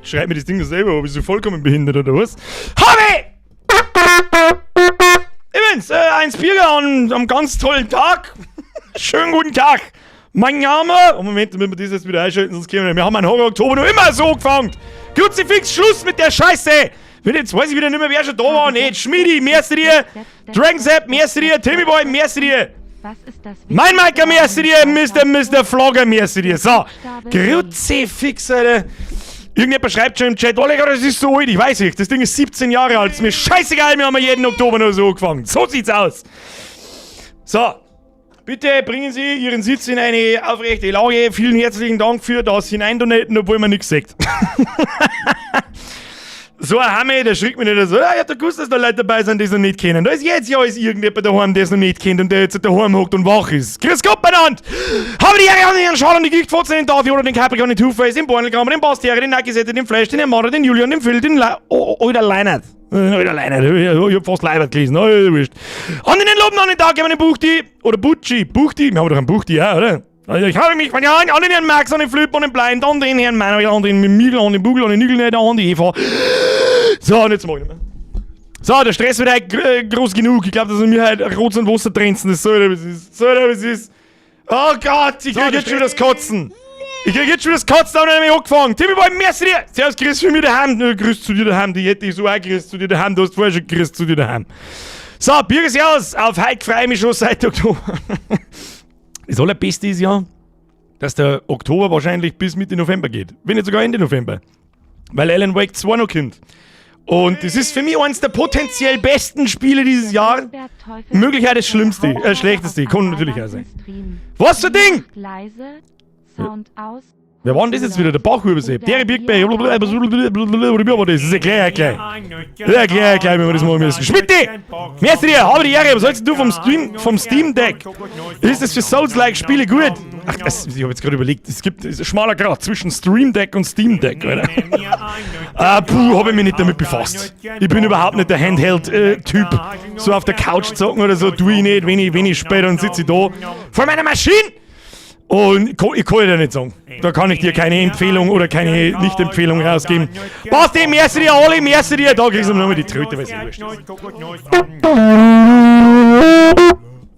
Schreib mir das Ding selber, ob ich so vollkommen behindert oder was? Hobby! Übrigens, eins Bier am ganz tollen Tag. Schönen guten Tag. Mein Name. Oh, Moment, damit wir das jetzt wieder einschalten, sonst kämen wir. Wir haben einen Horror Oktober noch immer so gefangen. Kruzifix, Schluss mit der Scheiße. Wenn jetzt weiß ich wieder nicht mehr, wer schon da war. Nicht. Schmiedi, merci dir. Dragon Sepp, merci dir. Timmy Boy, merci dir. Was ist das Mein Wichtigste Meiker, merci an dir. Mr. Mr. 2012? Flogger, merci dir. So. Buchstabe B. Kruzifix, Alter. Irgendjemand schreibt schon im Chat, Oliver, das ist so alt. Ich weiß nicht, das Ding ist 17 Jahre alt. Ist mir scheißegal, wir haben jeden Oktober nur so angefangen. So sieht's aus. So, bitte bringen Sie Ihren Sitz in eine aufrechte Lage. Vielen herzlichen Dank für das Hineindonaten, obwohl man nichts sagt. So ein Hammer, der schreckt mich nicht so. Ah, ich hab doch gewusst, dass da Leute dabei sind, die es noch nicht kennen. Da ist jetzt ja ist irgendjemand daheim, der es noch nicht kennt und der jetzt daheim hockt und wach ist. Grüß Gott benannt! Habe die Ehre an den Herrn Schal und die Gichtfotze, den Davi oder den Capricorn, den Two-Face, den Bornelgramm, den Bastiere, den Nackisette, den Flash, den Herrn den Julian, den Phil, den Le oh, oh, Alter Leinert. Alter Leinert, ich hab fast Leibert gelesen. Oh, wurscht. An den Loben an den Tag, den Buchti, oder Butschi, Buchti, wir haben doch einen Buchti, ja, oder? Also ich habe mich von Jahren an den Herrn Max, an den Flip, an den Blind, an den Herrn Manuel, an den Miguel, an den Bugel, an den Nügel, an die Eva. So, und jetzt mach ich nicht mehr. So, der Stress wird halt groß genug. Ich glaube, dass wir halt Rot und Wasser trenzen. Das soll was ist. Soll was ist. Oh Gott, ich krieg jetzt schon wieder das Kotzen. Ich krieg jetzt schon wieder das Kotzen, aber ich mich angefangen. Timmy Boy, merci dir. Servus, grüß für mich daheim. Grüß zu dir daheim. Die hätte ich so auch grüß zu dir daheim. Du hast vorher schon grüß zu dir daheim. So, Bier ist aus. Auf heute freue ich mich schon seit Oktober. Das Allerbeste ist ja, dass der Oktober wahrscheinlich bis Mitte November geht. Wenn nicht sogar Ende November. Weil Alan Wake 2 noch kommt. Und das ist für mich eines der potenziell besten Spiele dieses Jahr. Möglichkeit das Schlimmste, Schlechteste. Kann natürlich auch sein. Was für ein Ding? Leise, Sound aus. Wer war denn das jetzt wieder? Der Bachhubersepp. Der Big Bang. Oder wie war das? Das ist erklär, erklär. Erklär, erklär, wie wir das machen müssen. Schmidti! Merci dir, habe die Ehre. Was hältst du vom Steam Deck? Ist das für Souls-like Spiele gut? Ach, das, ich habe jetzt gerade überlegt, es gibt es ist ein schmaler Grat zwischen Stream Deck und Steam Deck, oder? Ah, puh, habe ich mich nicht damit befasst. Ich bin überhaupt nicht der Handheld-Typ. So auf der Couch zocken oder so, tue ich nicht. Wenn ich spiele, dann sitze ich da vor meiner Maschine. Und ich kann dir nicht sagen. Da kann ich dir keine Empfehlung oder keine Nicht-Empfehlung rausgeben. Basti, merci dir, Olli, merci dir. Da kriegst du nochmal die Tröte, weil sie wurscht ist.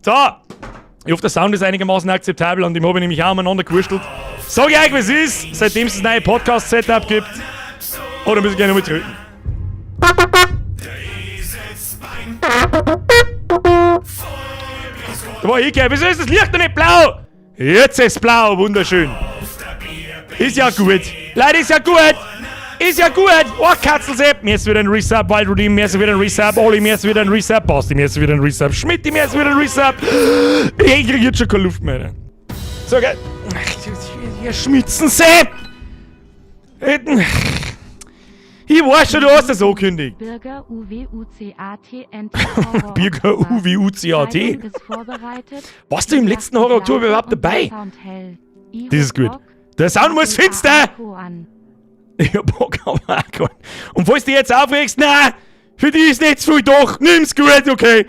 So. Ich hoffe, der Sound ist einigermaßen akzeptabel und dem habe ich nämlich auch umeinander gewurschtelt. Sag ich euch, wie es ist, seitdem es das neue Podcast-Setup gibt. Oh, da muss ich gerne nochmal tröten. Da war ich gleich. Wieso ist das Licht noch nicht blau? Jetzt ist blau, wunderschön. Ist ja gut. Leute, ist ja gut. Ist ja gut. Oh, Katzelsepp. Mir ist wieder ein Resub. Wild Redeem. Mir ist wieder ein Resub. Olli, mir ist wieder ein Resub. Basti, mir ist wieder ein Resub. Schmidt, mir ist wieder ein Resub. Ich krieg jetzt schon keine Luft mehr. So, geil. Hier schmitzen Sepp. Ich weiß schon, du hast das angekündigt. Bürger U W U C A T N T Bürger U W U C A T? Kleidung ist vorbereitet. Warst du im letzten Horror Oktober überhaupt dabei? Sound hell. Das ist gut. Der Sound muss finster! Ich hab Bock auf Akku. Und falls du dich jetzt aufregst, na, für die ist nicht zu viel, doch, nimm's gut, okay.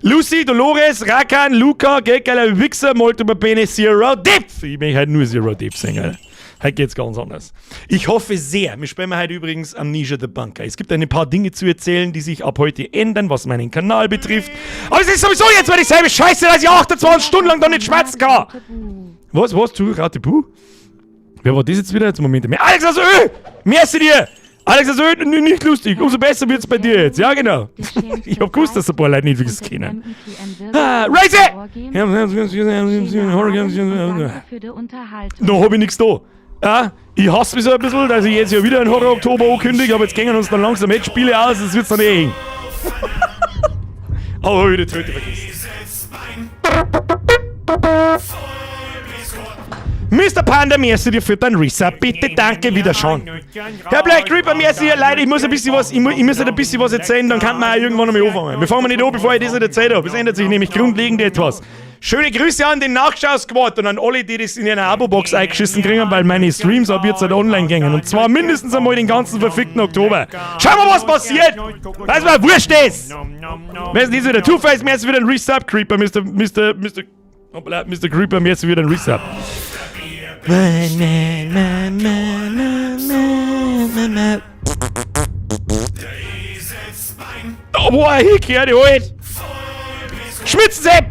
Lucy, Dolores, Rakan, Luca, Geckerler, Wichser, Molto Bene, Zero Depth. Ich möchte halt nur Zero Depth singen, Alter. Heute geht's ganz anders. Ich hoffe sehr, wir spielen heute übrigens Amnesia the Bunker. Es gibt ein paar Dinge zu erzählen, die sich ab heute ändern, was meinen Kanal betrifft. Aber es ist sowieso jetzt mal dieselbe Scheiße, dass ich 28 Stunden lang da nicht schmerzen kann. Was, was, du, Raute Buh? Wer war das jetzt wieder? Jetzt Moment. Alex aus Ö! Merci dir! Alex aus Ö, nicht lustig. Umso besser wird's bei dir jetzt. Ja, genau. Ich hab gewusst, dass ein paar Leute nicht wirklich kennen. Ah, Raise! Da hab ich nix da. Ja, ich hasse mich so ein bisschen, dass ich jetzt ja wieder einen Horror Oktober ankündige, aber jetzt gehen uns dann langsam echt Spiele aus, das wird's dann eh eng. Aber hab ich die Tröte vergessen. Mister Panda, merci dir für dein Resub. Bitte, danke, wieder schon. Herr Black Creeper, merci dir. Leute, ich muss ein bisschen was, ich muss halt ein bisschen was erzählen, dann kann man auch irgendwann nochmal anfangen. Wir fangen nicht an, bevor ich das nicht erzählt habe. Es ändert sich nämlich grundlegend etwas. Schöne Grüße an den Nachschau-Squad und an alle, die das in ihrer Abo-Box eingeschissen kriegen, weil meine Streams ab jetzt halt online gingen. Und zwar mindestens einmal den ganzen verfickten Oktober. Schauen wir, was passiert! Weiß mal, wurscht ist! Wer ist denn dieser? Two-Face, mir ist wieder ein Resub, Creeper, Mister, Mister, Mister, hoppala, Mister Creeper, mir ist wieder ein Resub. Da war er hingehört, halt! Schmitzensepp!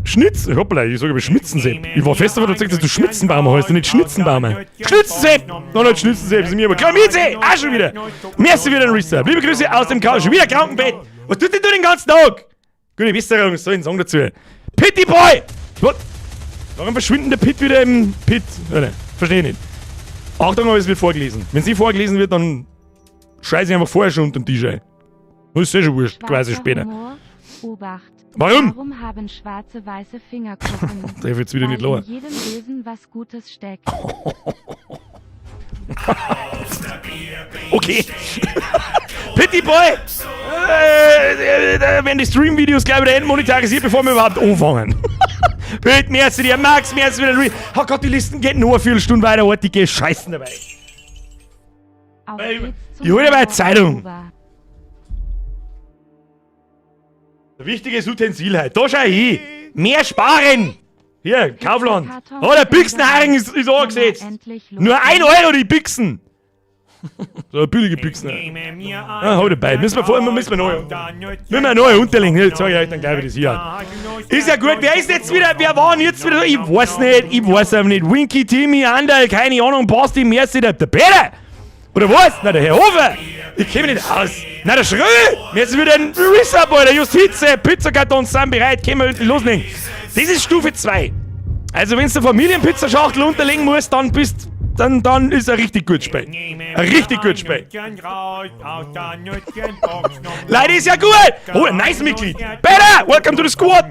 Schnitz, hoppla, ich sage aber Schmitzensepp. Ich war fest davon überzeugt, dass du Schmitzenbaumer heißt und nicht Schnitzenbaumer. Schnitzensepp! Nein, nicht Schnitzensepp, sind mir aber Klamize! Auch schon wieder! Merci wieder ein Resub. Liebe Grüße aus dem Chaos. Schon wieder Krankenbett! Was tut denn du den ganzen Tag? Gute Besserung, was soll ich denn sagen dazu? Pitty Boy! What? Warum verschwindet der Pit wieder im Pit? Ne, verstehe ich nicht. Achtung, aber es wird vorgelesen. Wenn sie vorgelesen wird, dann scheiße ich einfach vorher schon unter den Tisch ein. Das ist eh schon wurscht, quasi später. Humor, Obacht. Warum? Warum haben Schwarze weiße Fingerkuppen? Der wird's wieder Weil nicht lower. in jedem Wesen was Gutes steckt. Okay. Pitty Boy! Werden die Stream-Videos gleich wieder entmonetarisiert, bevor wir überhaupt anfangen. Pit, merci dir, Max, merci wieder. Oh Gott, die Listen geht nur eine Viertelstunde weiter, artige Scheißen dabei. Auf Ey, geht's zum ich hol dir mal eine Horror Zeitung. Oktober. Wichtiges Utensil halt. Da schau hin. Mehr sparen. Hier, Kaufland. Oh, der Büchsenharing ist angesetzt. Endlich los. Nur 1 Euro die Büchsen. So billige Büchsen. Ah, hau dabei. Müssen wir vorher, müssen wir neu. Müssen wir neu unterlegen. Jetzt zeige ich euch dann gleich, wie das hier hat. Ist ja gut. Wer ist jetzt wieder, wer war denn jetzt wieder? Ich weiß nicht, ich weiß einfach nicht. Winky, Timmy, Anderl, keine Ahnung, Basti, Merci, der Peter. Oder was? Na, der Herr Hofer. Ich käme nicht aus. Na, der Schröll. Mir ist wieder ein Resub, Alter. Justiz, Pizzakartons sind bereit. Können wir endlich loslegen. Das ist Stufe 2. Also, wenn du eine Familienpizzaschachtel unterlegen musst, dann bist, dann ist ein richtig gutes Spiel. Ein richtig gutes Spiel. Leute, ist ja gut. Oh, ein nice Mitglied. Peter, welcome to the squad.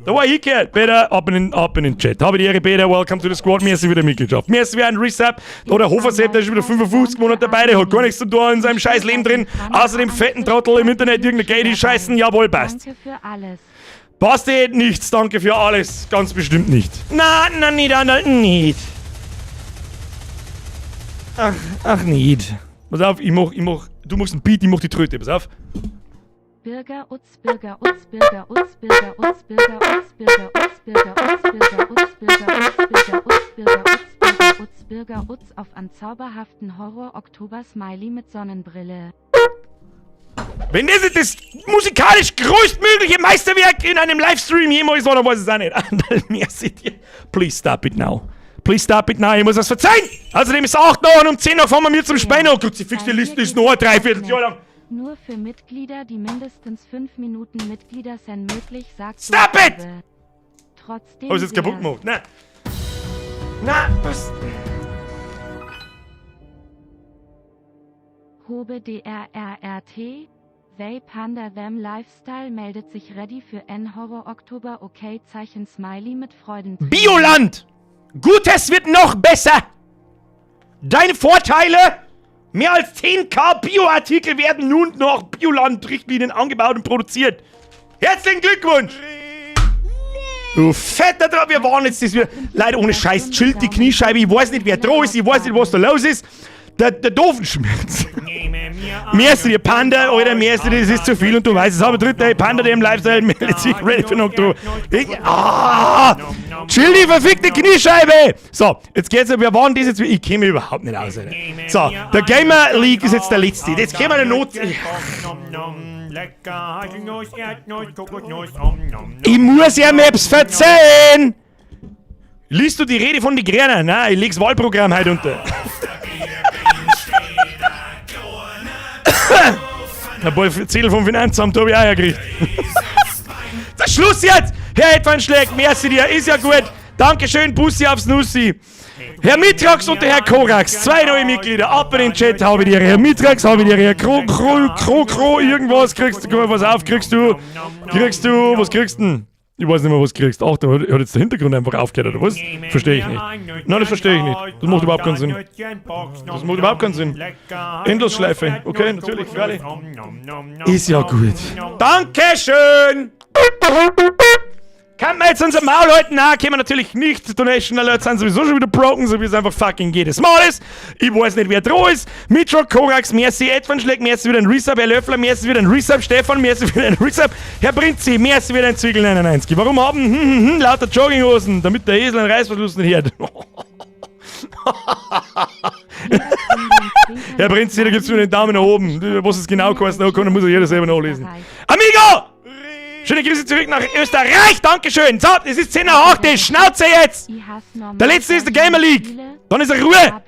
Da war ich gehört. Peter, ab in den Chat. Habe die Ehre, Peter, welcome to the squad. Merci wieder Mitgliedschaft. Merci für einen Resub. Da der Hofer Sepp, der ist schon wieder 55 Monate dabei, der hat gar nichts zu tun in seinem scheiß Leben drin. Außer dem fetten Trottel im Internet irgendeine Gay, die scheißen. Jawohl, passt. Danke für alles. Passt eh nichts, danke für alles. Ganz bestimmt nicht. Na, na, nicht, na, nicht. Ach, ach, nicht. Pass auf, ich mach, du machst einen Beat, ich mach die Tröte, pass auf. Bürger Utz, Bürger Utz, Bürger Utz, Bürger Utz, Bürger Utz, Bürger Utz, Bürger Utz, Bürger Utz, Bürger Utz, Bürger Utz, Bürger Utz, Bürger Utz, Bürger Utz auf an zauberhaften Horror Oktober Smiley mit Sonnenbrille. Wenn das nicht das musikalisch größtmögliche Meisterwerk in einem Livestream jemals war, dann weiß ich es auch nicht. Anderl, merci dir. Please stop it now. Please stop it now. Ich muss was verzeihen. Außerdem ist es 8 nach und um 10 nach fahren wir mir zum Speino. Kruzifix, die Bei Liste mir ist noch ein geht es Dreivierteljahr lang. Nur für Mitglieder, die mindestens 5 Minuten Mitglieder sind möglich, sagt Stop it! Uwe. Trotzdem Hab ich jetzt kaputt sehr. gemacht? Nein. Na, was? Hobe DRRRT. They Panda Them Lifestyle meldet sich ready für N Horror Oktober okay Zeichen Smiley mit Freudentränen. Bioland! Gutes wird noch besser! Deine Vorteile? Mehr als 10k Bioartikel werden nun nach Bioland-Richtlinien angebaut und produziert. Herzlichen Glückwunsch! Du fetter Drauf, wir waren jetzt das wieder. Leider ohne Scheiß, chillt die Kniescheibe. Ich weiß nicht, wer dran ist, ich weiß nicht, was da los ist. Der Doofenschmerz. Merci dir, Panda, Alter, merci dir, das ist zu viel und du weißt es. Aber dritter Panda, der im Lifestyle meldet sich ready für den Oktober. Ich, ah, chill die verfickte Kniescheibe! So, jetzt geht's, wir waren das jetzt, ich käme überhaupt nicht aus, Alter. So, der Gamer League ist jetzt der letzte. Jetzt kämen wir der Not. Ich muss ja Maps verzeihen! Liest du die Rede von die Grünen? Nein, ich leg's Wahlprogramm heute unter. Ein paar Zettel vom Finanzamt habe ich auch gekriegt. Das Schluss jetzt! Herr Edwin merci dir, ist ja gut. Dankeschön, Bussi aufs Nussi. Herr Mitrax und der Herr Korax, zwei neue Mitglieder, ab in den Chat, habe dir. Herr Mitrax, habe dir. Herr Kro, Kro, Kro, Kro, irgendwas kriegst du, was auf, kriegst du, kriegst du, was kriegst du denn? Ich weiß nicht mehr, was du kriegst. Ach, da hat jetzt der Hintergrund einfach aufgehört, oder was? Verstehe ich nicht. Nein, das verstehe ich nicht. Das macht überhaupt keinen Sinn. Das macht überhaupt keinen Sinn. Endlosschleife. Okay, natürlich, freilich. Ist ja gut. Dankeschön! Kann man jetzt unser Maul halten? Nein, können wir natürlich nicht. Donation Alerts sind sowieso schon wieder broken, so wie es einfach fucking jedes Mal ist. Ich weiß nicht, wer dran ist. Mitro, Korax, merci, Edwin Schläg, merci wieder ein Resub, Herr Löffler, merci wieder ein Resub, Stefan, merci wieder ein Resub, Herr Prinzi, merci wieder ein Zwiegel 99. Warum haben lauter Jogginghosen, damit der Esel einen Reißverschluss nicht hört? Herr Prinz, da gibt's mir den Daumen nach oben. Was es genau geheißen hat, kann, muss ja jeder selber nachlesen. Amigo! Schöne Grüße zurück nach Österreich, Dankeschön. So, es ist 10 nach 8, die Schnauze jetzt! Der letzte ist der Gamer League. Dann ist er Ruhe.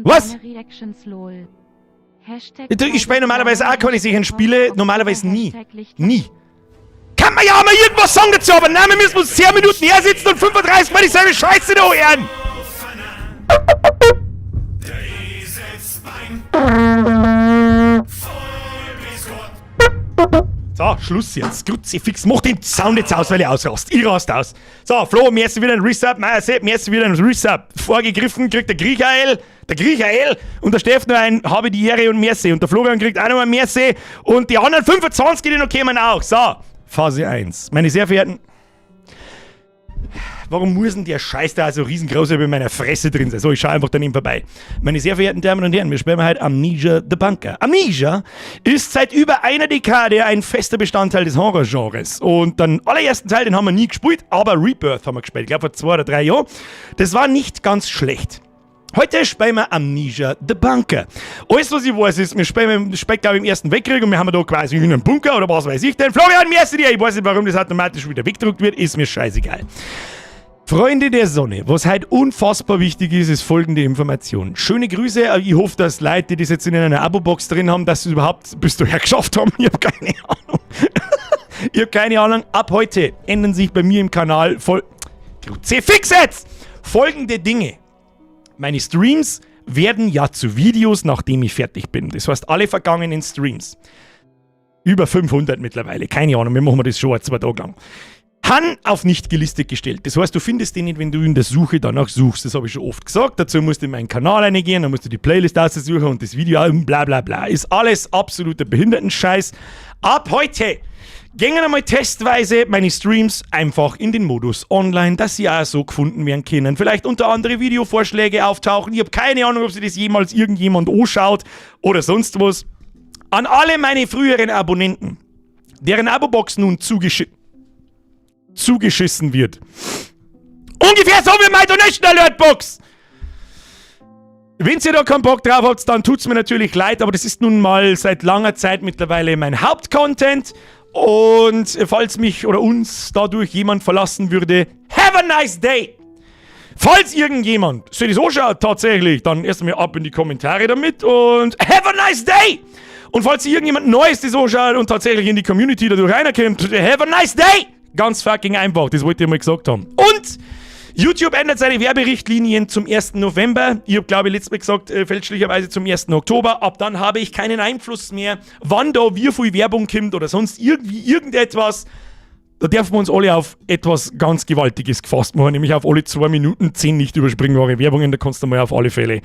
Was? Ich spiele normalerweise auch keine solchen Spiele, normalerweise nie. Nie. Kann man ja auch mal irgendwas sagen dazu, aber nein, wir müssen uns 10 Minuten hersitzen und 35 Mal dieselbe Scheiße da hören. So, Schluss jetzt. Kruzifix, mach den Sound jetzt aus, weil ich ausrast. Ich rast aus. So, Flo, merci wieder ein Resub. Meier Sepp, merci wieder ein Resub. Vorgegriffen kriegt der Griechael, der Griechael und der Steff nur ein Habe die Ehre und merci. Und der Florian kriegt auch noch ein Merci. Und die anderen 25, die noch kämen, auch. So, Phase 1. Meine sehr verehrten. Warum muss denn der Scheiß da so riesengroß über meiner Fresse drin sein? So, ich schaue einfach daneben vorbei. Meine sehr verehrten Damen und Herren, wir spielen heute Amnesia The Bunker. Amnesia ist seit über einer Dekade ein fester Bestandteil des Horror-Genres. Und den allerersten Teil, den haben wir nie gespielt, aber Rebirth haben wir gespielt. Ich glaube vor 2 oder 3 Jahren. Das war nicht ganz schlecht. Heute spielen wir Amnesia The Bunker. Alles, was ich weiß, ist, wir spielen, glaube ich, im Ersten Weltkrieg und wir haben da quasi in einem Bunker oder was weiß ich denn. Florian, merci dir. Ich weiß nicht, warum das automatisch wieder weggedruckt wird, ist mir scheißegal. Freunde der Sonne, was heute unfassbar wichtig ist, ist folgende Information. Schöne Grüße, ich hoffe, dass Leute, die das jetzt in einer Abo-Box drin haben, dass sie es überhaupt bis daher geschafft haben. Ich habe keine Ahnung. Ich habe keine Ahnung. Ab heute ändern sich bei mir im Kanal voll. Fix jetzt! Folgende Dinge. Meine Streams werden ja zu Videos, nachdem ich fertig bin. Das heißt, alle vergangenen Streams. Über 500 mittlerweile. Keine Ahnung, wir machen das schon 2 Tage lang. Han auf nicht gelistet gestellt. Das heißt, du findest den nicht, wenn du in der Suche danach suchst. Das habe ich schon oft gesagt. Dazu musst du in meinen Kanal reingehen, dann musst du die Playlist aussuchen und das Video, bla bla bla. Ist alles absoluter Behindertenscheiß. Ab heute gehen einmal testweise meine Streams einfach in den Modus online, dass sie auch so gefunden werden können. Vielleicht unter andere Videovorschläge auftauchen. Ich habe keine Ahnung, ob sich das jemals irgendjemand anschaut oder sonst was. An alle meine früheren Abonnenten, deren Abo-Box nun zugeschissen wird. Ungefähr so wie meine Donation Alert Box! Wenn ihr da keinen Bock drauf habt, dann tut's mir natürlich leid, aber das ist nun mal seit langer Zeit mittlerweile mein Hauptcontent. Und falls mich oder uns dadurch jemand verlassen würde, have a nice day! Falls irgendjemand sich das anschaut tatsächlich, dann erst einmal ab in die Kommentare damit und have a nice day! Und falls sich irgendjemand Neues das anschaut und tatsächlich in die Community dadurch reinkommt, have a nice day! Ganz fucking einfach, das wollte ich mal gesagt haben. Und YouTube ändert seine Werberichtlinien zum 1. November. Ich habe, glaube ich, letztes Mal gesagt, fälschlicherweise zum 1. Oktober. Ab dann habe ich keinen Einfluss mehr, wann da wie viel Werbung kommt oder sonst irgendwie irgendetwas. Da dürfen wir uns alle auf etwas ganz Gewaltiges gefasst machen, nämlich auf alle 2 Minuten 10 nicht überspringbare Werbungen. Da kannst du mal auf alle Fälle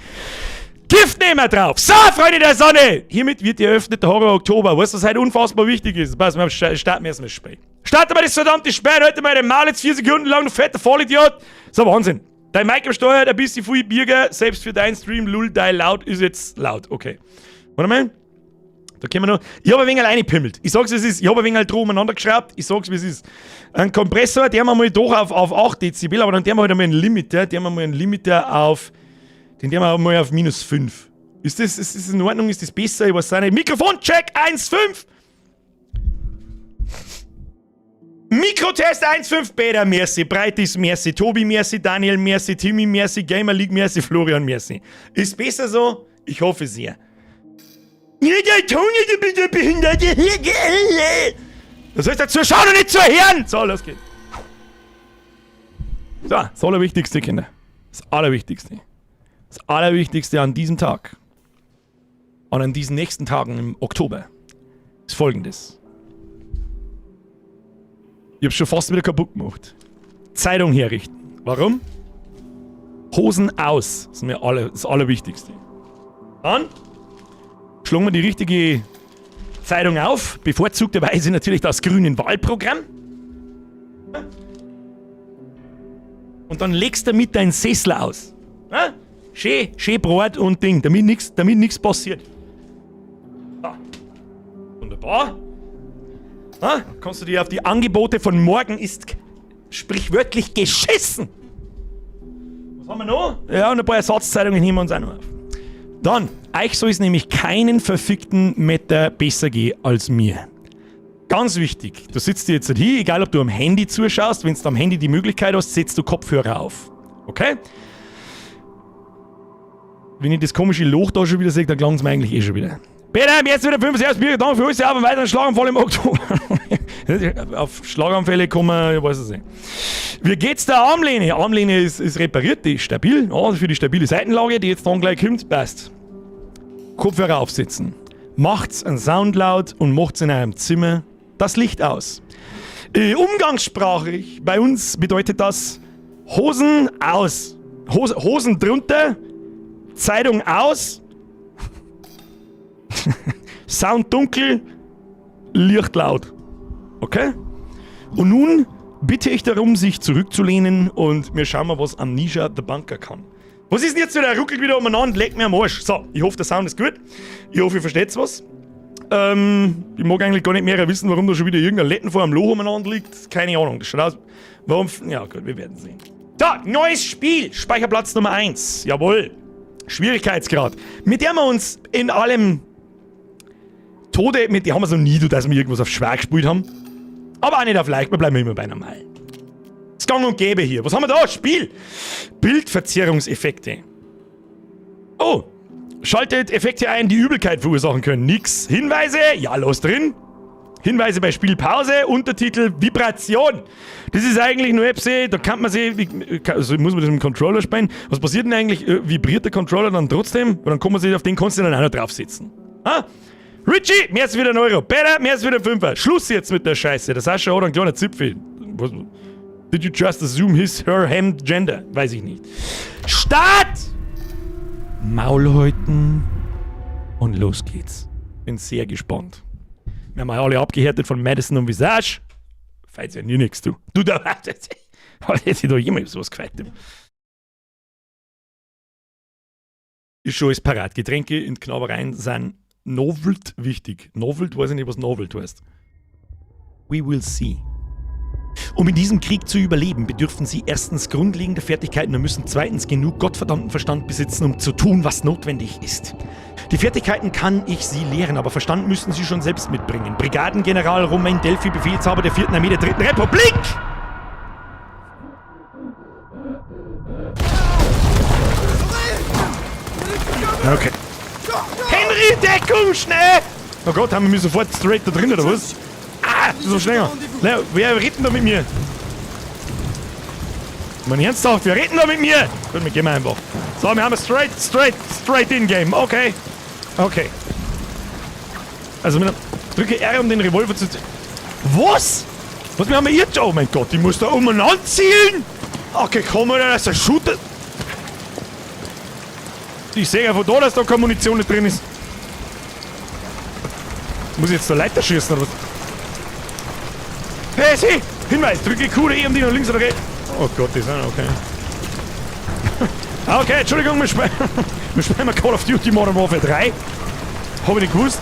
Gift nehmen drauf. So, Freunde der Sonne! Hiermit wird eröffnet der Horror Oktober. Weißt du, was heute unfassbar wichtig ist? Pass mal, starten wir erstmal das Spiel. Starten wir das verdammte Spiel. Heute mal den Maul jetzt 4 Sekunden lang, du fetter Vollidiot. So, Wahnsinn. Dein Mic am Steuer, ein bisschen viel Bürger, selbst für deinen Stream, lul, dein laut ist jetzt laut. Okay. Warte mal. Da können wir noch. Ich habe ein wenig alleine pimmelt. Ich sag's, wie es ist. Ich habe ein wenig halt umeinander geschraubt. Ich sag's, wie es ist. Ein Kompressor, der haben wir mal doch auf 8 Dezibel, aber dann der wir halt einmal einen Limiter. Der haben wir mal einen Limiter auf. Den der wir mal auf minus 5. Ist das in Ordnung? Ist das besser? Ich weiß auch nicht. Mikrofoncheck 1,5! Mikrotest 1,5 Peter, merci, Breitis, merci, Tobi, merci, Daniel, merci, Timmy, merci, Gamer League, merci, Florian, merci. Ist besser so? Ich hoffe sehr. Ja, der Toni, du bist ein Behinderte. Das heißt dazu schauen und nicht zu hören. So, los geht's. So, das Allerwichtigste, Kinder. Das Allerwichtigste. Das Allerwichtigste an diesem Tag und an diesen nächsten Tagen im Oktober ist Folgendes. Ich hab's schon fast wieder kaputt gemacht. Zeitung herrichten. Warum? Hosen aus. Das ist mir das Allerwichtigste. Dann schlagen wir die richtige Zeitung auf. Bevorzugterweise natürlich das grüne Wahlprogramm. Und dann legst du damit deinen Sessel aus. Ja? Schön, schön breit und Ding, damit nichts passiert. So. Wunderbar. Ha? Kannst du dir auf die Angebote von morgen ist sprichwörtlich geschissen. Was Was haben wir noch? Ja, und ein paar Ersatzzeitungen nehmen wir uns auch noch auf. Dann, euch soll es nämlich keinen verfickten Meter besser gehen als mir. Ganz wichtig, du sitzt dir jetzt hier, egal ob du am Handy zuschaust, wenn du am Handy die Möglichkeit hast, setzt du Kopfhörer auf. Okay? Wenn ich das komische Loch da schon wieder sehe, dann klang es mir eigentlich eh schon wieder. Peter, jetzt wieder 5 Jahre Bier, danke für alles, aber weiteren Schlaganfall im Oktober. Auf Schlaganfälle kommen, ich weiß es nicht. Wie geht's der Armlehne? Armlehne ist repariert, die ist stabil. Ja, für die stabile Seitenlage, die jetzt dann gleich kommt, passt. Kopfhörer aufsetzen. Macht's einen Sound laut und macht's in eurem Zimmer das Licht aus. Umgangssprachlich bei uns bedeutet das Hosen aus. Hosen drunter, Zeitung aus, Sound dunkel, Licht laut. Okay? Und nun bitte ich darum, sich zurückzulehnen und wir schauen mal, was Amnesia The Bunker kann. Was ist denn jetzt wieder? Ruckelt wieder umeinander, leckt mir am Arsch. So, ich hoffe, der Sound ist gut. Ich hoffe, ihr versteht was. Ich mag eigentlich gar nicht mehr wissen, warum da schon wieder irgendein Letten vor einem Loch umeinander liegt. Keine Ahnung. Das schaut aus. Warum? Ja, gut, wir werden sehen. Da, neues Spiel. Speicherplatz Nummer 1. Jawohl. Schwierigkeitsgrad. Mit der wir uns in allem Tode, mit der haben wir so nie, dass wir irgendwas auf schwer gespielt haben. Aber auch nicht auf leicht, wir bleiben immer bei normal. Es ist gang und gäbe hier. Was haben wir da? Spiel! Bildverzerrungseffekte. Oh! Schaltet Effekte ein, die Übelkeit verursachen können. Nix. Hinweise? Ja, los drin. Hinweise bei Spielpause, Untertitel Vibration. Das ist eigentlich nur etwas, da kann man sich, also muss man das mit dem Controller spielen. Was passiert denn eigentlich? Vibriert der Controller dann trotzdem? Weil dann kann man sich auf den kannst du dann auch noch draufsetzen. Ah? Richie, mehr ist wieder ein Euro. Peter, mehr ist wieder ein Fünfer. Schluss jetzt mit der Scheiße. Der Sascha hat einen kleinen Zipfel. Was? Did you just assume his, her, him, gender? Weiß ich nicht. Start! Maul halten und los geht's. Bin sehr gespannt. Wir haben ja alle abgehärtet von Madison und Visage. Feizt ja nie nix, du. Du, da hätte ich da jemand sowas gefeit. Ist schon alles parat. Getränke in Knabbereien sind novelt wichtig. Novelt, weiß ich nicht, was novelt heißt. We will see. Um in diesem Krieg zu überleben, bedürfen sie erstens grundlegender Fertigkeiten und müssen zweitens genug gottverdammten Verstand besitzen, um zu tun, was notwendig ist. Die Fertigkeiten kann ich sie lehren, aber Verstand müssen sie schon selbst mitbringen. Brigadengeneral Romain Delphi, Befehlshaber der 4. Armee der 3. Republik! Okay. Henry, Deckung, schnell! Oh Gott, haben wir mich sofort straight da drin, oder was? Ah, so schnell. Na, wer redet denn da mit mir? Mein ernsthaft, wer redet denn da mit mir? Gut, wir gehen einfach. So, wir haben straight, straight, straight in game. Okay. Okay. Also, drücke R, um den Revolver zu... Was? Was, wir haben jetzt... Oh mein Gott, ich muss da umeinander zielen! Okay, komm mal, das ist ein Shooter. Ich sehe ja von da, dass da keine Munition nicht drin ist. Muss ich jetzt da Leiter schießen oder was? Hey, sieh! Hinweis, drücke Q oder E, um die nach links oder rechts. Oh Gott, die sind okay. Okay, Entschuldigung, wir spielen mal Call of Duty Modern Warfare 3. Hab ich nicht gewusst.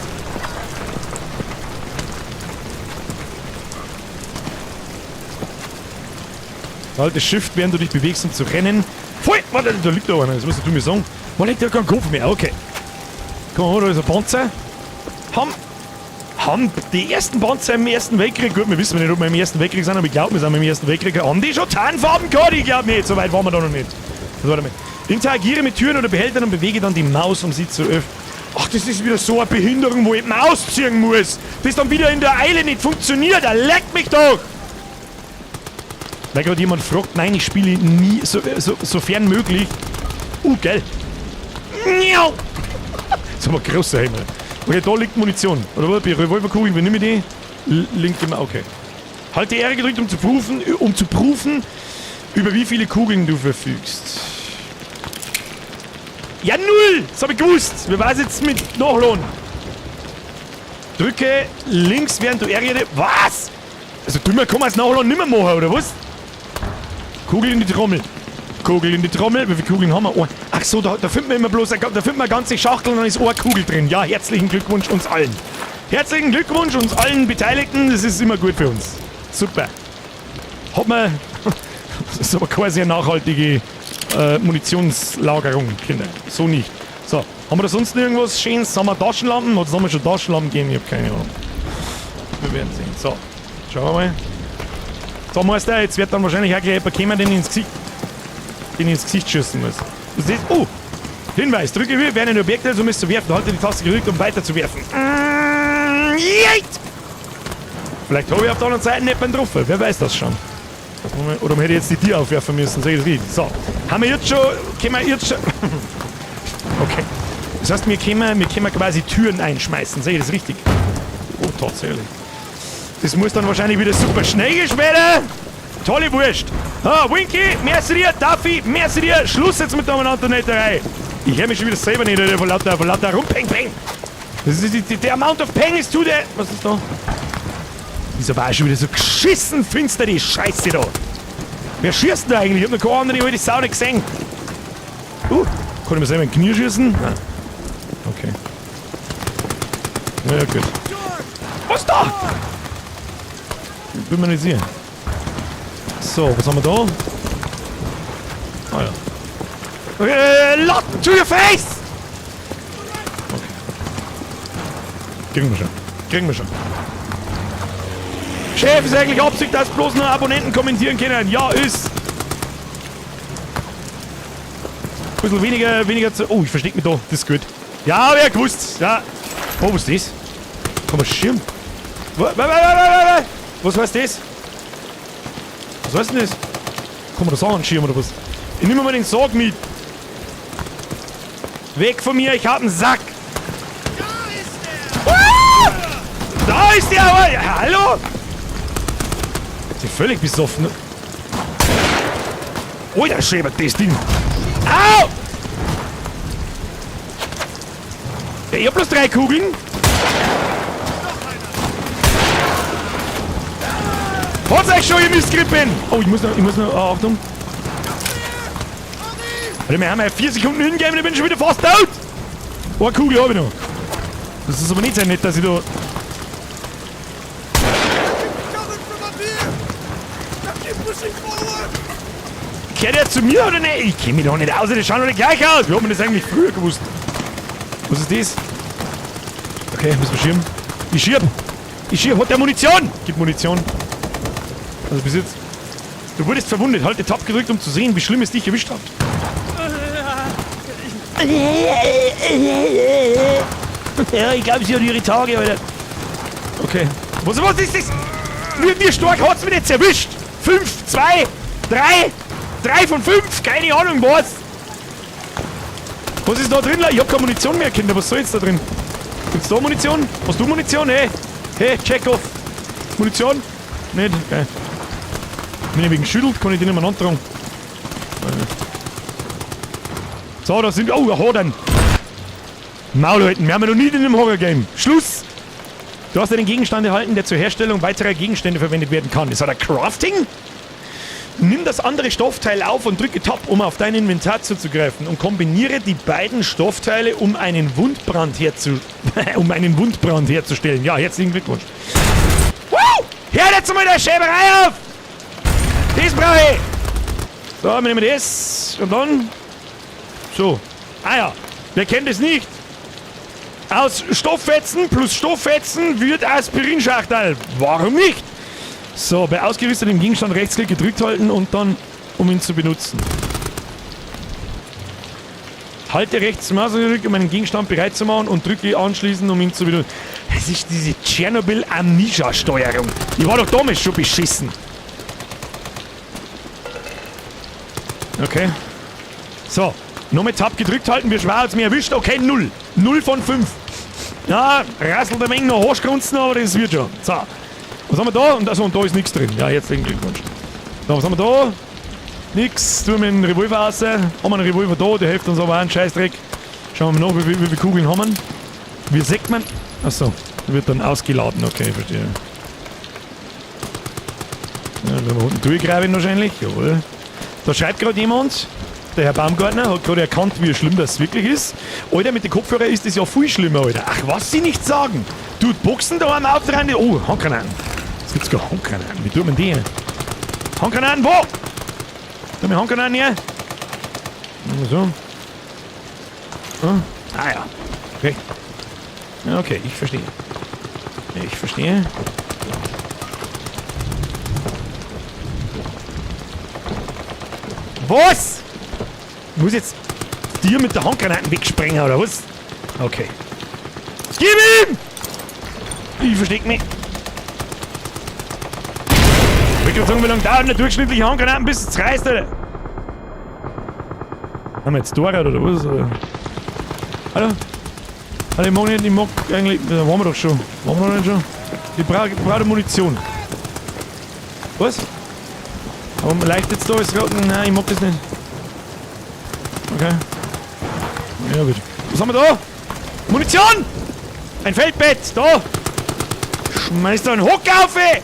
Halte Shift, während du dich bewegst, um zu rennen. Voll! Warte, da liegt da einer, das musst du mir sagen. Wo liegt da kein Kopf mehr? Okay. Komm, da ist ein Panzer. Haben die ersten Panzer im Ersten Weltkrieg, gut, wir wissen nicht, ob wir im Ersten Weltkrieg sind, aber ich glaube, wir sind im Ersten Weltkrieg. Haben die schon Tarnfarben gehabt? Ich glaube nicht, so weit waren wir da noch nicht. Das war damit. Interagiere mit Türen oder Behältern und bewege dann die Maus, um sie zu öffnen. Ach, das ist wieder so eine Behinderung, wo ich die Maus ziehen muss. Das dann wieder in der Eile nicht funktioniert. Er leckt mich doch! Weil gerade jemand fragt, nein, ich spiele nie, sofern möglich. Geil. Miau. Das ist aber ein großer Himmel. Okay, da liegt Munition. Oder was? Bei Revolverkugeln, wie nehme ich die? Linke Maus, okay. Halte R gedrückt, um zu prüfen, über wie viele Kugeln du verfügst. Ja, 0! Das hab ich gewusst! Wir waren jetzt mit Nachladen. Drücke links, während du R gedrückt. Was? Also dümmer kann man das Nachladen nicht mehr machen, oder was? Kugel in die Trommel. Kugel in die Trommel. Wie viele Kugeln haben wir? Oh. Ach so, da finden wir immer bloß, da finden wir eine ganze Schachtel und dann ist eine Kugel drin. Ja, herzlichen Glückwunsch uns allen. Herzlichen Glückwunsch uns allen Beteiligten. Das ist immer gut für uns. Super. Hat man... Das ist aber quasi eine nachhaltige Munitionslagerung, Kinder. So nicht. So, haben wir da sonst noch irgendwas Schönes? Haben wir Taschenlampen? Oder sollen wir schon Taschenlampen geben? Ich hab keine Ahnung. Wir werden sehen. So, schauen wir mal. So, Meister, jetzt wird dann wahrscheinlich auch gleich jemand kommen, den ich ins Gesicht schießen muss. Was ist das? Oh! Hinweis, drücke W, während ein Objekt ist, um es zu werfen. Halte die Taste gedrückt, um weiter zu werfen. Jeit! Vielleicht habe ich auf der anderen Seite nicht getroffen. Wer weiß das schon. Oder man hätte jetzt die Tür aufwerfen müssen. Sag ich das richtig? So, haben wir jetzt schon... Können wir jetzt schon... Okay. Das heißt, wir können quasi Türen einschmeißen. Sehe ich das richtig? Oh, tatsächlich. Das muss dann wahrscheinlich wieder super schnell gehen später. Tolle Wurst. Ah, Winky, merci dir, Duffy, merci dir. Schluss jetzt mit der Umeinander-Netterei. Ich höre mich schon wieder selber nicht, Alter, vor lauter Rumpeng, Peng. Das ist die amount of Peng ist too the... Was ist da? Ist aber auch schon wieder so geschissen finster, die Scheiße da. Wer schießt denn da eigentlich? Ich hab noch keine andere alte Sau nicht gesehen. Kann ich mir selber in den Knie schießen? Nein. Okay. Na ja, gut. Was da? Bin mir nicht sicher. So, was haben wir da? Ah ja. Latten to your face! Okay. Kriegen wir schon. Kriegen wir schon. Chef, ist eigentlich Absicht, dass bloß nur Abonnenten kommentieren können? Ja, ist. Bisschen weniger zu. Oh, ich versteck mich da. Das ist gut. Ja, hab ich ja gewusst. Ja. Oh, was ist das? Kann man schirm? Was heißt das? Was heißt denn das? Kann man das auch anschirmen oder was? Ich nehme mal den Sack mit. Weg von mir, ich hab einen Sack. Ah! Da ist der! Aber, ja, hallo? Ist ja völlig besoffen. Alter, schäbert das Ding. Au! Ja, ich hab bloß 3 Kugeln. Hat's euch schon, ihr Mistgrippen! Oh, ich muss noch, oh, Achtung. Alter, wir haben ja 4 Sekunden hingegeben, ich bin schon wieder fast tot! Eine Kugel hab ich noch. Das ist aber nicht sehr nett, dass ich da... Coming from up here! Now keep pushing forward! Kehrt er zu mir oder nicht? Ich kenn mich doch nicht aus, die schauen alle gleich aus. Wie hat man das eigentlich früher gewusst? Was ist das? Okay, müssen wir schirmen. Ich schirm! Ich schirm! Hat der Munition? Gib Munition. Also bis jetzt. Du wurdest verwundet. Halte Tab gedrückt, um zu sehen, wie schlimm es dich erwischt hat. Ja, ich glaube, sie hat ihre Tage, Alter. Okay. Was ist das? Wie stark hat's mich jetzt erwischt? 5, 2, 3, 3 von 5, keine Ahnung was. Was ist da drin? Ich hab keine Munition mehr, Kinder. Was soll jetzt da drin? Gibt's da Munition? Hast du Munition? Hey, hey, check off. Munition? Nicht? Okay. Wenn ich wegen schüttelt, kann ich den nicht mehr antragen. So, da sind wir. Oh, ein Hodern. Maul halten. Wir haben ja noch nie in einem Horror-Game. Schluss! Du hast einen Gegenstand erhalten, der zur Herstellung weiterer Gegenstände verwendet werden kann. Ist das ein Crafting? Nimm das andere Stoffteil auf und drücke Tab, um auf dein Inventar zuzugreifen und kombiniere die beiden Stoffteile, um einen Wundbrand herzustellen. Ja, herzlichen Glückwunsch. Woo! Hör jetzt mal der Schäberei auf! Das brauche ich! So, wir nehmen das und dann... So. Ah ja, wer kennt es nicht? Aus Stofffetzen plus Stofffetzen wird Aspirinschachtel. Warum nicht? So, bei ausgerüstetem Gegenstand Rechtsklick gedrückt halten und dann, um ihn zu benutzen. Halte rechts Maus gedrückt, um einen Gegenstand bereit zu machen und drücke anschließend, um ihn zu benutzen. Das ist diese Tschernobyl-Amnesia-Steuerung. Die war doch damals schon beschissen. Okay. So, nochmal Tab gedrückt halten, wir schwer hat's mir erwischt. Okay, 0. 0 von 5. Ja, rasselt ein wenig noch Arschgrunzen, aber das wird schon. So. Was haben wir da? Und, also, und da ist nichts drin. Ja, herzlichen Glückwunsch. So, was haben wir da? Nix. Tun wir einen Revolver raus. Haben wir einen Revolver da, der hilft uns aber auch einen Scheißdreck. Schauen wir mal nach, wie viele Kugeln haben wir. Wie sagt man? Achso, der wird dann ausgeladen. Okay, verstehe. Ja, dann werden wir unten durchgraben wahrscheinlich. Jawohl. Da schreibt gerade jemand, der Herr Baumgartner hat gerade erkannt, wie schlimm das wirklich ist. Alter, mit den Kopfhörern ist das ja viel schlimmer, Alter. Ach, was sie nicht sagen. Tut Boxen da am Auftreten. Oh, Handgranaten. Es gibt sogar Handgranaten. Wie tut man die? Handgranaten, wo? Tun wir Handgranaten her? So. Ah ja. Okay. Okay, ich verstehe. Ich verstehe. Was? Ich muss jetzt dir mit der Handgranaten wegsprengen, oder was? Okay. Gib ihm! Ich versteck mich. Ich wollte gerade sagen, wie lange dauert eine durchschnittliche Handgranaten, bis es reißt, Alter? Haben wir jetzt Torrad oder was? Oder? Hallo? Hallo, ich mag nicht, ich mag eigentlich. Da waren wir doch schon. Waren wir noch nicht schon? Ich brauche Munition. Was? Warum leicht jetzt da alles raus? Nein, ich mag das nicht. Okay. Ja, gut. Was haben wir da? Munition! Ein Feldbett! Da! Schmeiß da einen Hock auf! Ey!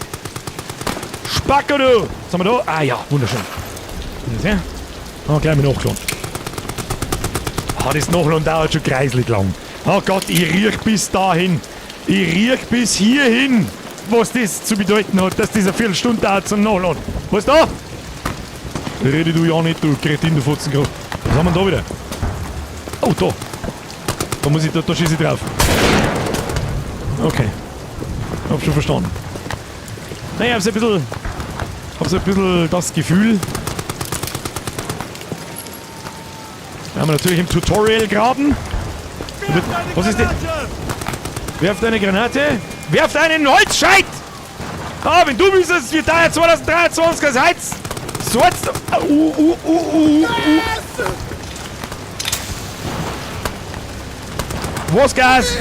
Spacko, du! Was haben wir da? Ah ja, wunderschön. Das her. Oh, gleich mal nachgeladen. Ah, das Nachladen dauert schon kreislig lang. Oh Gott, ich riech bis dahin. Ich riech bis hierhin, was das zu bedeuten hat, dass das eine Viertelstunde dauert zum Nachladen. Was da? Rede du ja nicht, du Kretin, du Fotzengraf. Was haben wir denn da wieder? Oh, da. Da muss ich, da schieße ich drauf. Okay. Hab schon verstanden. Naja, ich hab so ein bisschen, hab so ein bisschen das Gefühl. Da haben wir natürlich im Tutorial graben. Was ist denn? Werft eine Granate. Werft einen Holzscheit! Ah, wenn du wüsstest, wir da 2023 als Heiz. So jetzt. Was Gas?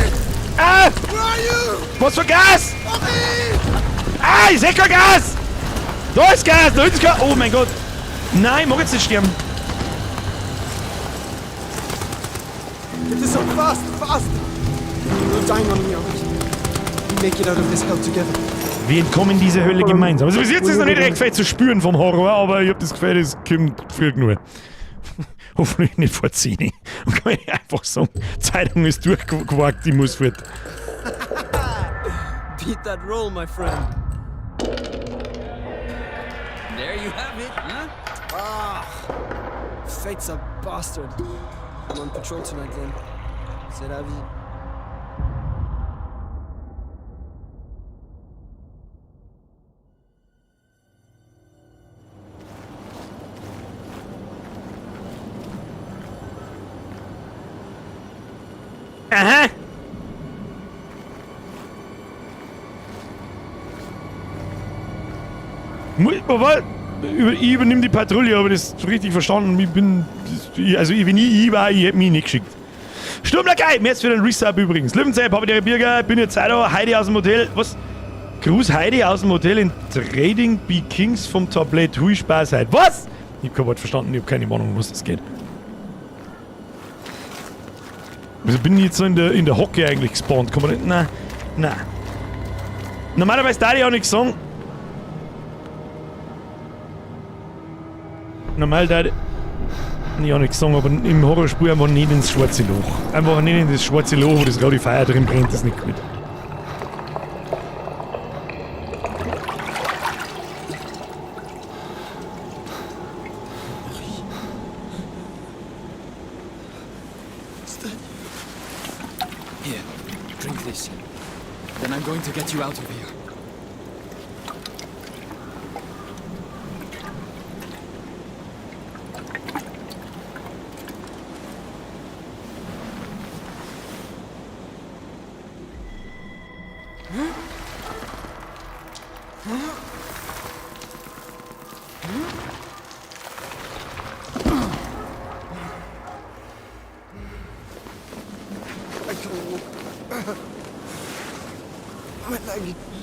Ah! Was für Gas? Ah, ich seh kein Gas! Da ist Gas, da ist Gas! Oh mein Gott! Nein, ich mag jetzt nicht sterben. It is so fast, fast! You're dying on me, Henri. We make it out of this hell together. Wir entkommen dieser Hölle gemeinsam. Also bis jetzt ist noch nicht recht viel zu spüren vom Horror, aber ich hab das Gefühl, es kommt früh genug. Hoffentlich nicht vor 10. Und kann ich einfach sagen, Zeitung ist durchgewagt, ich muss fort. Beat that roll, my friend. There you have it, huh? Ah, fate's a bastard. I'm on patrol tonight then. C'est la vie. Aha. Aber ich übernehme die Patrouille, aber das richtig verstanden. Ich bin, also ich, wenn ich war, ich hätte mich nicht geschickt. Sturmlakai, mehr für den Resub übrigens. Löwenzeit, habe ich Birger, bin jetzt da, Heidi aus dem Hotel. Was? Gruß Heidi aus dem Hotel in Trading B Kings vom Tablett. Hui, Spaß heute. Was? Ich hab kein Wort verstanden, ich hab keine Ahnung, um was das geht. Wieso bin ich jetzt so in der Hocke eigentlich gespawnt? Kann man nicht. Nein, nein. Normalerweise darf ich auch nichts sagen. Normal darf ich auch nichts sagen, aber im Horrorspiel einfach nicht ins schwarze Loch. Einfach nicht in das schwarze Loch, wo das rote Feuer drin brennt, das ist nicht gut. Here, drink this. Then I'm going to get you out of here.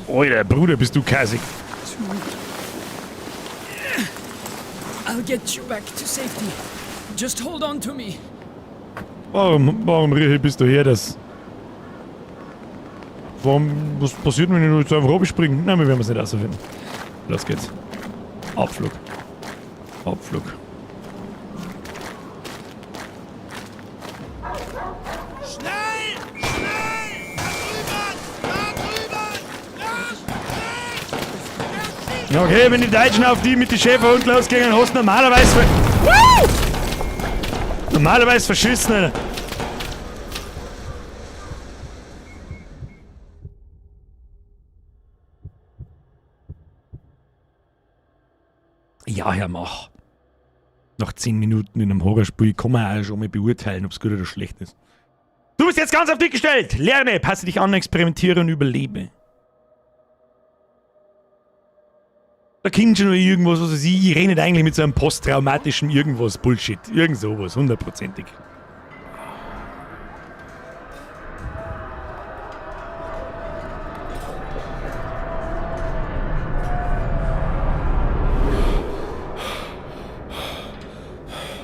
Alter, Bruder, bist du kassig. I'll get you back to safety. Just hold on to me. Warum Richi, bist du her, das? Warum, was passiert, wenn ich jetzt einfach abspringe? Nein, wir werden es nicht rausfinden. Los geht's. Abflug. Abflug. Schnell! Schnell! Da drüben! Da drüben! Los! Schnell! Okay, wenn die Deutschen auf die mit den Schäferhund losgehen, hast du normalerweise... Woo! Normalerweise verschissen, Alter. Ja, Herr Mach. Nach 10 Minuten in einem Horrorspiel kann man auch schon mal beurteilen, ob's gut oder schlecht ist. Du bist jetzt ganz auf dich gestellt! Lerne, passe dich an, experimentiere und überlebe. Da kommt schon noch irgendwas, was weiß ich, ich rede nicht eigentlich mit so einem posttraumatischen irgendwas Bullshit. Irgend sowas, hundertprozentig.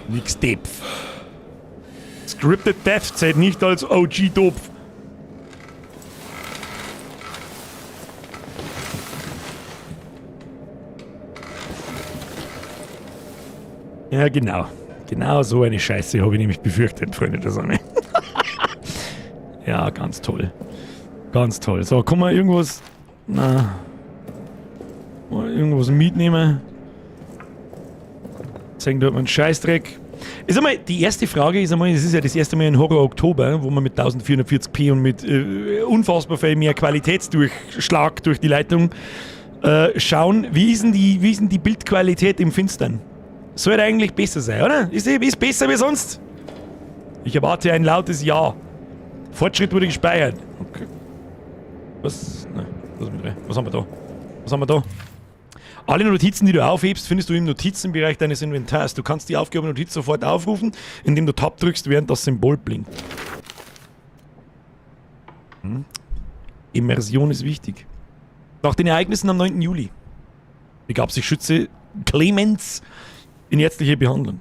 Nix Depf. Scripted Death zählt nicht als OG Dopf. Ja, genau. Genau so eine Scheiße habe ich nämlich befürchtet, Freunde der Sonne. Ja, ganz toll. Ganz toll. So, kann man irgendwas... Na... Mal irgendwas mitnehmen? Zeigen da hat man einen Scheißdreck. Ist einmal, die erste Frage ist einmal, es ist ja das erste Mal in Horror Oktober, wo man mit 1440p und mit unfassbar viel mehr Qualitätsdurchschlag durch die Leitung schauen. Wie ist denn die Bildqualität im Finstern? Sollte eigentlich besser sein, oder? Ist besser wie sonst? Ich erwarte ein lautes Ja. Fortschritt wurde gespeichert. Okay. Was? Nein, lass mich rein. Was haben wir da? Was haben wir da? Alle Notizen, die du aufhebst, findest du im Notizenbereich deines Inventars. Du kannst die aufgehobene Notiz sofort aufrufen, indem du Tab drückst, während das Symbol blinkt. Immersion ist wichtig. Nach den Ereignissen am 9. Juli begab sich Schütze Clemens in ärztliche Behandlung.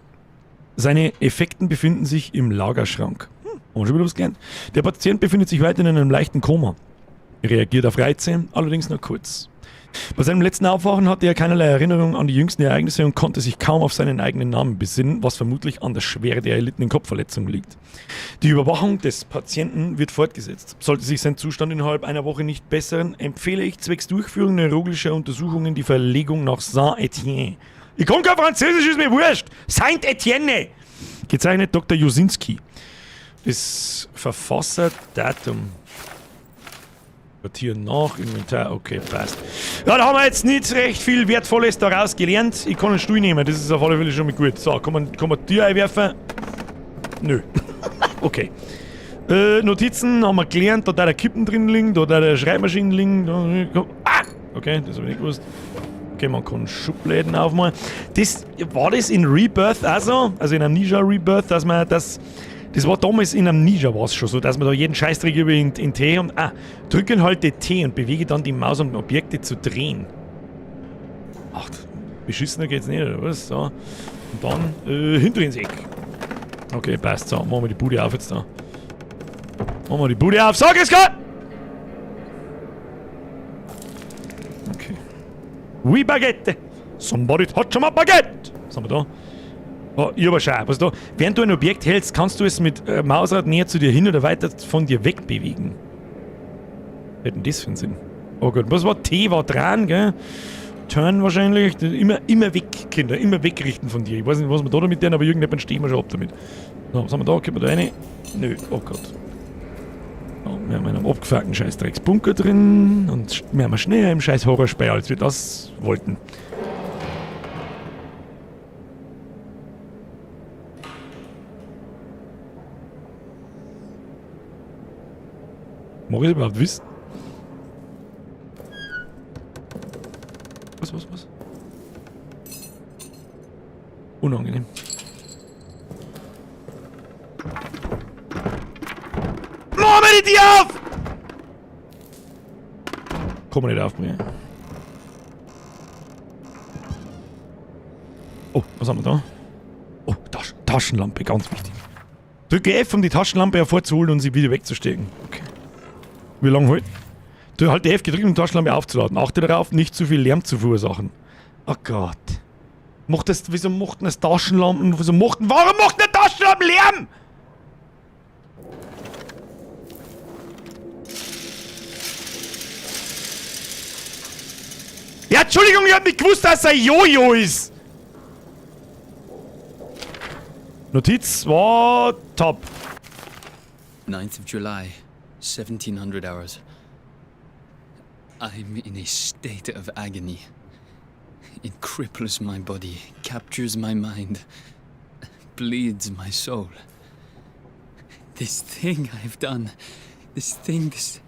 Seine Effekten befinden sich im Lagerschrank. Haben wir schon wieder was gelernt. Der Patient befindet sich weiterhin in einem leichten Koma. Er reagiert auf Reize, allerdings nur kurz. Bei seinem letzten Aufwachen hatte er keinerlei Erinnerung an die jüngsten Ereignisse und konnte sich kaum auf seinen eigenen Namen besinnen, was vermutlich an der Schwere der erlittenen Kopfverletzung liegt. Die Überwachung des Patienten wird fortgesetzt. Sollte sich sein Zustand innerhalb einer Woche nicht bessern, empfehle ich zwecks Durchführung neurologischer Untersuchungen die Verlegung nach Saint-Étienne. Ich kann kein Französisch, ist mir wurscht! Saint-Étienne! Gezeichnet Doktor Josinski. Das Verfasserdatum. Sortieren nach, Inventar, okay, passt. Ja, da haben wir jetzt nicht recht viel Wertvolles daraus gelernt. Ich kann einen Stuhl nehmen, das ist auf alle Fälle schon mal gut. So, kann man Tür einwerfen? Nö. Okay. Notizen haben wir gelernt, da da der Kippen drin liegen, da da der Schreibmaschinen liegen. Da, ah! Okay, das hab ich nicht gewusst. Okay, man kann Schubläden aufmachen. War das in Rebirth auch so? Also in Amnesia Rebirth, dass man das... Das war damals in Amnesia war's schon so, dass man da jeden Scheißdreck über in T und... Ah, drücken halt die T und bewege dann die Maus, um Objekte zu drehen. Ach, beschissener geht's nicht, oder was? So. Und dann hinter ins Eck. Okay, passt. So, machen wir die Bude auf jetzt da. Machen wir die Bude auf. So, geht's gut! Okay. Oui, Baguette! Somebody touch my Baguette! Was haben wir da? Oh, ich hab schon. Was da? Während du ein Objekt hältst, kannst du es mit Mausrad näher zu dir hin oder weiter von dir wegbewegen. Was hat denn das für einen Sinn? Oh Gott, was war T? War dran, gell? Turn wahrscheinlich. Immer, immer weg, Kinder. Immer wegrichten von dir. Ich weiß nicht, was wir da damit tun, aber irgendjemand stehen wir schon ab damit. So, was haben wir da? Können wir da rein? Nö, oh Gott. Oh, wir haben einen abgefuckten Scheißdrecksbunker drin und wir haben schneller im scheiß Horrorspeier, als wir das wollten. Mag ich das überhaupt wissen? Was, was, was? Unangenehm. Mach mir die Tür auf! Komm nicht auf mir. Oh, was haben wir da? Oh, Taschenlampe, ganz wichtig. Drücke F, um die Taschenlampe hervorzuholen und sie wieder wegzustecken. Okay. Wie lange halt? Du halt F gedrückt, um die Taschenlampe aufzuladen. Achte darauf, nicht zu viel Lärm zu verursachen. Oh Gott. Macht das, wieso macht denn das Taschenlampen? Wieso macht denn, warum macht denn Taschenlampen Lärm? Ja, Entschuldigung, ich hab nicht gewusst, dass es ein Jojo ist. Notiz war top. 9th of July, 1700 hours. I'm in a state of agony. It cripples my body, captures my mind, bleeds my soul. This thing I've done, this thing, this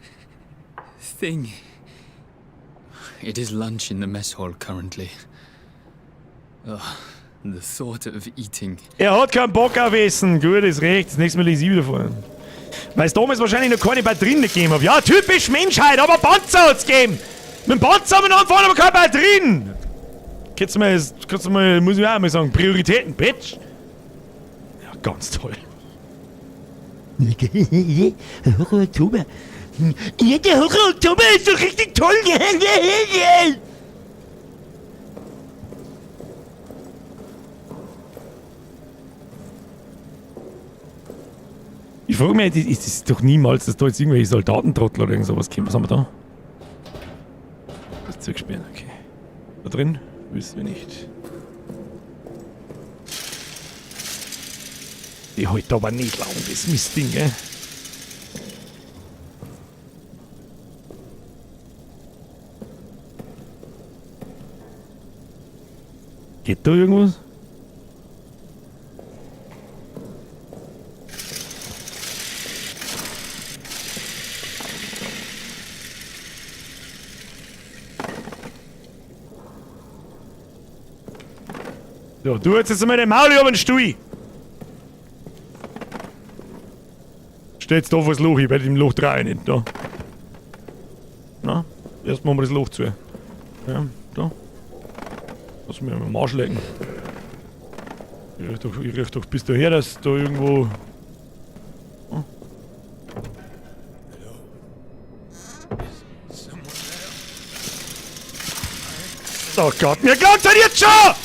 thing. It is lunch in the mess hall currently. Ugh, the thought of eating. Hat keinen Bock auf Essen. Gut, ist recht. Das nächste Mal lese ich wieder vor. Weil es damals wahrscheinlich noch keine Batterien gegeben hat. Ja, typisch Menschheit, aber Panzer hat's gegeben. Mit dem Panzer haben wir noch angefangen, aber keine Batterien. Kannst du mal, kannst du mal, muss ich auch mal sagen, Prioritäten, Bitch. Ja, ganz toll. Horror Oktober. Ja, der Horror Oktober ist doch richtig toll. Ich frage mich, ist das doch niemals, dass da jetzt irgendwelche Soldatentrottel oder irgend sowas kommen. Was haben wir da? Das zugesperrt, okay. Da drin? Wissen wir nicht. Die heute aber nicht lang, das Mistding, gell? Geht da irgendwas? So, du jetzt einmal den Maul über den Stuhl. Steh jetzt da vor das Loch, ich werde im Loch drehen nicht, da. Na, erst machen wir das Loch zu. Ja, da. Lass mich am Arsch lecken. Ich riech doch bis daher, dass da irgendwo... Oh. Oh Gott, mir glaubt halt jetzt schon!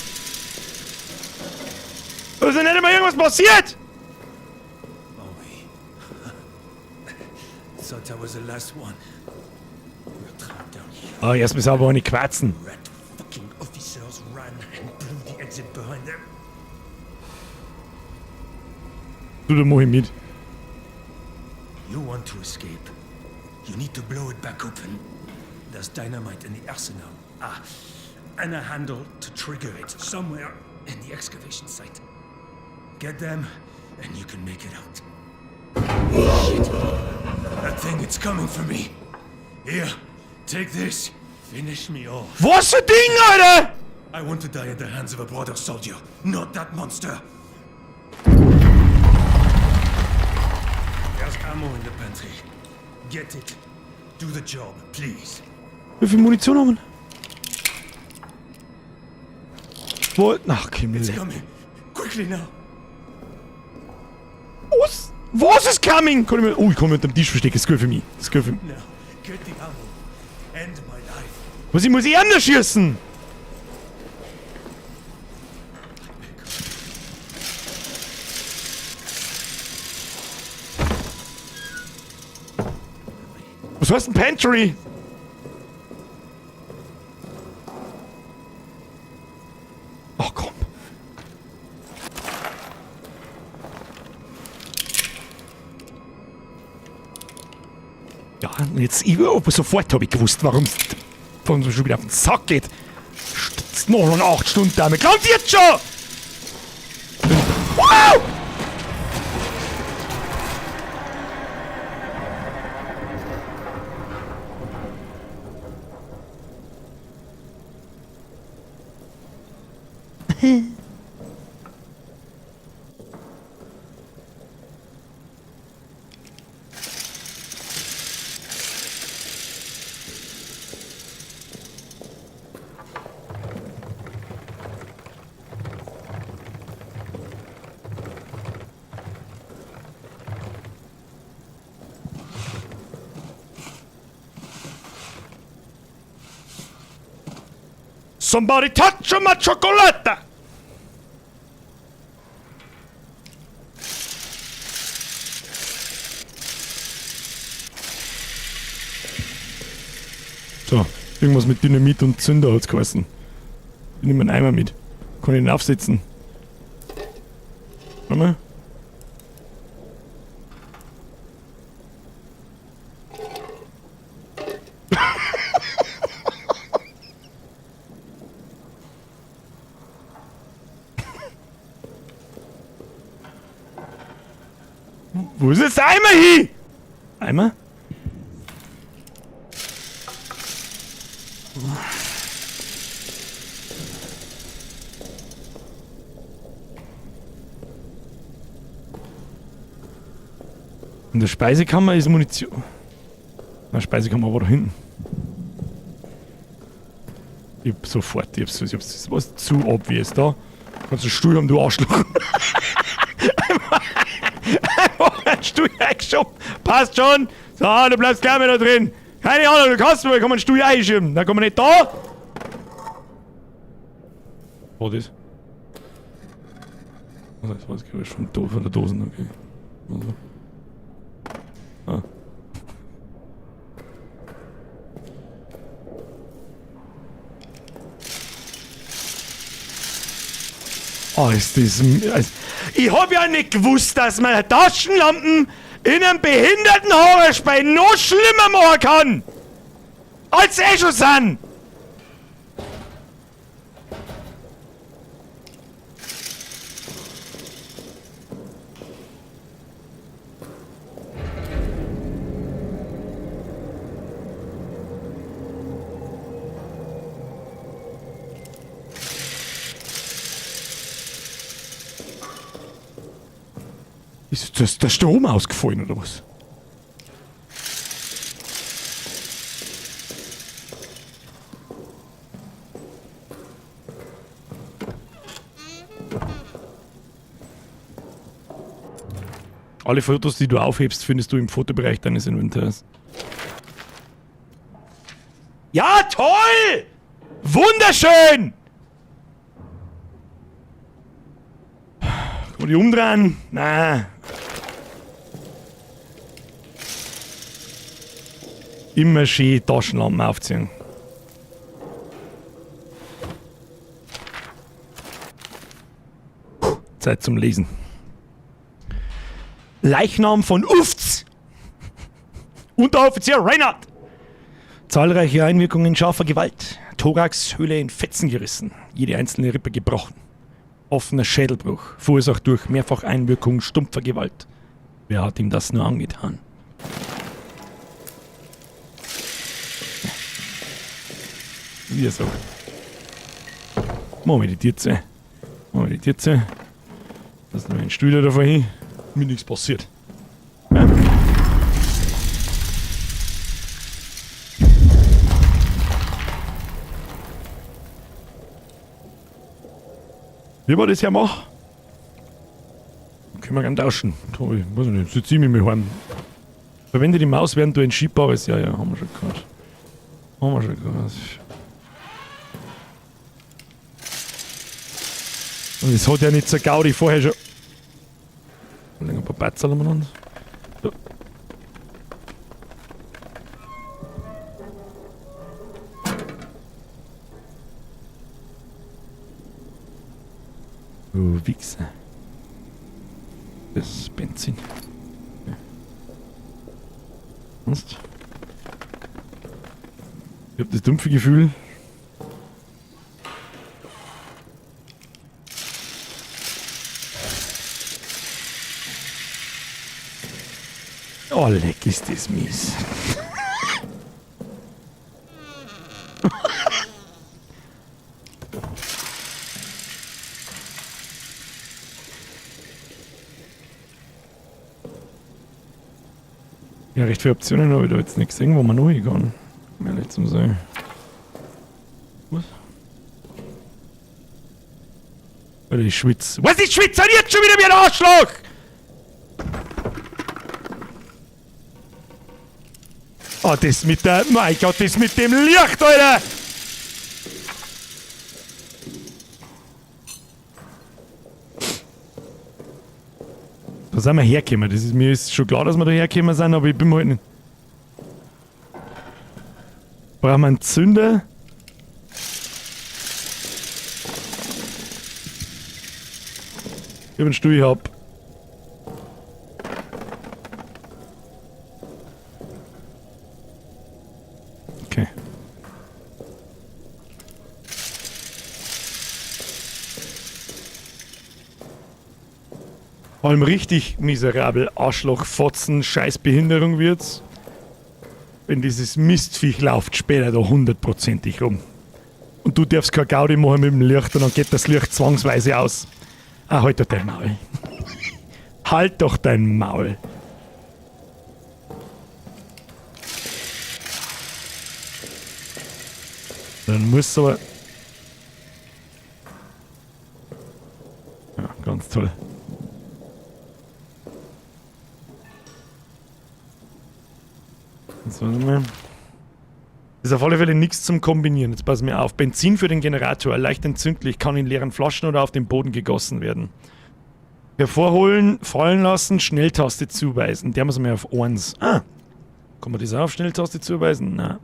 Da ist ja nicht immer irgendwas passiert! Thought I was the last one. We're trapped down here. Ah, erst mal sauber eine Quatzen. Rat fucking officers ran and blew the exit behind them. Du, da mach ich mit. You want to escape. You need to blow it back open. There's dynamite in the arsenal. Ah, and a handle to trigger it somewhere in the excavation site. Get them, and you can make it out. Shit! That thing, it's coming for me. Here, take this. Finish me off. Was für Ding, Alter! I want to die at the hands of a brother soldier, not that monster. There's ammo in the pantry. Get it. Do the job, please. Wie viel Munition haben wir? Wo? Ach, Himmel. It's coming. Quickly now. Was? Was ist coming? Kann ich mir, oh, ich kann mich unter dem Tisch verstecken. Das ist gut für mich. Das ist gut für mich. Now, get the ammo. End my life. Was, ich muss ihn erschießen? Was heißt denn Pantry? Ach komm. Ja, und jetzt, ich, oh, sofort habe ich gewusst, warum es schon wieder auf den Sack geht. Noch 8 Stunden damit. Glaubt ihr jetzt schon? Wow! Somebody touch my chocolate! So, irgendwas mit Dynamit und Zünder hat's geheißen. Ich nehme einen Eimer mit. Kann ich ihn aufsetzen? Warte mal. Wo ist jetzt der Eimer hin? Eimer? In der Speisekammer ist Munition. Na, Speisekammer war da hinten. Ich hab sofort, ich hab's, ich hab's, das war zu obvious da. Kannst du einen Stuhl haben, du Arschloch. Einfach einen Stuhl eingeschoben. Passt schon. So, du bleibst gleich wieder drin. Keine Ahnung, du kannst mir, kann man einen Stuhl einschieben. Da kommen wir nicht da. Was ist? Also, das war das Geräusch von der Dosen, okay. Also. Ah. Oh, ist das also, ich hab ja nicht gewusst, dass man Taschenlampen in einem behinderten Horrorspiel noch schlimmer machen kann, als eh schon sind. Ist das der Strom ausgefallen oder was? Alle Fotos, die du aufhebst, findest du im Fotobereich deines Inventars. Ja, toll! Wunderschön! Kann man die umdrehen? Nein. Immer schön Taschenlampen aufziehen. Puh, Zeit zum Lesen. Leichnam von Ufz! Unteroffizier Reinhardt! Zahlreiche Einwirkungen scharfer Gewalt. Thoraxhöhle in Fetzen gerissen. Jede einzelne Rippe gebrochen. Offener Schädelbruch. Verursacht durch Mehrfacheinwirkung stumpfer Gewalt. Wer hat ihm das nur angetan? Wie er sagt. Machen wir die Tür zu. Machen wir die Tür zu. Lass noch einen Stuhl da davor hin. Mir nichts passiert. Ja? Wie wir das ja machen? Können wir gern tauschen. Ich weiß nicht, sitze ich mit mir heim. Verwende die Maus, während du ein schiebbares. Ja, ja, haben wir schon gehört. Haben wir schon gehört. Und es hat ja nicht so Gaudi vorher schon. Ein paar Batzel umeinander. So. Du Wichser. Das ist Benzin. Ja. Sonst? Ich hab das dumpfe Gefühl. Oh, leck, ist das mies. Ja, recht viele Optionen habe ich da jetzt nicht gesehen, wo man noch hin kann. Um ehrlich zu sein. Was? Alter, ich schwitze. Was? Ich schwitze jetzt schon wieder wie ein Arschloch! Oh, das mit der... Mein Gott, das mit dem Licht, Alter! Da sind wir hergekommen. Das ist, mir ist schon klar, dass wir da hergekommen sind, aber ich bin mir halt nicht... Brauchen wir einen Zünder? Ich hab einen Stuhl, ich hab. Vor allem richtig miserabel Arschloch, Fotzen, Scheißbehinderung wird's, wenn dieses Mistviech läuft später da hundertprozentig rum. Und du darfst kein Gaudi machen mit dem Licht und dann geht das Licht zwangsweise aus. Ah, halt doch dein Maul. Halt doch dein Maul. Dann muss aber... Ja, ganz toll. Jetzt warte mal. Ist auf alle Fälle nichts zum Kombinieren. Jetzt pass mir auf. Benzin für den Generator, leicht entzündlich, kann in leeren Flaschen oder auf den Boden gegossen werden. Hervorholen, fallen lassen, Schnelltaste zuweisen. Der muss mir auf 1. Ah. Kann man das auch auf Schnelltaste zuweisen? Nein.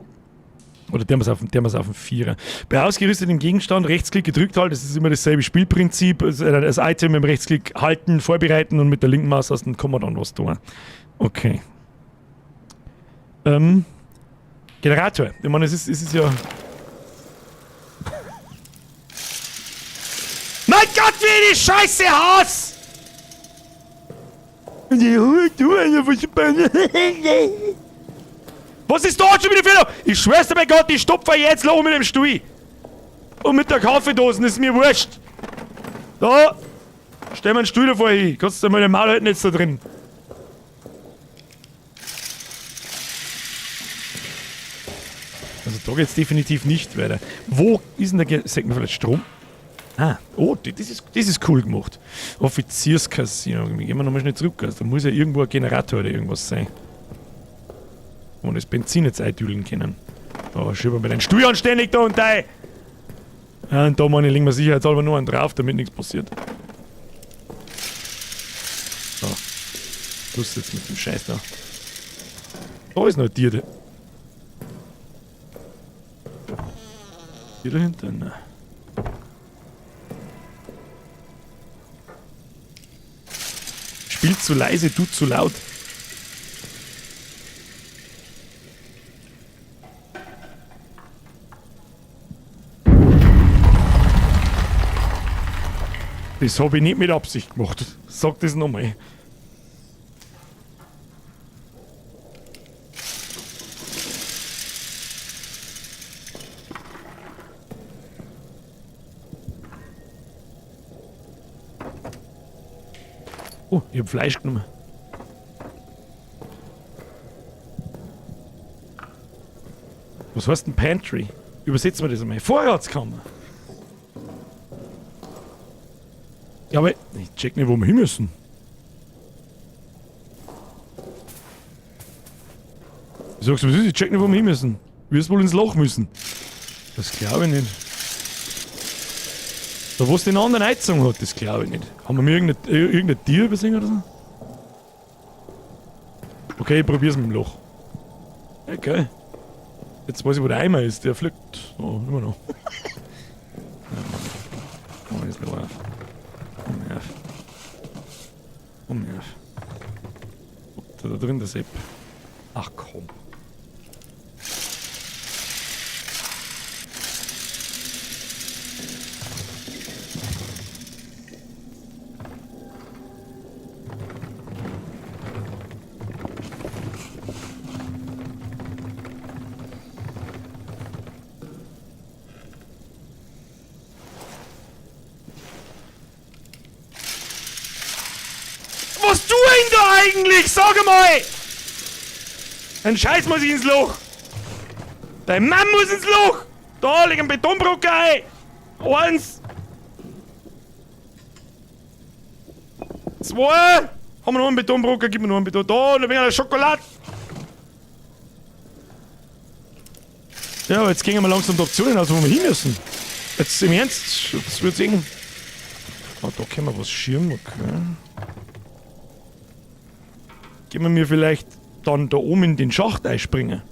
Oder der muss auf, der muss auf den 4er. Bei ausgerüstetem Gegenstand Rechtsklick gedrückt halten, das ist immer dasselbe Spielprinzip. Das Item mit dem Rechtsklick halten, vorbereiten und mit der linken Maustaste kann man dann was tun. Okay. Generator. Ich meine, es ist ja... Mein Gott, wie die Scheiße Hass! Was ist da schon wieder für... Ich schwör's dir bei Gott, ich stopfe jetzt Loch mit dem Stuhl. Und mit der Kaffeedose, ist mir wurscht. Da! Stell mir einen Stuhl davor hin. Kannst du mal den Maul halten jetzt da drin. Also da geht's definitiv nicht weiter. Wo ist denn der Ge-, sagt man vielleicht Strom? Ah, oh, das ist cool gemacht. Offizierskassierung. Gehen wir nochmal schnell zurück. Also, da muss ja irgendwo ein Generator oder irgendwas sein. Wo wir das Benzin jetzt eindüdeln können. Da schieben wir den Stuhl anständig da und da. Ja, und da meine ich, legen wir sicherheitshalber nur einen drauf, damit nichts passiert. So. Schluss jetzt mit dem Scheiß da. Da ist noch ein Tier. Hier dahinter? Nein. Spielt zu leise, du zu laut. Das hab ich nicht mit Absicht gemacht. Sag das nochmal. Oh, ich hab Fleisch genommen. Was heißt denn Pantry? Übersetzen wir das einmal. Vorratskammer. Ja, aber ich check nicht, wo wir hin müssen. Ich sag's, was ist? Ich check nicht, wo wir hin müssen. Wir müssen wohl ins Loch müssen. Das glaub ich nicht. Da, wo es den anderen eingezogen hat, das glaub ich nicht. Haben wir mir irgendein Tier übersehen oder so? Okay, ich probier's mit dem Loch. Okay. Jetzt weiß ich, wo der Eimer ist. Der fliegt. Oh, immer noch. Ja, Mann. Oh, das Loch auf. Komm auf. Komm auf. Da drin, der Sepp. Ach komm. Was tu ich denn da eigentlich? Sag mal! Ein Scheiß muss ich ins Loch! Dein Mann muss ins Loch! Da liegt ein Betonbrocken ein! 1! 2! Haben wir noch einen Betonbrocken? Gib mir noch einen Beton. Da, ein wenig Schokolade! Ja, aber jetzt gehen wir langsam die Optionen aus, wo wir hin müssen. Jetzt im Ernst, das wird's eng. Ah, da können wir was schirmen, okay. Gehen wir mir vielleicht dann da oben in den Schacht einspringen.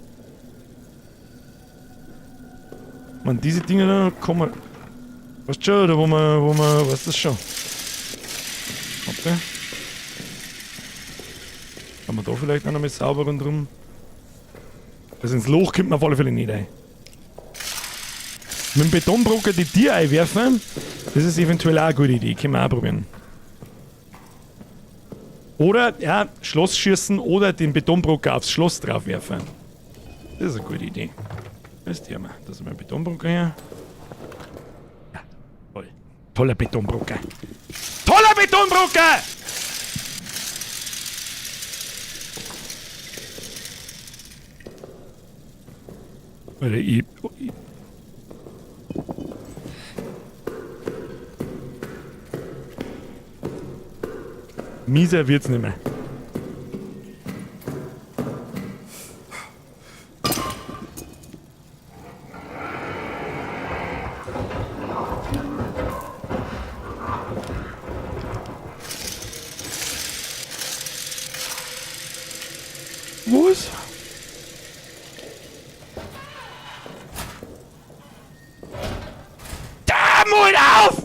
Man, diese Dinger da kommen. Weißt du schon, oder wo man, weißt du das schon? Warte. Kann man da vielleicht auch noch mal sauber rundherum? Also ins Loch kommt man auf alle Fälle nicht rein. Mit dem Betonbrocker die Tiere einwerfen, das ist eventuell auch eine gute Idee. Können wir auch probieren. Oder, ja, Schloss schießen oder den Betonbrocker aufs Schloss draufwerfen. Das ist eine gute Idee. Das Thema. Da ist mein Betonbrocker her. Ja, toll. Toller Betonbrocker. Toller Betonbrocker! Alter, ich. Mieser wird's nicht mehr. Was? Da, Mund auf!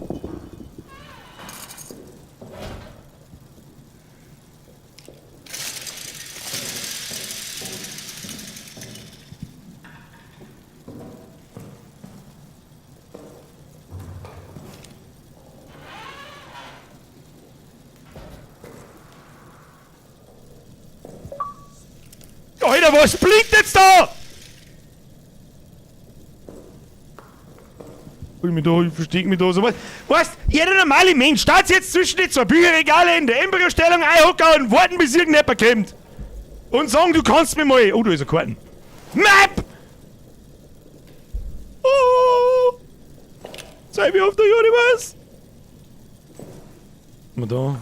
Alter, was blinkt jetzt da? Ich mich da, ich versteck mich da so was. Weißt, jeder normale Mensch steht jetzt zwischen die zwei Bücherregale in der Embryostellung einhocken und warten, bis irgendjemand kommt. Und sagen, du kannst mir mal. Oh, da ist eine Karten. Map! Oh! Zeig mir auf der Universe! Mal da.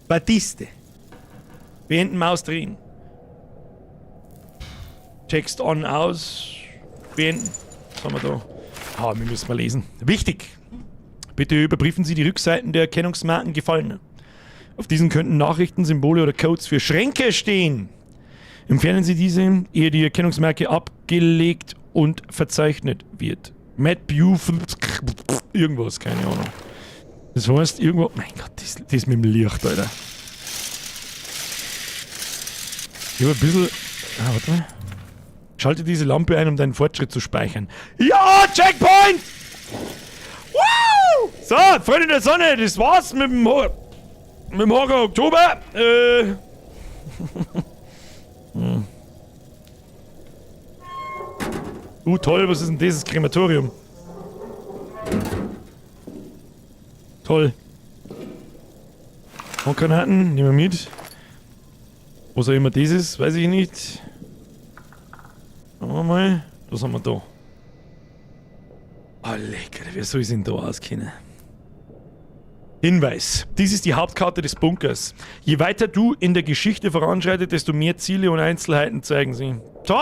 Batiste. Beenden, Maus drehen. Text on, aus. Beenden. Was haben wir da? Ah, wir müssen mal lesen. Wichtig! Bitte überprüfen Sie die Rückseiten der Erkennungsmarken Gefallener. Auf diesen könnten Nachrichten, Symbole oder Codes für Schränke stehen. Entfernen Sie diese, ehe die Erkennungsmarke abgelegt und verzeichnet wird. Matt Buford, irgendwas, keine Ahnung. Das heißt, irgendwo. Mein Gott, das mit dem Licht, Alter. Ich hab ein bisschen. Ah, warte mal. Schalte diese Lampe ein, um deinen Fortschritt zu speichern. Ja, Checkpoint! Woo! So, Freunde der Sonne, das war's mit dem, Horror Oktober. Toll, was ist denn dieses Krematorium? Toll. Handgranaten, nehmen wir mit. Was auch immer das ist, weiß ich nicht. Schauen wir mal. Was haben wir da? Oh, lecker, wer soll sich denn da auskennen? Hinweis. Dies ist die Hauptkarte des Bunkers. Je weiter du in der Geschichte voranschreitest, desto mehr Ziele und Einzelheiten zeigen sie. Toll!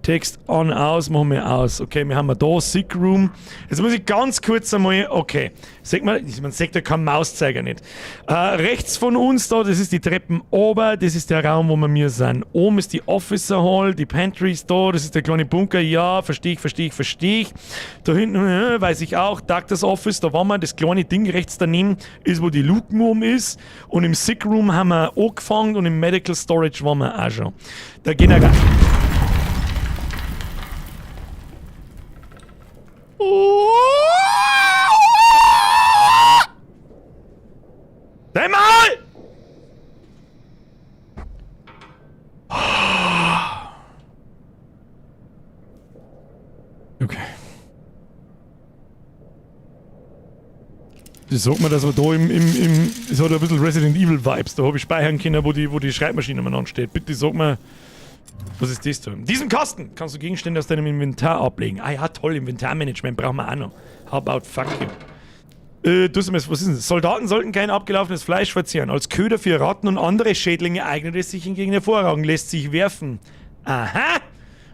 Text on, aus, machen wir aus. Okay, wir haben da Sick Room. Jetzt muss ich ganz kurz einmal, okay. Sag mal, man sieht ja keinen Mauszeiger nicht. Rechts von uns da, das ist die Treppen oben, das ist der Raum, wo wir mir sind. Oben ist die Officer Hall, die Pantry ist da, das ist der kleine Bunker, ja, verstehe ich, verstehe ich, verstehe ich. Da hinten, weiß ich auch, Doctor's Office, da waren wir, das kleine Ding rechts daneben ist, wo die Luken oben ist. Und im Sick Room haben wir angefangen und im Medical Storage waren wir auch schon. Der General... Dein Maul! Okay. Das sagt man, dass wir da im es hat ein bisschen Resident Evil Vibes. Da habe ich speichern können, wo die Schreibmaschine umeinander steht. Bitte sag mir, was ist das da? In diesem Kasten kannst du Gegenstände aus deinem Inventar ablegen. Ah ja, toll, Inventarmanagement brauchen wir auch noch. How about fuck you? Was ist denn das? Soldaten sollten kein abgelaufenes Fleisch verzehren. Als Köder für Ratten und andere Schädlinge eignet es sich hingegen hervorragend, lässt sich werfen. Aha!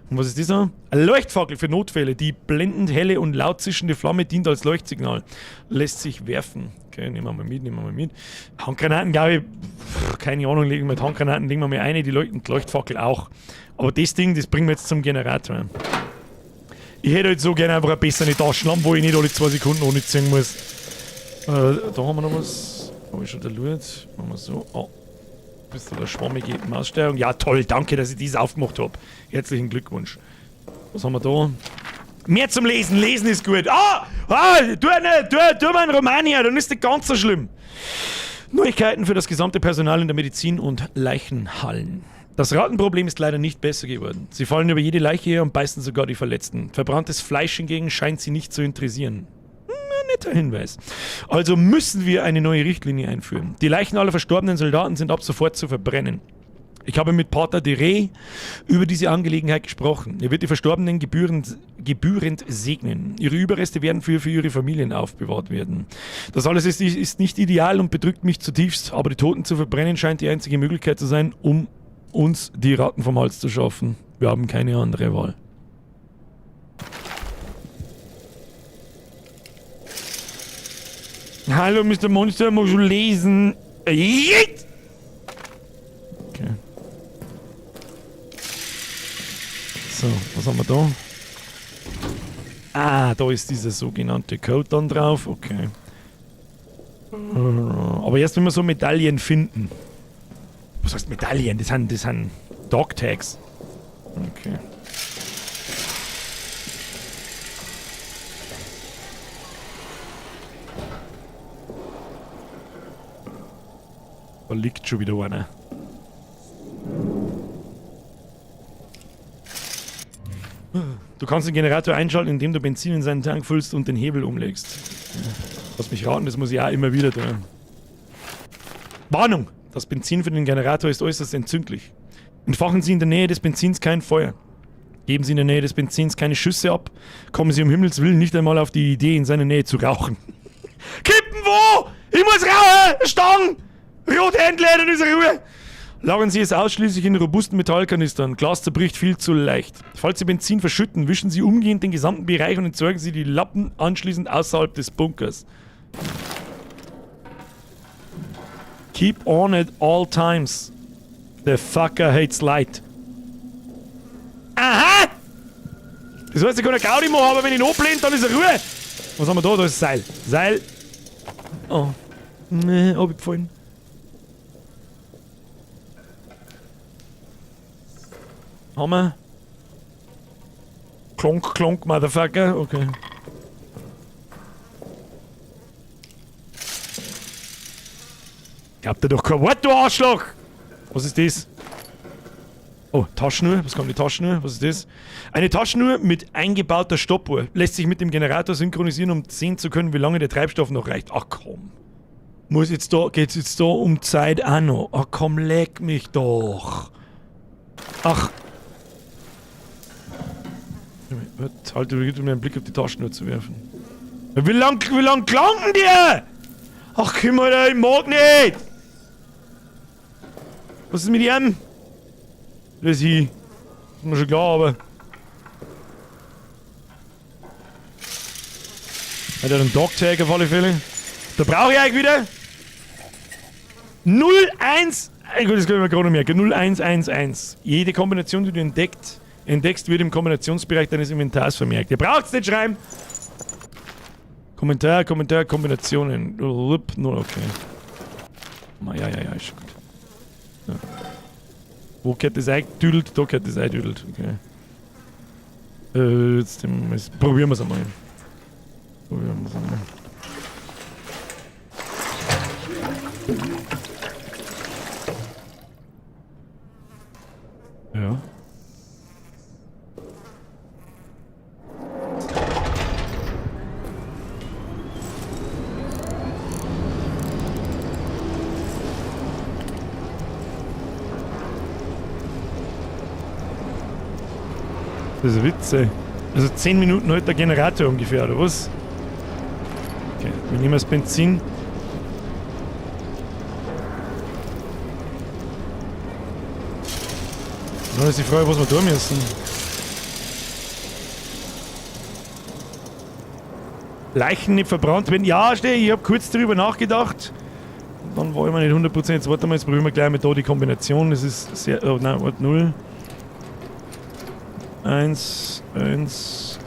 Und was ist das noch? Eine Leuchtfackel für Notfälle. Die blendend helle und laut zischende Flamme dient als Leuchtsignal. Lässt sich werfen. Okay, nehmen wir mal mit, nehmen wir mal mit. Handgranaten, glaube ich, pff, keine Ahnung, legen wir mit Handgranaten, legen wir mal eine, die Leuchtfackel auch. Aber das Ding, das bringen wir jetzt zum Generator. Ich hätte halt so gerne einfach eine bessere Taschenlampe, wo ich nicht alle 2 Sekunden ohne ziehen muss. Da haben wir noch was. Hab ich schon der Loot? Machen wir so. Oh. Bisschen der schwammige Maussteuerung. Ja, toll, danke, dass ich dies aufgemacht hab. Herzlichen Glückwunsch. Was haben wir da? Mehr zum Lesen. Lesen ist gut. Ah! Ah! Tu mal einen Roman her, dann ist das ganz so schlimm. Neuigkeiten für das gesamte Personal in der Medizin und Leichenhallen. Das Rattenproblem ist leider nicht besser geworden. Sie fallen über jede Leiche her und beißen sogar die Verletzten. Verbranntes Fleisch hingegen scheint sie nicht zu interessieren. Ein netter Hinweis. Also müssen wir eine neue Richtlinie einführen. Die Leichen aller verstorbenen Soldaten sind ab sofort zu verbrennen. Ich habe mit Pater de Rey über diese Angelegenheit gesprochen. Er wird die Verstorbenen gebührend segnen. Ihre Überreste werden für ihre Familien aufbewahrt werden. Das alles ist nicht ideal und bedrückt mich zutiefst, aber die Toten zu verbrennen scheint die einzige Möglichkeit zu sein, um uns die Ratten vom Hals zu schaffen. Wir haben keine andere Wahl. Hallo, Mr. Monster, muss schon lesen. Jetzt! Okay. So, was haben wir da? Ah, da ist dieser sogenannte Code dann drauf. Okay. Aber erst wenn wir so Medaillen finden. Was heißt Medaillen? Das sind Dog-Tags. Okay. Da liegt schon wieder einer. Du kannst den Generator einschalten, indem du Benzin in seinen Tank füllst und den Hebel umlegst. Lass mich raten, das muss ich auch immer wieder tun. Warnung! Das Benzin für den Generator ist äußerst entzündlich. Entfachen Sie in der Nähe des Benzins kein Feuer. Geben Sie in der Nähe des Benzins keine Schüsse ab. Kommen Sie um Himmels Willen nicht einmal auf die Idee, in seiner Nähe zu rauchen. Kippen wo? Ich muss rauchen! Stangen! Rote Händler, dann ist Ruhe! Lagern Sie es ausschließlich in robusten Metallkanistern. Glas zerbricht viel zu leicht. Falls Sie Benzin verschütten, wischen Sie umgehend den gesamten Bereich und entsorgen Sie die Lappen anschließend außerhalb des Bunkers. Keep on at all times. The fucker hates light. Aha! Das heißt, ich kann eine Gaudi machen, aber wenn ich ihn ablehnt, dann ist er Ruhe. Was haben wir da? Da ist Seil. Seil. Oh. Nee, hab ich gefallen. Haben wir? Klonk, klonk, Motherfucker. Okay. Glaubt ihr doch kein Wort, du Arschloch! Was ist das? Oh, Taschenuhr. Was kommt die Taschenuhr? Was ist das? Eine Taschenuhr mit eingebauter Stoppuhr. Lässt sich mit dem Generator synchronisieren, um sehen zu können, wie lange der Treibstoff noch reicht. Ach komm. Muss jetzt da, geht's jetzt da um Zeit auch noch? Ach komm, leck mich doch. Ach. Halt, um einen Blick auf die Taschenuhr zu werfen. Wie lang klangen die? Ach komm, Alter, ich mag nicht! Was ist mit ihm? Das ist hier. Ist mir schon klar, aber. Hat er einen Dog-Tag auf alle Fälle? Da brauche ich eigentlich wieder 0, 1. Gut, das kann ich mir gerade noch merken. 0, 1, 1, 1. Jede Kombination, die du entdeckst, wird im Kombinationsbereich deines Inventars vermerkt. Ihr braucht's nicht schreiben! Kommentar, Kommentar, Kombinationen. 0, okay. Ja, ja, ist schon gut. So. Wo gehört das eingedüdelt? Da gehört das eingedüdelt. Okay. Jetzt probieren wir es einmal. Probieren wir es einmal. Ja. Das ist Witz, ey. Also 10 Minuten hält der Generator ungefähr, oder was? Okay, wir nehmen das Benzin. Dann ist die Frage, was wir tun müssen. Leichen nicht verbrannt werden. Ja, steh, ich hab kurz drüber nachgedacht. Dann war ich mir nicht 100%. Jetzt warte mal, jetzt probieren wir gleich mit da die Kombination. Das ist sehr. Oh nein, warte, 0. 1, 1.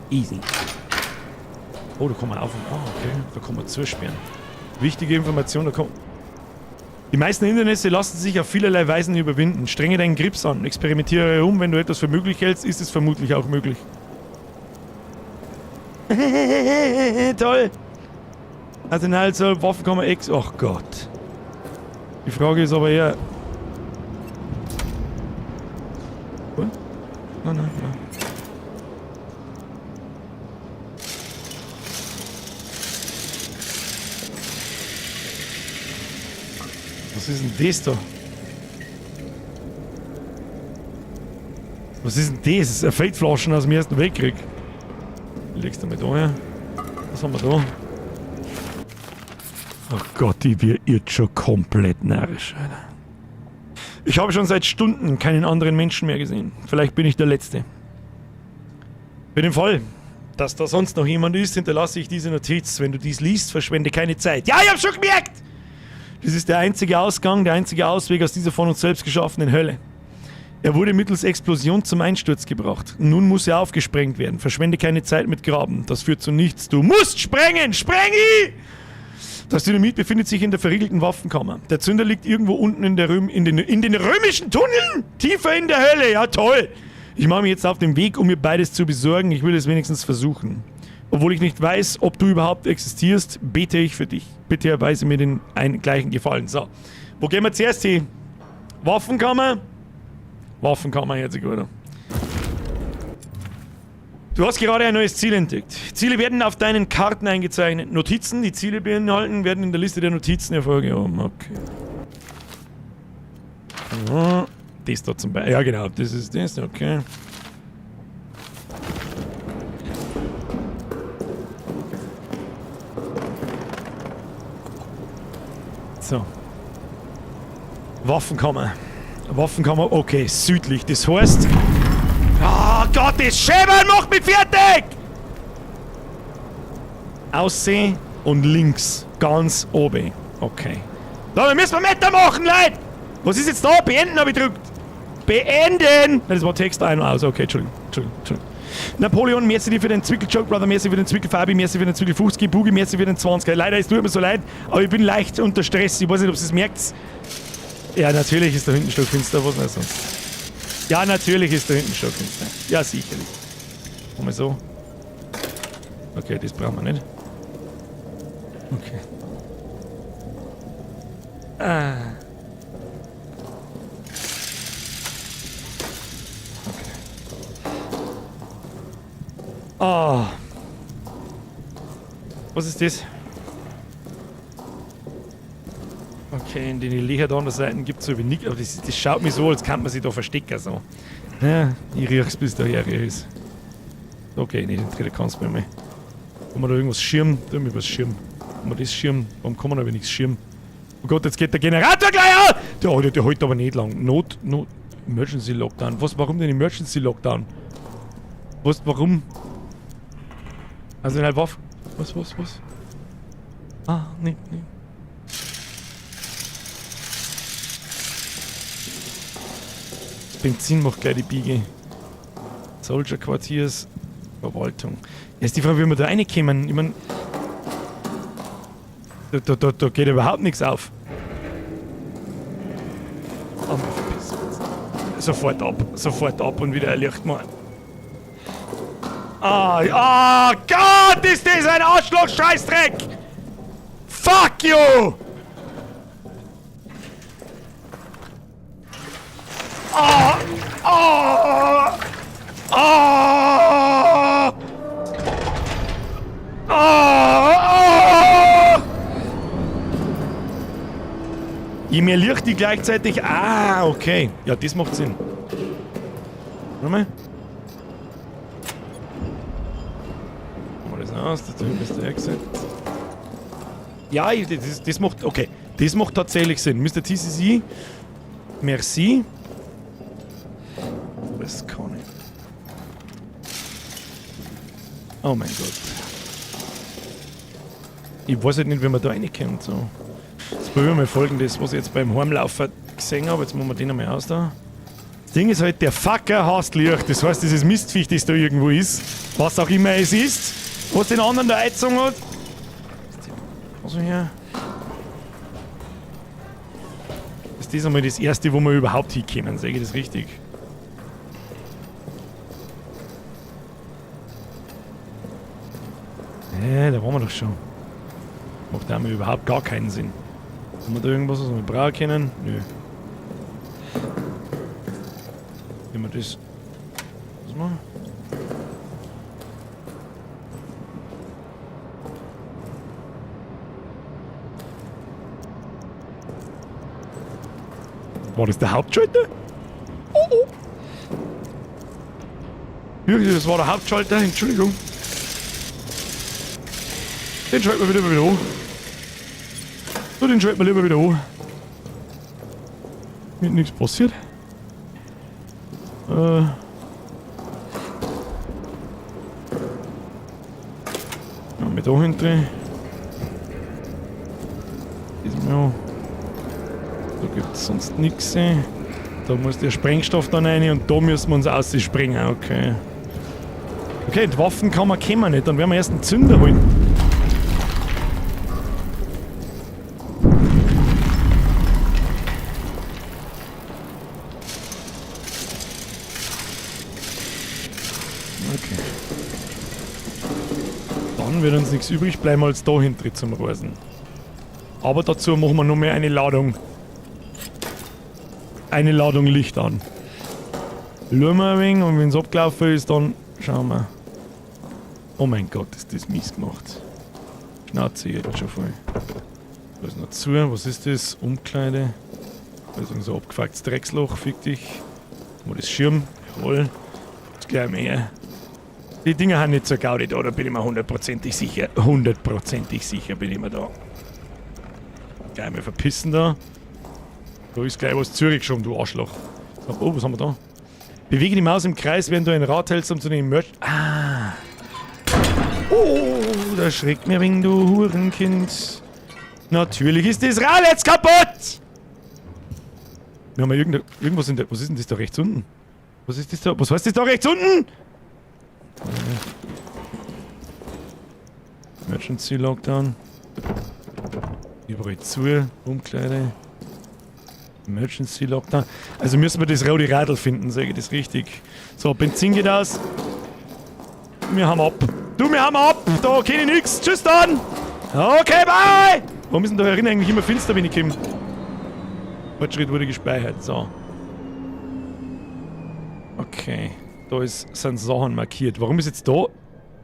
Easy. Oh, da kann man auf und. Ah, okay. Da kann man zusperren. Wichtige Information, da kommt. Die meisten Hindernisse lassen sich auf vielerlei Weisen überwinden. Strenge deinen Grips an. Experimentiere herum. Wenn du etwas für möglich hältst, ist es vermutlich auch möglich. Toll! Arsenal soll Waffenkammer X. Ach Gott. Die Frage ist aber eher. Nein, nein, nein. Was ist denn das da? Was ist denn das? Das ist eine Feldflaschen aus dem Ersten Weltkrieg. Legst du mal da her. Was haben wir da? Ach Gott, ich werde jetzt schon komplett narrisch, Alter. Ich habe schon seit Stunden keinen anderen Menschen mehr gesehen. Vielleicht bin ich der Letzte. Für den Fall, dass da sonst noch jemand ist, hinterlasse ich diese Notiz. Wenn du dies liest, verschwende keine Zeit. Ja, ich hab's schon gemerkt! Das ist der einzige Ausgang, der einzige Ausweg aus dieser von uns selbst geschaffenen Hölle. Er wurde mittels Explosion zum Einsturz gebracht. Nun muss er aufgesprengt werden. Verschwende keine Zeit mit Graben. Das führt zu nichts. Du musst sprengen! Sprengi! Das Dynamit befindet sich in der verriegelten Waffenkammer. Der Zünder liegt irgendwo unten in, der Röm in, den, in den römischen Tunneln! Tiefer in der Hölle! Ja, toll! Ich mache mich jetzt auf den Weg, um mir beides zu besorgen. Ich will es wenigstens versuchen. Obwohl ich nicht weiß, ob du überhaupt existierst, bete ich für dich. Bitte erweise mir den einen gleichen Gefallen. So, wo gehen wir zuerst hin? Waffenkammer? Waffenkammer, herzlich gut. Du hast gerade ein neues Ziel entdeckt. Ziele werden auf deinen Karten eingezeichnet. Notizen, die Ziele beinhalten, werden in der Liste der Notizen hervorgehoben. Okay. Das da zum Beispiel. Ja, genau, das ist das, okay. So. Waffenkammer. Waffenkammer, okay, südlich. Das heißt. Ah Gott, das Schäbern macht mich fertig! Aussehen und links. Ganz oben. Okay. Da müssen wir weitermachen, Leute! Was ist jetzt da? Beenden habe ich gedrückt. Beenden! Nein, das war Text ein und aus. Okay, Entschuldigung. Entschuldigung, Entschuldigung. Napoleon, merci dir für den Zwickel, Joke Brother, merci für den Zwickel, Fabi, merci für den Zwickel, 50, Bugi, merci für den 20. Leider, es tut mir so leid, aber ich bin leicht unter Stress. Ich weiß nicht, ob ihr es merkt. Ja, natürlich ist da hinten stockfinster, was denn sonst? Ja, natürlich ist da hinten stockfinster. Ja, sicherlich. Machen wir so. Okay, das brauchen wir nicht. Okay. Ah. Okay. Ah. Was ist das? Okay, in den Löcher da an der Seite gibt es so wenig, aber das schaut mir so, als könnte man sich da verstecken. So. Ja, ich riech's bis daher ist. Okay, nee, den dritten kannst du mir mal. Kann man da irgendwas schirmen? Da mir was schirmen. Kann man das schirmen? Warum kann man aber nichts schirmen? Oh Gott, jetzt geht der Generator gleich an! Der hält aber nicht lang. Not, Emergency Lockdown. Was, warum denn Emergency Lockdown? Was, warum? Also, halt Waffe. Was? Ah, nee, nee. Das Benzin macht gleich die Biege. Soldier Quartiers, Verwaltung. Jetzt die Frage, wie wir da reinkommen. Ich mein, da geht überhaupt nichts auf. Oh, verpiss uns. Sofort ab, sofort ab und wieder ein Licht machen. Ah, Gott, ist das ein Arschloch-Scheißdreck! Fuck you! Ah! Ah! Ah! Ah! Ah! Je mehr Licht die gleichzeitig... Ah, okay. Ja, das macht Sinn. Warte mal. Machen wir das aus. Da hinten ist der Exit. Ja, das macht... Okay. Das macht tatsächlich Sinn. Mr. TCC, merci. Das kann ich. Oh mein Gott. Ich weiß halt nicht, wie man da reinkommt. So. Jetzt probieren wir mal Folgendes, was ich jetzt beim Heimlaufen gesehen habe. Jetzt machen wir den einmal aus da. Das Ding ist halt, der Fucker hasst Licht. Das heißt, dieses Mistviech, das da irgendwo ist, was auch immer es ist, was den anderen da eingezogen hat. Was hier? Ist das einmal das erste, wo wir überhaupt hinkommen? Sage ich das richtig? Da waren wir doch schon. Macht einmal überhaupt gar keinen Sinn. Haben wir da irgendwas, was wir brauchen können? Nö. Nehmen wir das. Was machen wir? War das der Hauptschalter? Oh oh! Wirklich, das war der Hauptschalter, Entschuldigung. Den schalten wir wieder an. So, den schalten wir lieber wieder an. Mit nichts passiert. Ja, mit da hinten. Ja. Da gibt's sonst nix. Da muss der Sprengstoff dann rein und da müssen wir uns aussprengen. Okay. Okay, die Waffen kann man kommen nicht. Dann werden wir erst einen Zünder holen. Okay. Dann wird uns nichts übrig bleiben, als da hinten zum Reisen. Aber dazu machen wir noch mehr eine Ladung. Eine Ladung Licht an. Schauen wir ein wenig und wenn's abgelaufen ist, dann schauen wir. Oh mein Gott, ist das mies gemacht. Schnauze jetzt schon voll. Da ist noch zu. Was ist das? Umkleide. Da ist irgend so ein abgefucktes Drecksloch. Fick dich. Wo das Schirm? Jawohl. Jetzt gleich mehr. Die Dinger haben nicht zur Gaudi da, da bin ich mir hundertprozentig sicher. Hundertprozentig sicher bin ich mir da. Gleich mal verpissen da. Da ist gleich was zurückgeschoben, du Arschloch. So, oh, was haben wir da? Bewege die Maus im Kreis, während du ein Rad hältst, um zu den Merch. Ah. Oh, da schreckt mir wegen, du Hurenkind. Natürlich ist das Rad jetzt kaputt! Wir haben ja irgendwas in der. Was ist denn das da rechts unten? Was ist das da? Was heißt das da rechts unten? Emergency Lockdown. Überall zu. Umkleide. Emergency Lockdown. Also müssen wir das rote Radl finden, sage ich das richtig. So, Benzin geht aus. Wir haben ab. Du, wir haben ab. Da kenn ich nix. Tschüss dann. Okay, bye. Warum ist denn da herin eigentlich immer finster, wenn ich komme? Fortschritt wurde gespeichert. So. Okay. Da sind Sachen markiert. Warum ist jetzt da?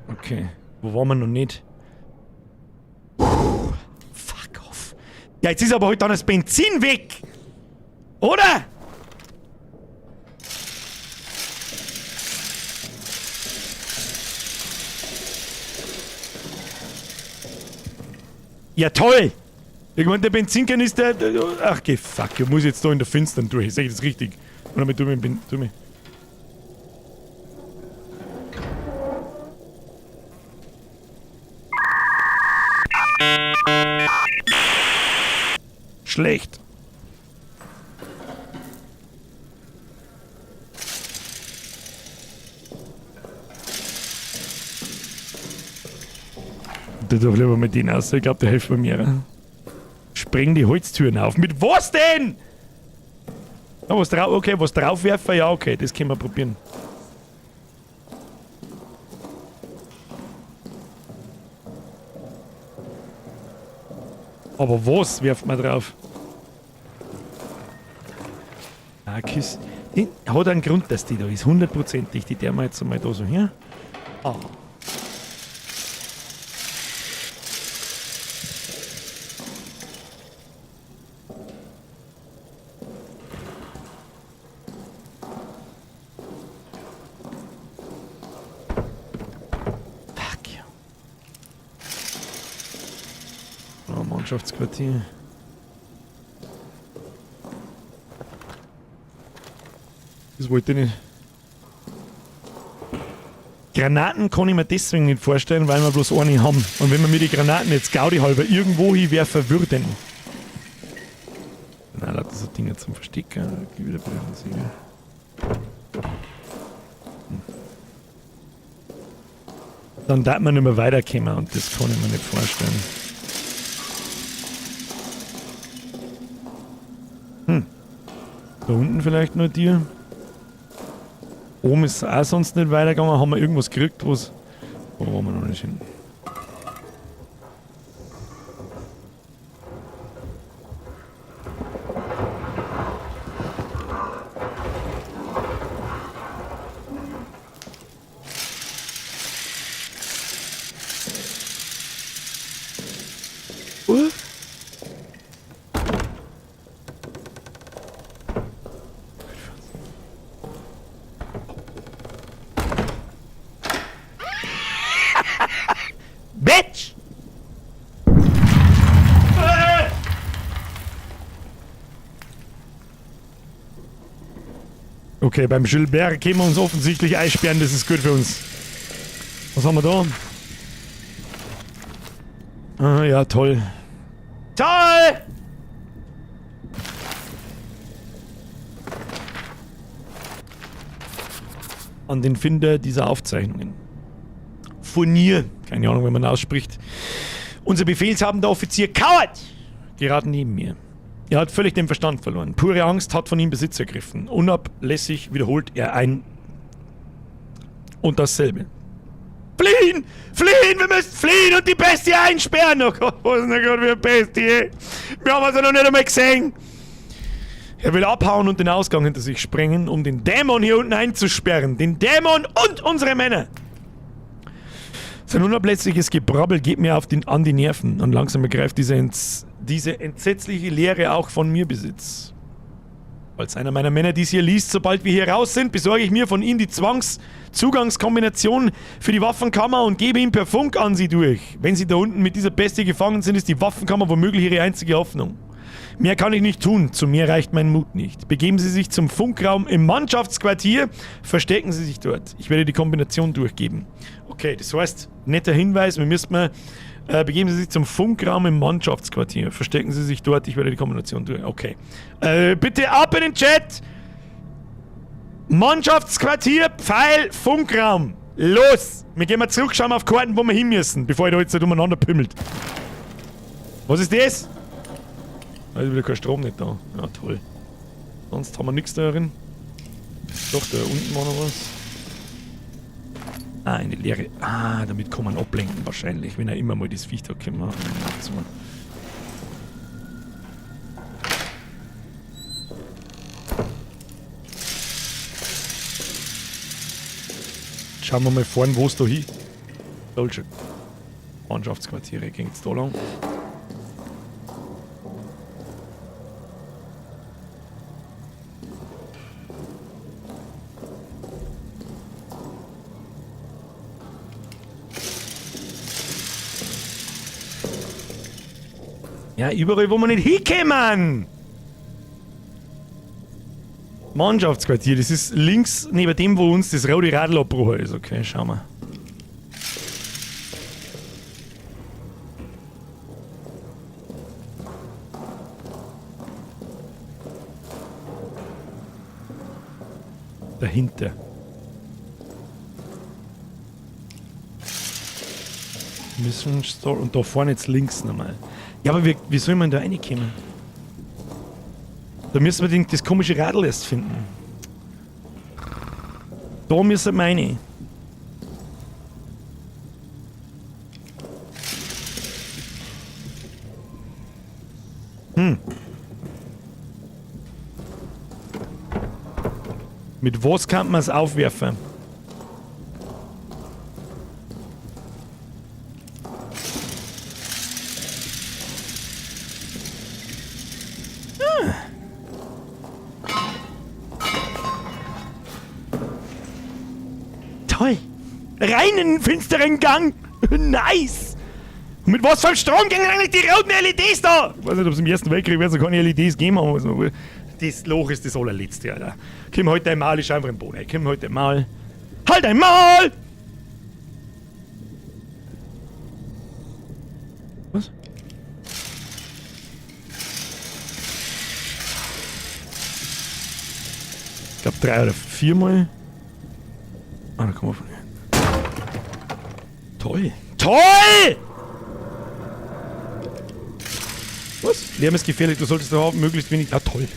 Okay. Wo waren wir noch nicht? Puh, fuck off. Ja, jetzt ist aber halt dann das Benzin weg. Oder? Ja, toll! Irgendwann der Benzinkanister. Ach, geh, fuck, ich muss jetzt da in der Finstern durch. Sag ich das richtig? Oder mit tu mich. Schlecht. Der darf lieber mit denen aus. Ich glaub, der hilft bei mir. Spreng die Holztüren auf. Mit was denn? Ja, was drauf, okay, was draufwerfen? Ja, okay, das können wir probieren. Aber was wirft man drauf? Ah, Kiss. Die hat einen Grund, dass die da ist. Hundertprozentig. Die der wir jetzt einmal da so her. Ah. Fuck you. Oh, Mannschaftsquartier. Das wollte ich nicht. Granaten kann ich mir deswegen nicht vorstellen, weil wir bloß eine haben. Und wenn wir mir die Granaten jetzt Gaudi halber irgendwo hinwerfen würden. Nein, lauter so Dinge zum Verstecken. Gib wieder Siegel. Dann darf man nicht mehr weiterkommen und das kann ich mir nicht vorstellen. Da unten vielleicht noch dir. Oben ist auch sonst nicht weitergegangen. Haben wir irgendwas gekriegt, was. Wo waren wir noch nicht hin? Okay, beim Gilbert können wir uns offensichtlich einsperren, das ist gut für uns. Was haben wir da? Ah, ja, toll. Toll! An den Finder dieser Aufzeichnungen. Fournier, keine Ahnung, wie man ausspricht. Unser befehlshabender Offizier kauert gerade neben mir. Er hat völlig den Verstand verloren. Pure Angst hat von ihm Besitz ergriffen. Unablässig wiederholt er ein und dasselbe. Fliehen! Fliehen! Wir müssen fliehen und die Bestie einsperren! Oh Gott, was ist denn gerade für eine Bestie? Wir haben sie noch nicht einmal gesehen! Er will abhauen und den Ausgang hinter sich sprengen, um den Dämon hier unten einzusperren. Den Dämon und unsere Männer! Sein unablässiges Gebrabbel geht mir an die Nerven und langsam ergreift diese entsetzliche Leere auch von mir Besitz. Falls einer meiner Männer dies hier liest, sobald wir hier raus sind, besorge ich mir von ihm die Zwangszugangskombination für die Waffenkammer und gebe ihn per Funk an sie durch. Wenn sie da unten mit dieser Bestie gefangen sind, ist die Waffenkammer womöglich ihre einzige Hoffnung. Mehr kann ich nicht tun, zu mir reicht mein Mut nicht. Begeben Sie sich zum Funkraum im Mannschaftsquartier, verstecken Sie sich dort. Ich werde die Kombination durchgeben. Okay, das heißt, netter Hinweis, wir müssen mal... begeben Sie sich zum Funkraum im Mannschaftsquartier. Verstecken Sie sich dort, ich werde die Kombination durch. Okay. Bitte ab in den Chat! Mannschaftsquartier, Pfeil, Funkraum. Los! Wir gehen mal zurück, schauen wir auf Karten, wo wir hin müssen, bevor ich da jetzt umeinander pümmelt. Was ist das? Da ist wieder kein Strom nicht da. Ja, toll. Sonst haben wir nichts da drin. Doch, da unten war noch was. Ah, eine leere. Ah, damit kann man ablenken wahrscheinlich, wenn er immer mal das Viech da kommt. Schauen wir mal vorn, wo es da hin. Solche Mannschaftsquartiere ging's da lang. Ja, überall, wo wir nicht hinkommen. Mannschaftsquartier, das ist links neben dem, wo uns das rote Radl abgebrochen ist. Okay, schauen wir. Dahinter. Mission Store und da vorne jetzt links nochmal. Ja, aber wie soll man da reinkommen? Da müssen wir das komische Radl erst finden. Da müssen wir rein. Mit was kann man's aufwerfen? Toll. Rein in den finsteren Gang. Nice. Und mit was für einem Strom gingen eigentlich die roten LEDs da? Ich weiß nicht, ob es im Ersten Weltkrieg so keine LEDs gegeben haben. Also, das Loch ist das allerletzte, Alter. Komm heute einmal, ich schau einfach im Boden. Komm heute einmal. Halt einmal! Was? Ich glaub, 3 oder 4 Mal. Ah, da kommen wir von hier. Toll! Toll! Was? Lärm ist gefährlich, du solltest überhaupt möglichst wenig... Ah, toll.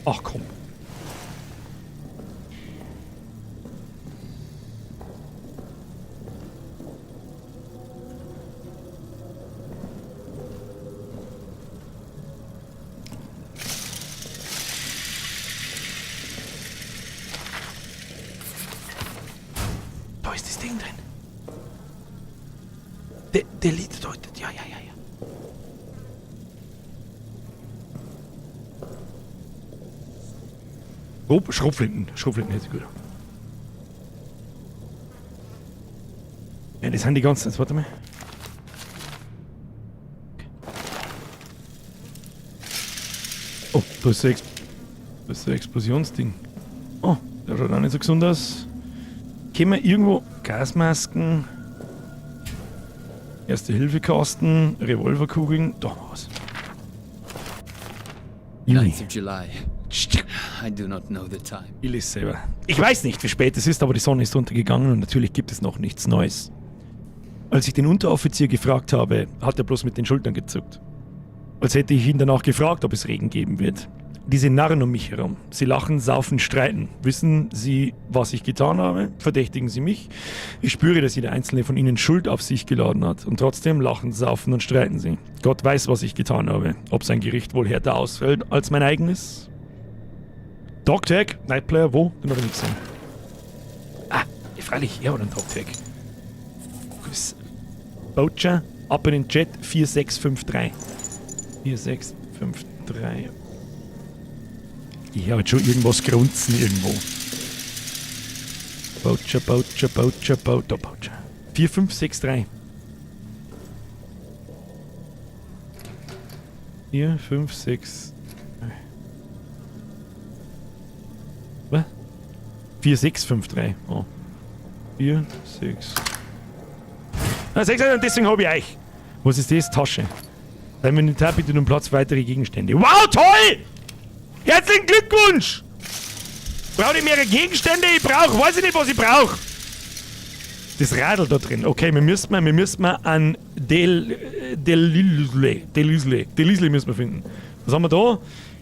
Ach komm. Da ist das Ding drin. Der liegt dort. Ja, ja, ja, ja. Oh, Schrotflinten. Schrotflinten hätte ich gut. Ja, das sind die ganzen. Jetzt warte mal. Oh, da ist so ein Explosionsding. Oh, der schaut auch nicht so gesund aus. Können wir irgendwo Gasmasken, Erste-Hilfe-Kasten, Revolverkugeln, da haben wir was. 9th of July. I do not know the time. Ich lese selber. Ich weiß nicht, wie spät es ist, aber die Sonne ist untergegangen und natürlich gibt es noch nichts Neues. Als ich den Unteroffizier gefragt habe, hat er bloß mit den Schultern gezuckt. Als hätte ich ihn danach gefragt, ob es Regen geben wird. Diese Narren um mich herum. Sie lachen, saufen, streiten. Wissen sie, was ich getan habe? Verdächtigen sie mich? Ich spüre, dass jeder einzelne von ihnen Schuld auf sich geladen hat. Und trotzdem lachen, saufen und streiten sie. Gott weiß, was ich getan habe. Ob sein Gericht wohl härter ausfällt als mein eigenes? Dogtag? Nightplayer, wo? Den hab ich nicht gesehen. Ah, freilich, ja, oder ein Dogtag. Boucher, ab in den Jet 4653. 4653. Ich höre jetzt schon irgendwas grunzen irgendwo. Boucher, Boucher, Boucher, Boucher, Boucher. 4563. 4, 5, 6. Was? 4, 6, 5, 3. Oh. 4, 6. Ah, 6, und deswegen hab ich euch. Was ist das? Tasche. Dein Inventar bietet nun Platz für weitere Gegenstände. Wow, toll! Herzlichen Glückwunsch! Brauche ich mehrere Gegenstände? Ich brauche, weiß ich nicht, was ich brauche. Das Radl da drin. Okay, wir müssen mal an Delisle müssen wir finden. Was haben wir da?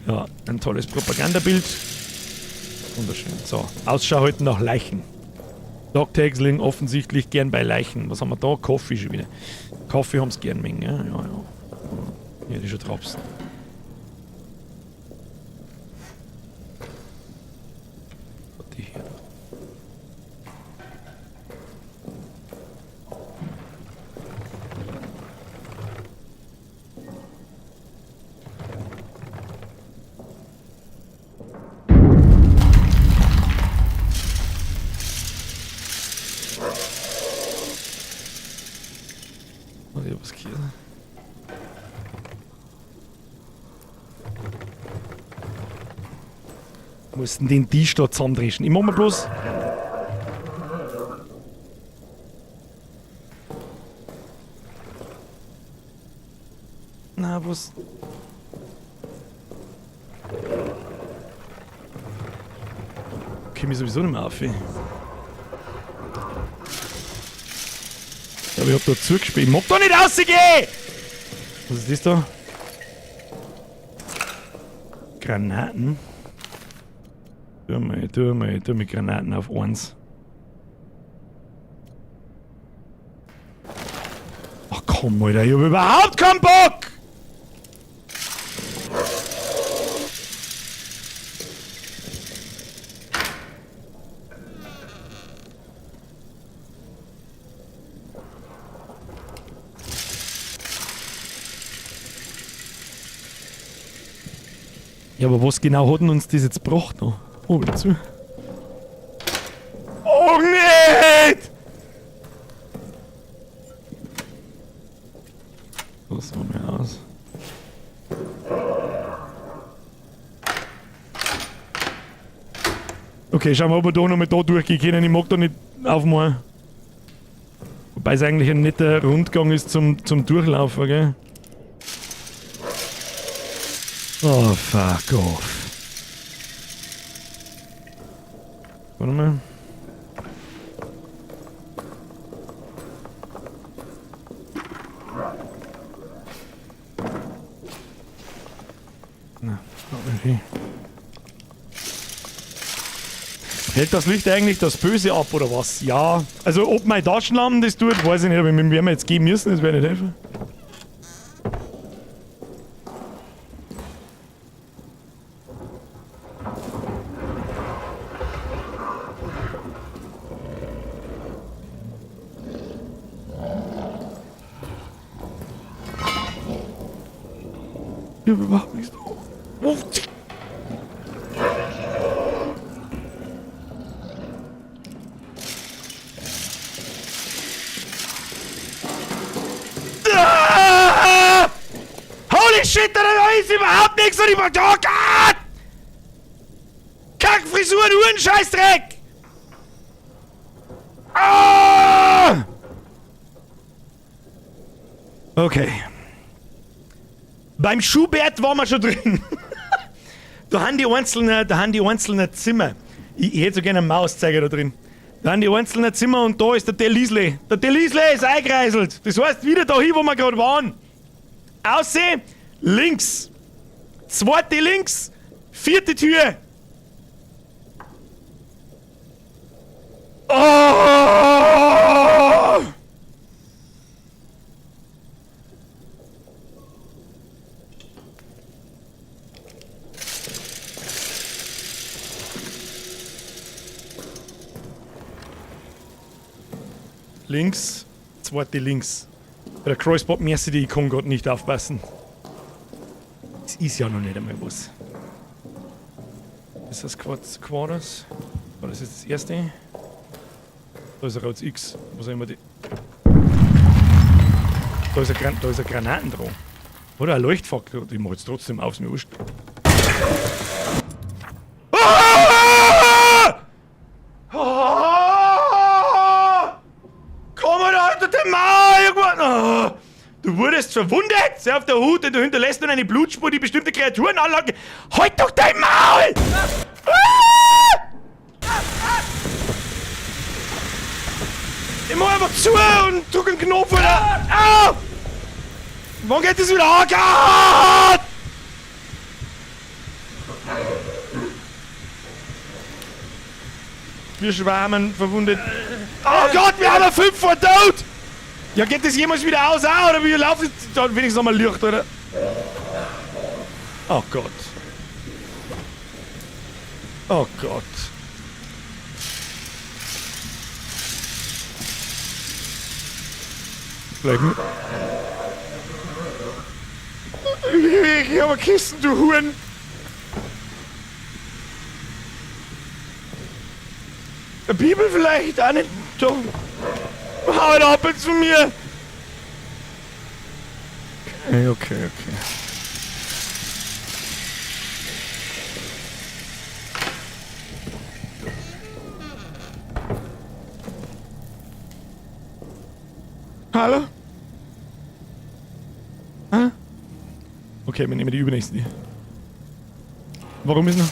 Ja, ein tolles Propagandabild. Wunderschön. So, Ausschau halten nach Leichen. Dogtags liegen offensichtlich gern bei Leichen. Was haben wir da? Kaffee schon wieder. Kaffee haben's gern mengen, ja? Ja, ja. Ja, die schon Drops. Die hier. Oh, ich hab was gehört. Mussten den Tisch da zusammendrischen. Ich mach mir bloß. Na, was? Komm ich sowieso nicht mehr auf. Ey. Ja, aber ich hab da zugespielt. Ich mag da nicht rausgehen! Was ist das da? Granaten. Tu mal Granaten auf 1. Ach komm, Alter, ich hab überhaupt keinen Bock! Ja, aber was genau hat denn uns das jetzt gebracht noch? Oh, wieder zu. Oh, nicht! Das sah mir aus. Okay, schauen wir, ob wir da nochmal da durchgehen können. Ich mag da nicht aufmachen. Wobei es eigentlich ein netter Rundgang ist zum Durchlaufen, gell? Oh, fuck off. Warte mal. Na, okay. Hält das Licht eigentlich das Böse ab, oder was? Ja. Also, ob mein Taschenlampen das tut, weiß ich nicht, aber wir werden jetzt gehen müssen, das werde nicht helfen. Ich hab überhaupt nichts da. Oh. Ah! Holy shit, da ist überhaupt nichts und ich mach, oh Gott! Frisuren, Huren, Scheißdreck! Ah! Okay. Beim Schubert waren wir schon drin. Da haben die einzelnen, da haben die einzelnen Zimmer. Ich hätte so gerne einen Mauszeiger da drin. Da haben die einzelnen Zimmer und da ist der Delisle. Der Delisle ist eingekreiselt. Das heißt, wieder da hin, wo wir gerade waren. Aussehen, links. Zweite links, vierte Tür. Oh! Links, zweite links. Bei der Kreuzbot Mercy, ich kann grad nicht aufpassen. Das ist ja noch nicht einmal was. Ist das Quarters? Oh, das ist das erste. Da ist ein rotes X. Was auch immer die. Da ist ein Granaten dran. Oder ein Leuchtfackel. Ich mach jetzt trotzdem auf, ist mir wurscht. Ah! Ah! Komm mal da hinter der Mauer irgendwann! Ah! Du wurdest verwundet! Sei auf der Hut, denn du hinterlässt nur eine Blutspur, die bestimmte Kreaturen anlocken. Halt doch dein Maul! Ah! Ich mach einfach zu und drück einen Knopf, oder? Au! Wann geht das wieder an? Gott! Wir schwärmen verwundet. Oh Gott, wir haben 5 vor tot! Ja, geht das jemals wieder aus, auch, oder wie läuft es? Da wenigstens nochmal Licht, oder? Oh Gott. Oh Gott. Vielleicht. Ich hab ein Kissen, du Huren! Eine Bibel vielleicht? Auch nicht. Doch. Hau halt ab jetzt von mir! Okay, okay, okay. Hallo? Hä? Okay, wir nehmen die übernächste. Warum ist noch?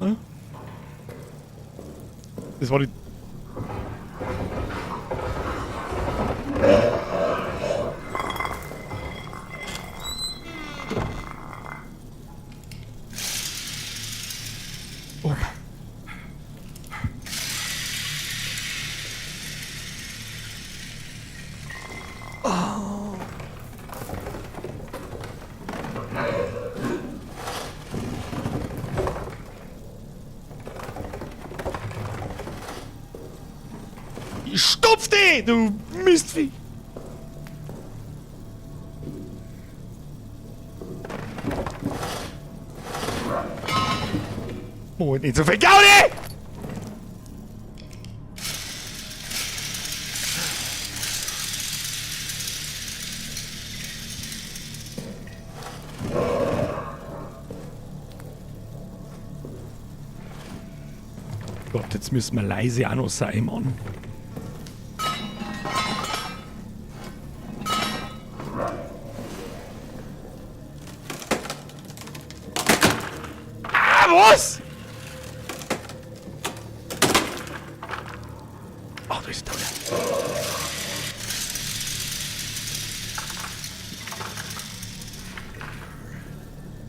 Hallo? Das war die. Oh. Stopf dich, du Mistvieh! Moment, nicht so viel Gaudi! Gott, jetzt müssen wir leise auch noch sein, Mann. Ah, was? Oh, da ist der.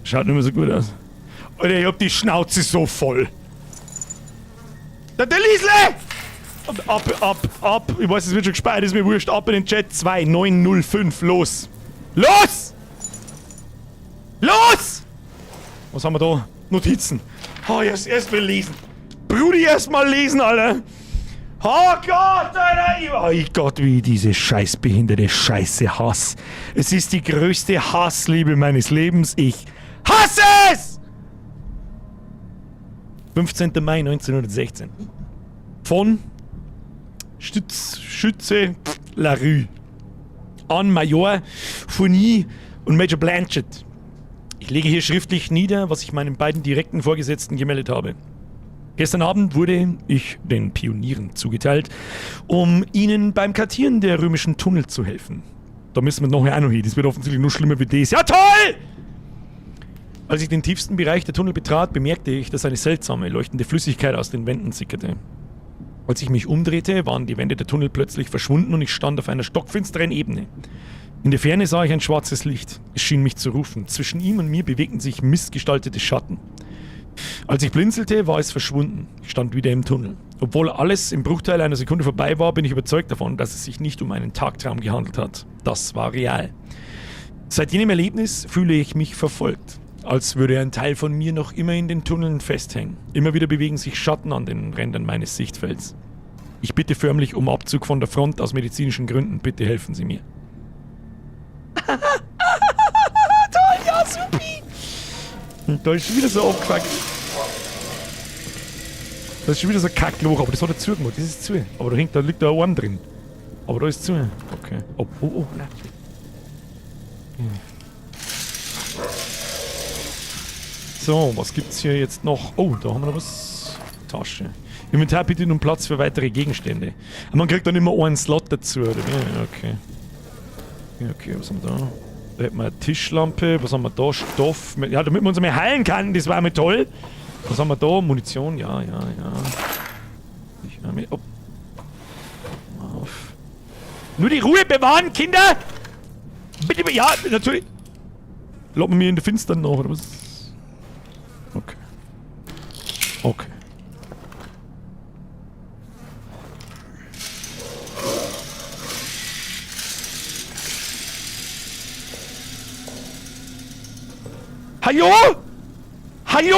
Schaut nicht mehr so gut aus. Alter, ich hab die Schnauze so voll. Der Delisle! Ab, ab, ab, ab. Ich weiß, es wird schon gespeichert, ist mir wurscht. Ab in den Chat. 2905. Los! Los! Los! Was haben wir da? Notizen. Oh, erst mal lesen. Brudi, erst mal lesen, Alter. Oh Gott, Alter! Oh Gott, wie ich diese scheißbehinderte Scheiße hasse. Es ist die größte Hassliebe meines Lebens. Ich hasse es! 15. Mai 1916. Von Schütze Larue an Major Fournier und Major Blanchett. Ich lege hier schriftlich nieder, was ich meinen beiden direkten Vorgesetzten gemeldet habe. Gestern Abend wurde ich den Pionieren zugeteilt, um ihnen beim Kartieren der römischen Tunnel zu helfen. Da müssen wir nachher auch noch hin. Das wird offensichtlich nur schlimmer wie das. Ja, toll! Als ich den tiefsten Bereich der Tunnel betrat, bemerkte ich, dass eine seltsame, leuchtende Flüssigkeit aus den Wänden sickerte. Als ich mich umdrehte, waren die Wände der Tunnel plötzlich verschwunden und ich stand auf einer stockfinsteren Ebene. In der Ferne sah ich ein schwarzes Licht. Es schien mich zu rufen. Zwischen ihm und mir bewegten sich missgestaltete Schatten. Als ich blinzelte, war es verschwunden. Ich stand wieder im Tunnel. Obwohl alles im Bruchteil einer Sekunde vorbei war, bin ich überzeugt davon, dass es sich nicht um einen Tagtraum gehandelt hat. Das war real. Seit jenem Erlebnis fühle ich mich verfolgt. Als würde ein Teil von mir noch immer in den Tunneln festhängen. Immer wieder bewegen sich Schatten an den Rändern meines Sichtfelds. Ich bitte förmlich um Abzug von der Front aus medizinischen Gründen. Bitte helfen Sie mir. Toll, ja, supi! Und da ist schon wieder so abgefuckt. Das ist schon wieder so ein Kackloch, aber das hat er zugemacht. Das ist zu. Aber da hängt, da liegt da ein Arm drin. Aber da ist zu. Okay. Oh, oh, oh, nein. So, was gibt's hier jetzt noch? Oh, da haben wir noch was. Tasche. Inventar bietet nun Platz für weitere Gegenstände. Aber man kriegt dann immer einen Slot dazu, oder wie? Okay. Okay, was haben wir da? Da hätten wir eine Tischlampe. Was haben wir da? Stoff. Ja, damit man uns einmal heilen kann. Das war einmal toll. Was haben wir da? Munition. Ja, ja, ja. Ich nehme mit. Oh. Auf. Nur die Ruhe bewahren, Kinder! Bitte, ja, natürlich. Locken wir in der Finstern noch, oder was? Okay. Okay. Hallo? Hallo?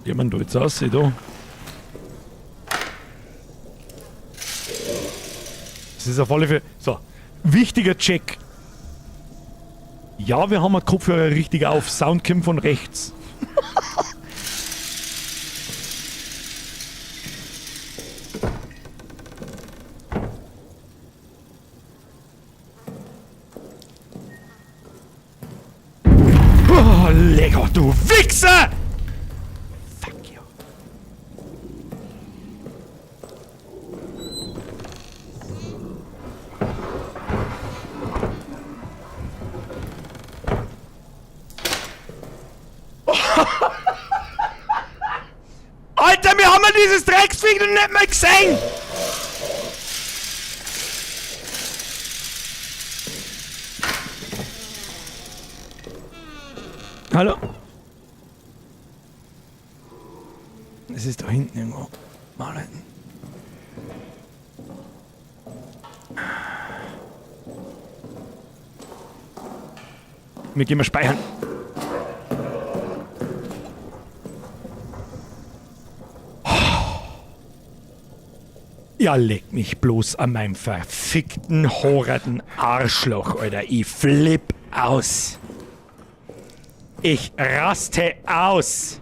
Ja, man, da jetzt aussieht, da. Das ist auf alle Fälle. So, wichtiger Check. Ja, wir haben einen Kopfhörer richtig auf. Sound kommt von rechts. Oh, lecker, du Wichser! Fuck you. Alter, wir haben ja dieses Drecksviech noch nicht mal gesehen! Hallo? Es ist da hinten irgendwo. Mal hinten. Wir gehen mal speichern. Ja, leck mich bloß an meinem verfickten, horrenden Arschloch, Alter. Ich flipp aus. Ich raste aus.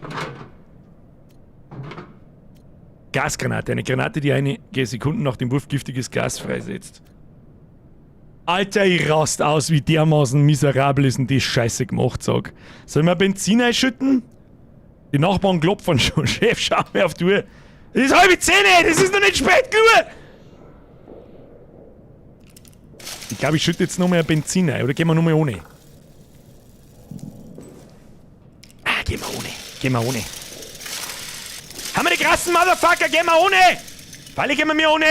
Gasgranate. Eine Granate, die einige Sekunden nach dem Wurf giftiges Gas freisetzt. Alter, ich rast aus, wie dermaßen miserabel ist denn die Scheiße gemacht, sag. Sollen wir Benzin einschütten? Die Nachbarn klopfen schon. Chef, schau mir auf die Uhr. Es ist 9:30, das ist noch nicht spät genug. Ich glaube, ich schütte jetzt noch mehr Benzin ein. Oder gehen wir noch mal ohne? Ah, gehen wir ohne. Gehen wir ohne. Haben wir die krassen Motherfucker? Gehen wir ohne! Freilich gehen wir mir ohne!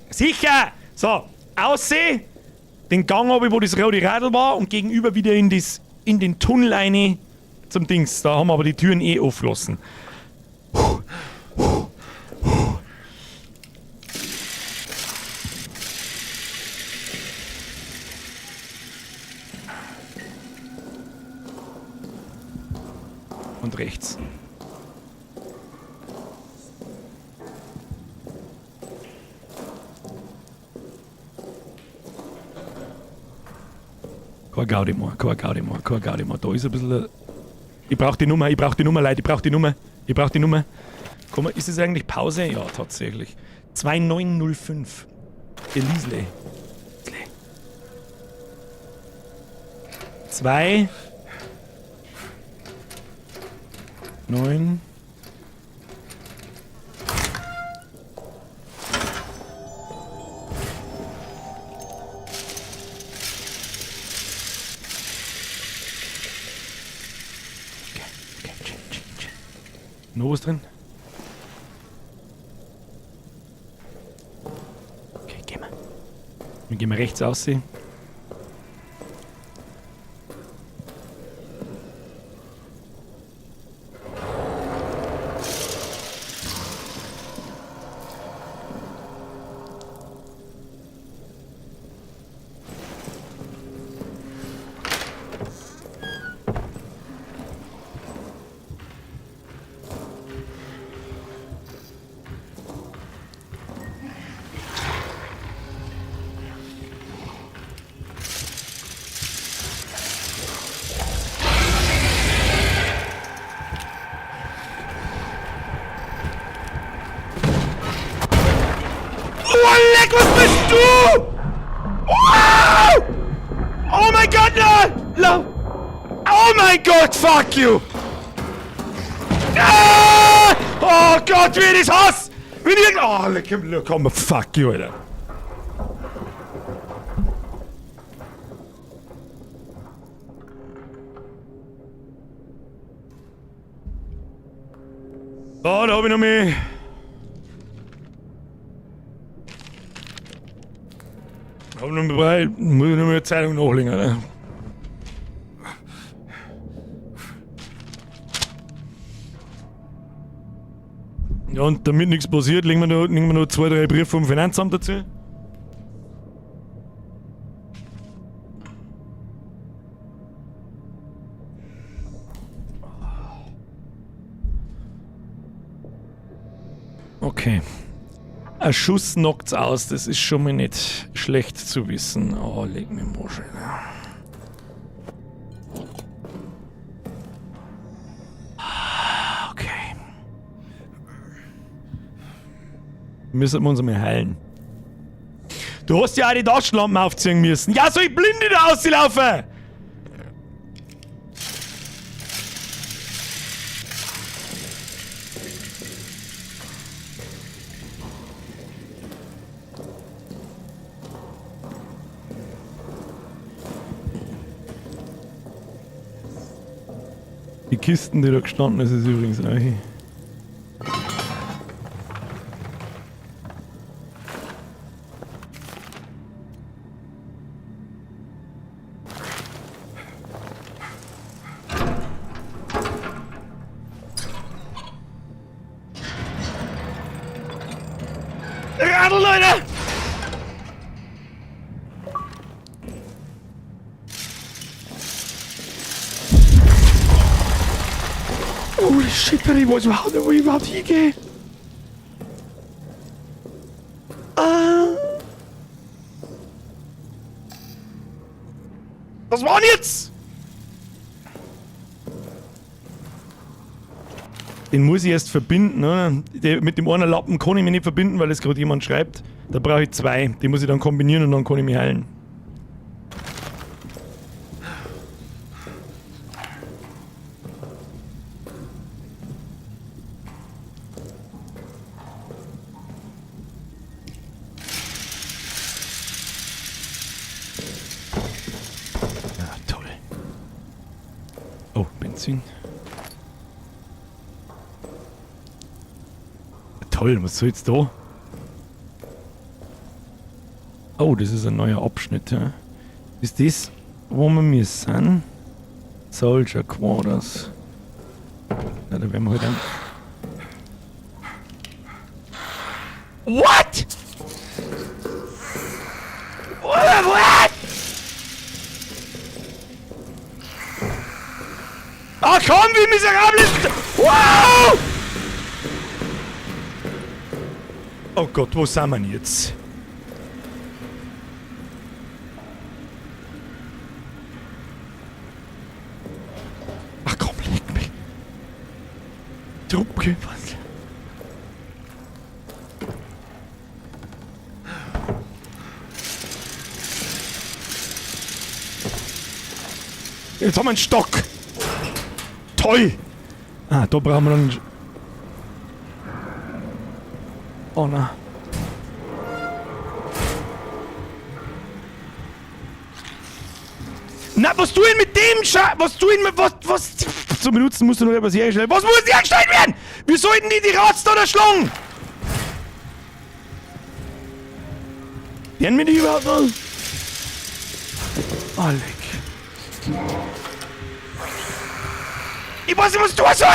Sicher! So, aussehen. Den Gang runter, wo das rote Radl war und gegenüber wieder in den Tunnel rein zum Dings. Da haben wir aber die Türen eh aufgelassen. Und rechts. Kein Gaudi mehr, kein Gaudi mehr, kein Gaudi mehr. Da ist ein bisschen... Ich brauch die Nummer, ich brauch die Nummer, Leute, ich brauch die Nummer. Ich brauch die Nummer. Komm, ist es eigentlich Pause? Ja, tatsächlich. 2905. Elisle. 2 9 Okay, okay, chill, chill, chill. Noch was drin? Okay, gehen wir. Wir gehen rechts aussehen. Oh, leck, was bist du? Wow! Oh mein Gott, no! No! Oh mein Gott, fuck you! Ah! Oh Gott, wie ich das hasse! Wenn ich... Oh, leck, komm, fuck you, Alter. Oh, da hab ich noch mehr. Hab noch mehr, muss ich noch mehr Zeitung nachlegen, Alter. Ja, und damit nichts passiert, legen wir noch 2, 3 Briefe vom Finanzamt dazu. Okay. Ein Schuss knockt's aus, das ist schon mal nicht schlecht zu wissen. Oh, leg mir mal schön. Okay. Müssen wir uns einmal heilen. Du hast ja auch die Taschenlampen aufziehen müssen. Ja, soll ich blind da auslaufen? Die Kisten, die da gestanden ist, ist übrigens auch hier. Radl, Leute! Holy shit, ich weiß überhaupt nicht, wo ich überhaupt hingehe. Ah. Was war denn jetzt? Den muss ich erst verbinden, oder? Mit dem einen Lappen kann ich mich nicht verbinden, weil es gerade jemand schreibt. Da brauche ich 2. Die muss ich dann kombinieren und dann kann ich mich heilen. Ja, toll. Oh, Benzin. Toll, was soll jetzt da? Oh, das ist ein neuer Abschnitt. Ja. Ist das, wo wir müssen? Soldier Quarters. Na, da werden wir halt ein. What? What? Ach komm, wie miserabel ist das? Wow! Oh Gott, wo sind wir denn jetzt? Ach komm, leck mich. Druck. Was? Jetzt haben wir einen Stock. Toll. Ah, da brauchen wir dann. Oh na. Na, was tu ich mit dem Scha... Was tu ich mit... Was... Zu benutzen musst du noch etwas herstellen. Was muss hergestellt werden? Wir sollten die Rats da erschlagen! Werden wir die überhaupt noch? Oh, leck. Ich weiß nicht, was ich tun soll!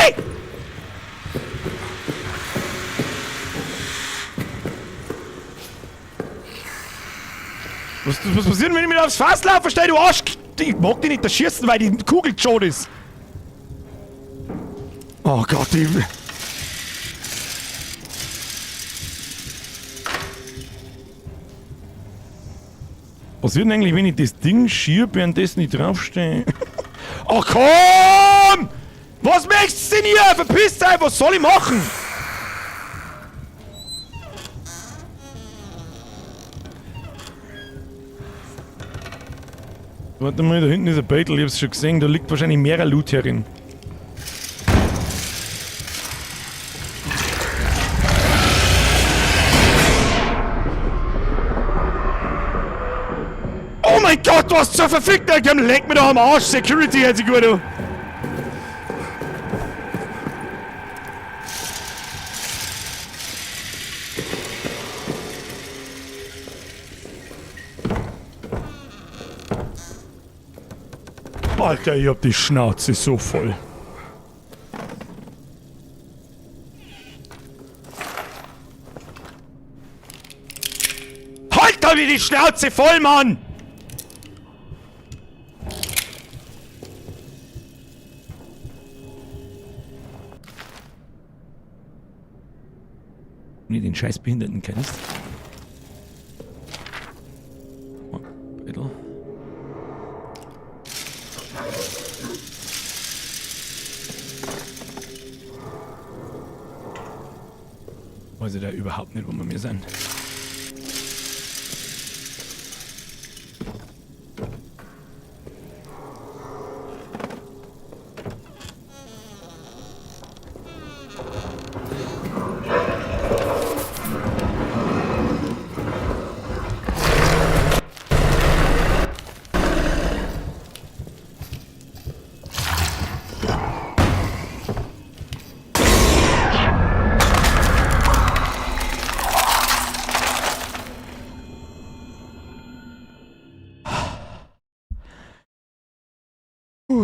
Was passiert, wenn ich mir aufs Fass laufe? Stell du Arsch! Ich mag dich nicht erschießen, weil die Kugel schon ist. Oh Gott, ich... Was wird denn eigentlich, wenn ich das Ding schieb, währenddessen ich draufstehe? Ach komm! Was möchtest du denn hier? Verpiss dich! Was soll ich machen? Warte mal, da hinten ist ein Beutel, ich hab's schon gesehen, da liegt wahrscheinlich mehr Loot herin. Oh mein Gott, was zur verfickten... Leck mir doch am Arsch, Security, hört sich gut an. Alter, ich hab die Schnauze so voll. Halt doch die Schnauze voll, Mann! Wenn du den scheiß Behinderten kennst. Oh, Beutel. Weiß ich da überhaupt nicht, wo wir mir sind.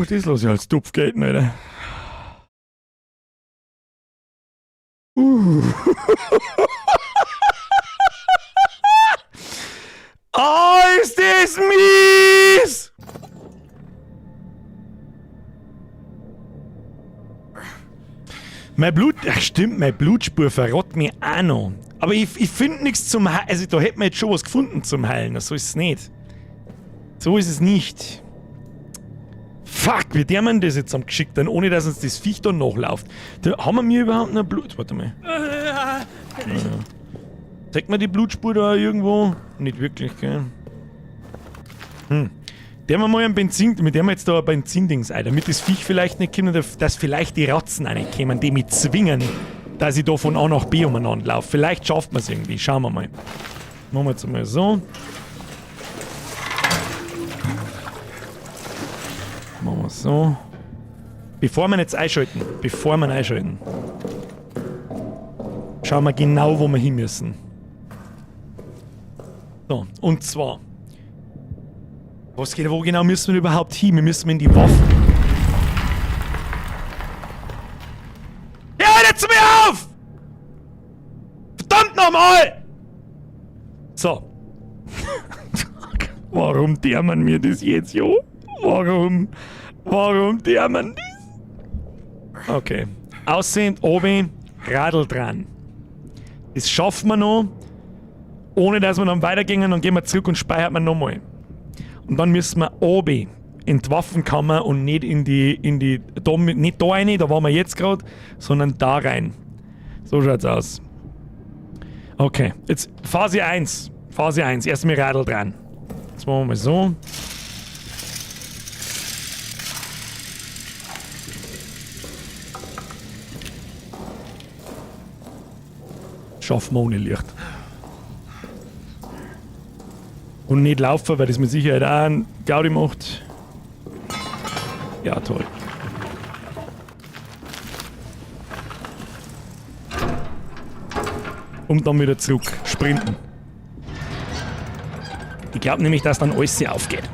Das lass ich als Tupf gelten, Alter. Oh, ist das mies! Mein Blut, ach stimmt, meine Blutspur verrät mir auch noch. Aber ich finde nichts zum Heilen. Also da hätten wir jetzt schon was gefunden zum Heilen. So ist es nicht. So ist es nicht. Fuck, wie der man das jetzt am geschickt dann, ohne dass uns das Viech da nachläuft. Da haben wir mir überhaupt noch Blut? Warte mal. Ja. Zeigt mir die Blutspur da irgendwo? Nicht wirklich, gell? Der wir mal ein Benzin, mit dem wir jetzt da ein Benzindings ein, damit das Viech vielleicht nicht kommt und dass vielleicht die Ratzen auch nicht kommen, die mich zwingen, dass ich da von A nach B umeinander laufe. Vielleicht schafft man es irgendwie. Schauen wir mal. Machen wir jetzt mal so. Machen wir so. Bevor wir jetzt einschalten, schauen wir genau, wo wir hin müssen. So, und zwar. Was geht, wo genau müssen wir überhaupt hin? Wir müssen in die Waffen. Ja, hört zu mir auf! Verdammt nochmal! So. Warum der man mir das jetzt, jo? Warum? Warum der man das? Okay. Aussehend, oben, Radl dran. Das schaffen wir noch, ohne dass wir dann weitergehen. Dann gehen wir zurück und speichern wir nochmal. Und dann müssen wir oben Entwaffenkammer und nicht in die, da, nicht da rein, da waren wir jetzt gerade, sondern da rein. So schaut's aus. Okay, jetzt Phase 1. Phase 1, erst mit Radl dran. Jetzt machen wir mal so. Schaffen wir ohne Licht. Und nicht laufen, weil das mit Sicherheit auch einen Gaudi macht. Ja, toll. Und dann wieder zurück. Sprinten. Ich glaube nämlich, dass dann alles aufgeht.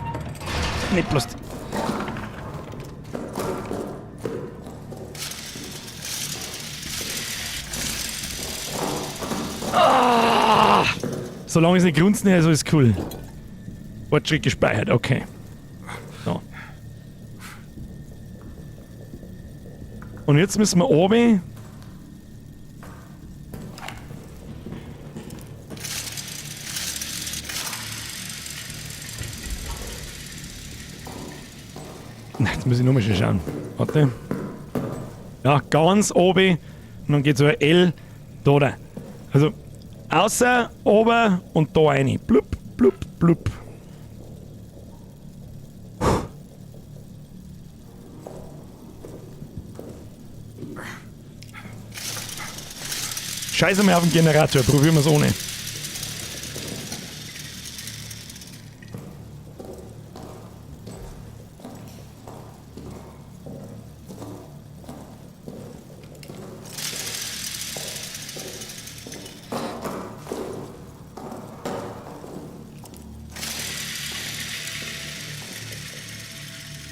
Nicht bloß. Ah! Solange es nicht grunzen ist, alles cool. Fortschritt gespeichert, okay. So. Und jetzt müssen wir oben. Na, jetzt muss ich nochmal schauen. Warte. Ja, ganz oben. Und dann geht so ein L da da. Also, außer, oben und da rein. Blub, blub, blub. Scheiße mal auf den Generator, probieren wir es ohne.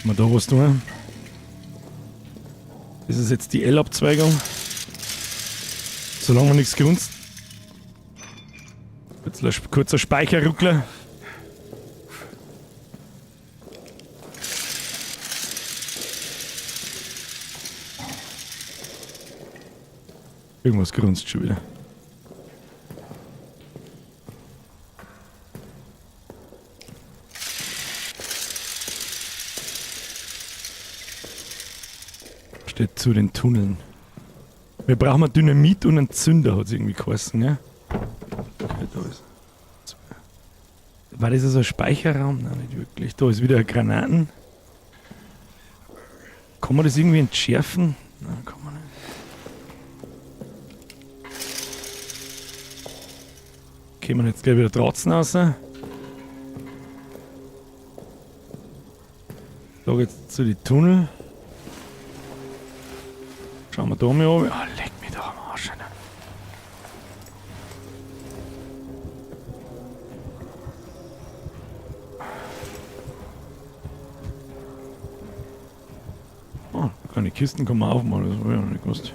Mal da was tun. Das ist jetzt die L-Abzweigung. Solange wir nichts grunzt. Kurzer Speicherruckler. Irgendwas grunzt schon wieder. Steht zu den Tunneln. Wir brauchen mal Dynamit und einen Zünder, hat es irgendwie geheißen, ne? Okay, da ist. War das also ein Speicherraum? Nein, nicht wirklich. Da ist wieder Granaten. Kann man das irgendwie entschärfen? Nein, kann man nicht. Kommen wir jetzt gleich wieder draußen raus. Da geht's zu den Tunnel. Schauen wir da mal runter. Ah, leck mich doch am Arsch. Alter. Oh, kleine Kisten kann man aufmachen, das hab ich noch nicht gewusst.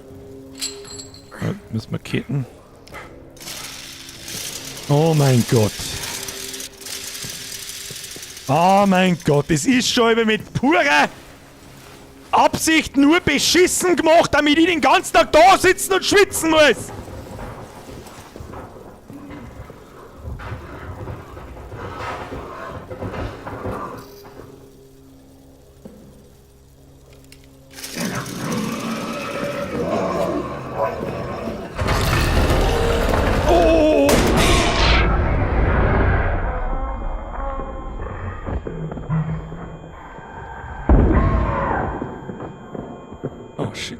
Da müssen wir ketten. Oh mein Gott. Oh mein Gott, das ist schon immer mit purer Absicht nur beschissen gemacht, damit ich den ganzen Tag da sitzen und schwitzen muss. Oh! Oh shit.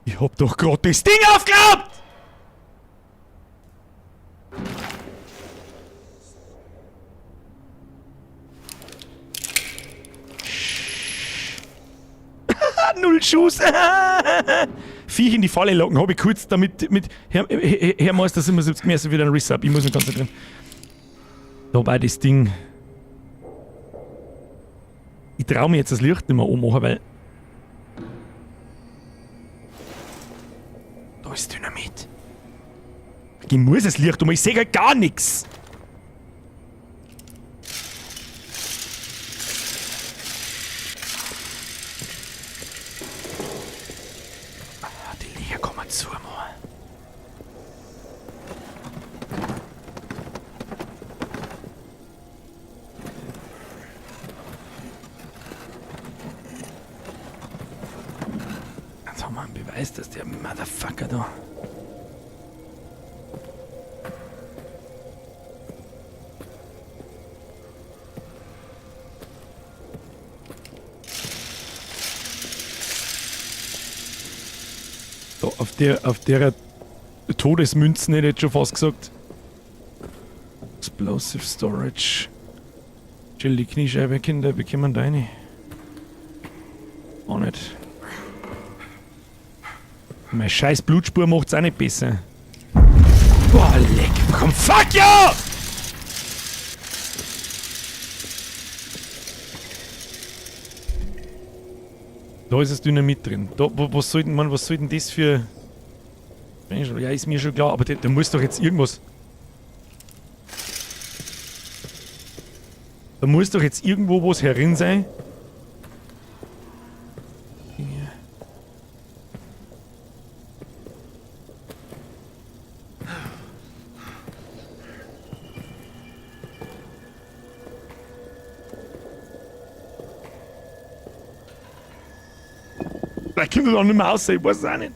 Ich hab doch grad das Ding aufgeklappt! Null Schuss! Viech in die Falle locken, hab ich kurz damit mit. Herr, Herr Meister 77, mehr wieder ein Resub. Ich muss mich konzentrieren. Dabei das Ding. Ich trau mir jetzt das Licht nicht mehr anmachen, weil. Da ist Dynamit. Ich muss das Licht um, ich sehe gar nichts. Sicher kann man zumachen. Jetzt haben wir einen Beweis, dass der Motherfucker da. Da, auf der Todesmünzen hätte ich jetzt schon fast gesagt. Explosive Storage. Chill die Kniescheibe, Kinder, bekommen deine. Auch nicht. Meine scheiß Blutspur macht's auch nicht besser. Boah, leck. Komm, fuck ja! Da ist das Dynamit drin. Da, wo, was soll denn, man, was soll denn das für... Ja, ist mir schon klar, aber da muss doch jetzt irgendwas... Da muss doch jetzt irgendwo was herin sein. Vielleicht kommt das auch nicht mehr raus, ich weiß es auch nicht.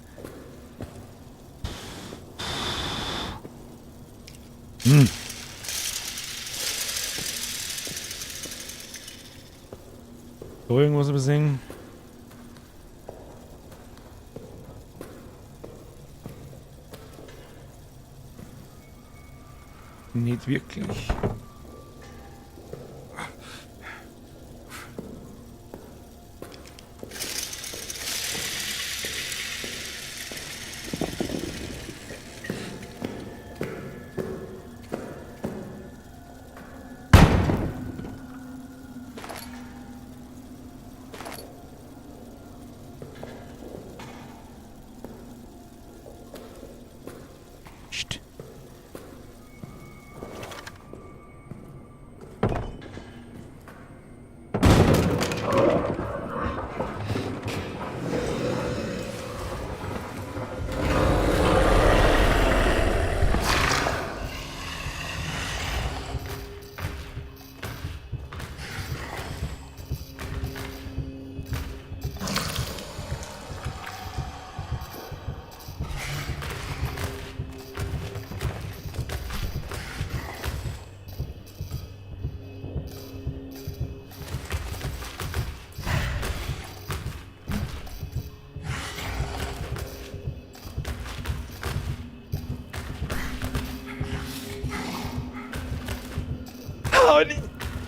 Da irgendwas übersehen? Nicht wirklich.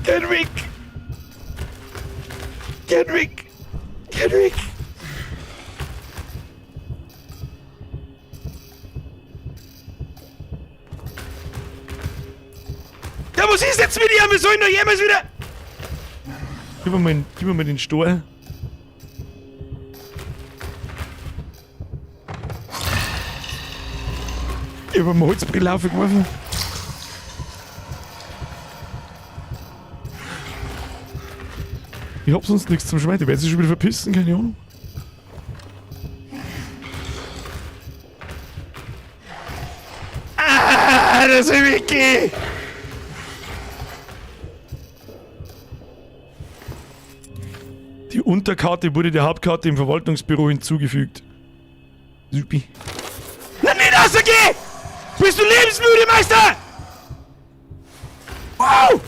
Kenrick! Kenrick! Kenrick! Ja, was ist jetzt mit ihm? Wir sollen doch jemals wieder... Gib mir mal den Stuhl. Ich hab mir Holzbrille aufgeworfen. Ich hab sonst nichts zum Schmeißen. Ich werde sich schon wieder verpissen, keine Ahnung. Ah, das ist Vicky! Die Unterkarte wurde der Hauptkarte im Verwaltungsbüro hinzugefügt. Supi. Na, nicht rausgeh! Bist du lebensmüde, Meister? Wow!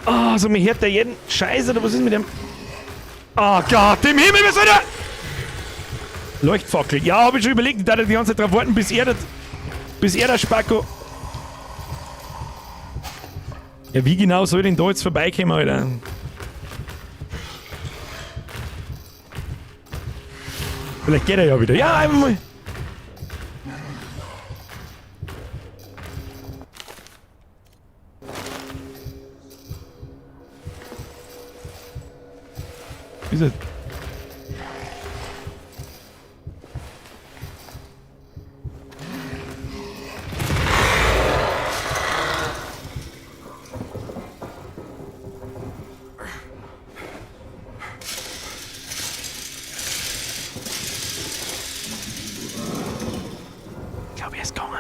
Ah, so mir hört der jeden Scheiß, oder was ist mit dem? Oh Gott, im Himmel, was soll der? Leuchtfackel. Ja, hab ich schon überlegt. Ich darf die ganze Zeit drauf warten, bis er das Spacko. Ja, wie genau soll ich denn da jetzt vorbeikommen, Alter? Vielleicht geht er ja wieder. Ja, einfach mal. Ist er? wär's gegangen.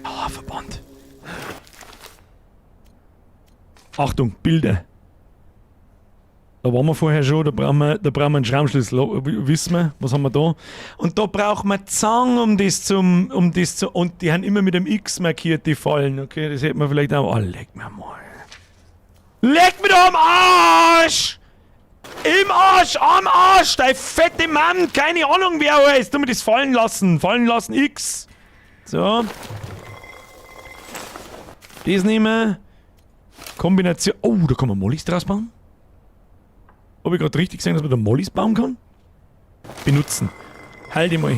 Ah, Verband. Achtung, Bilder. Da waren wir vorher schon, da brauchen wir einen Schraubenschlüssel. Wissen wir, was haben wir da? Und da brauchen wir Zangen, um das zum, um das zu, und die haben immer mit dem X markiert, die Fallen. Okay, das hätten wir vielleicht auch. Oh, leck mir mal. Leck mir doch am Arsch! Im Arsch, am Arsch, dein fette Mann! Keine Ahnung, wer er ist. Du mir das fallen lassen. Fallen lassen, X. So. Das nehmen wir. Kombination. Oh, da kann man Mollys draus bauen. Hab ich grad richtig gesehen, dass man da Mollys bauen kann? Benutzen. Halt dich mal.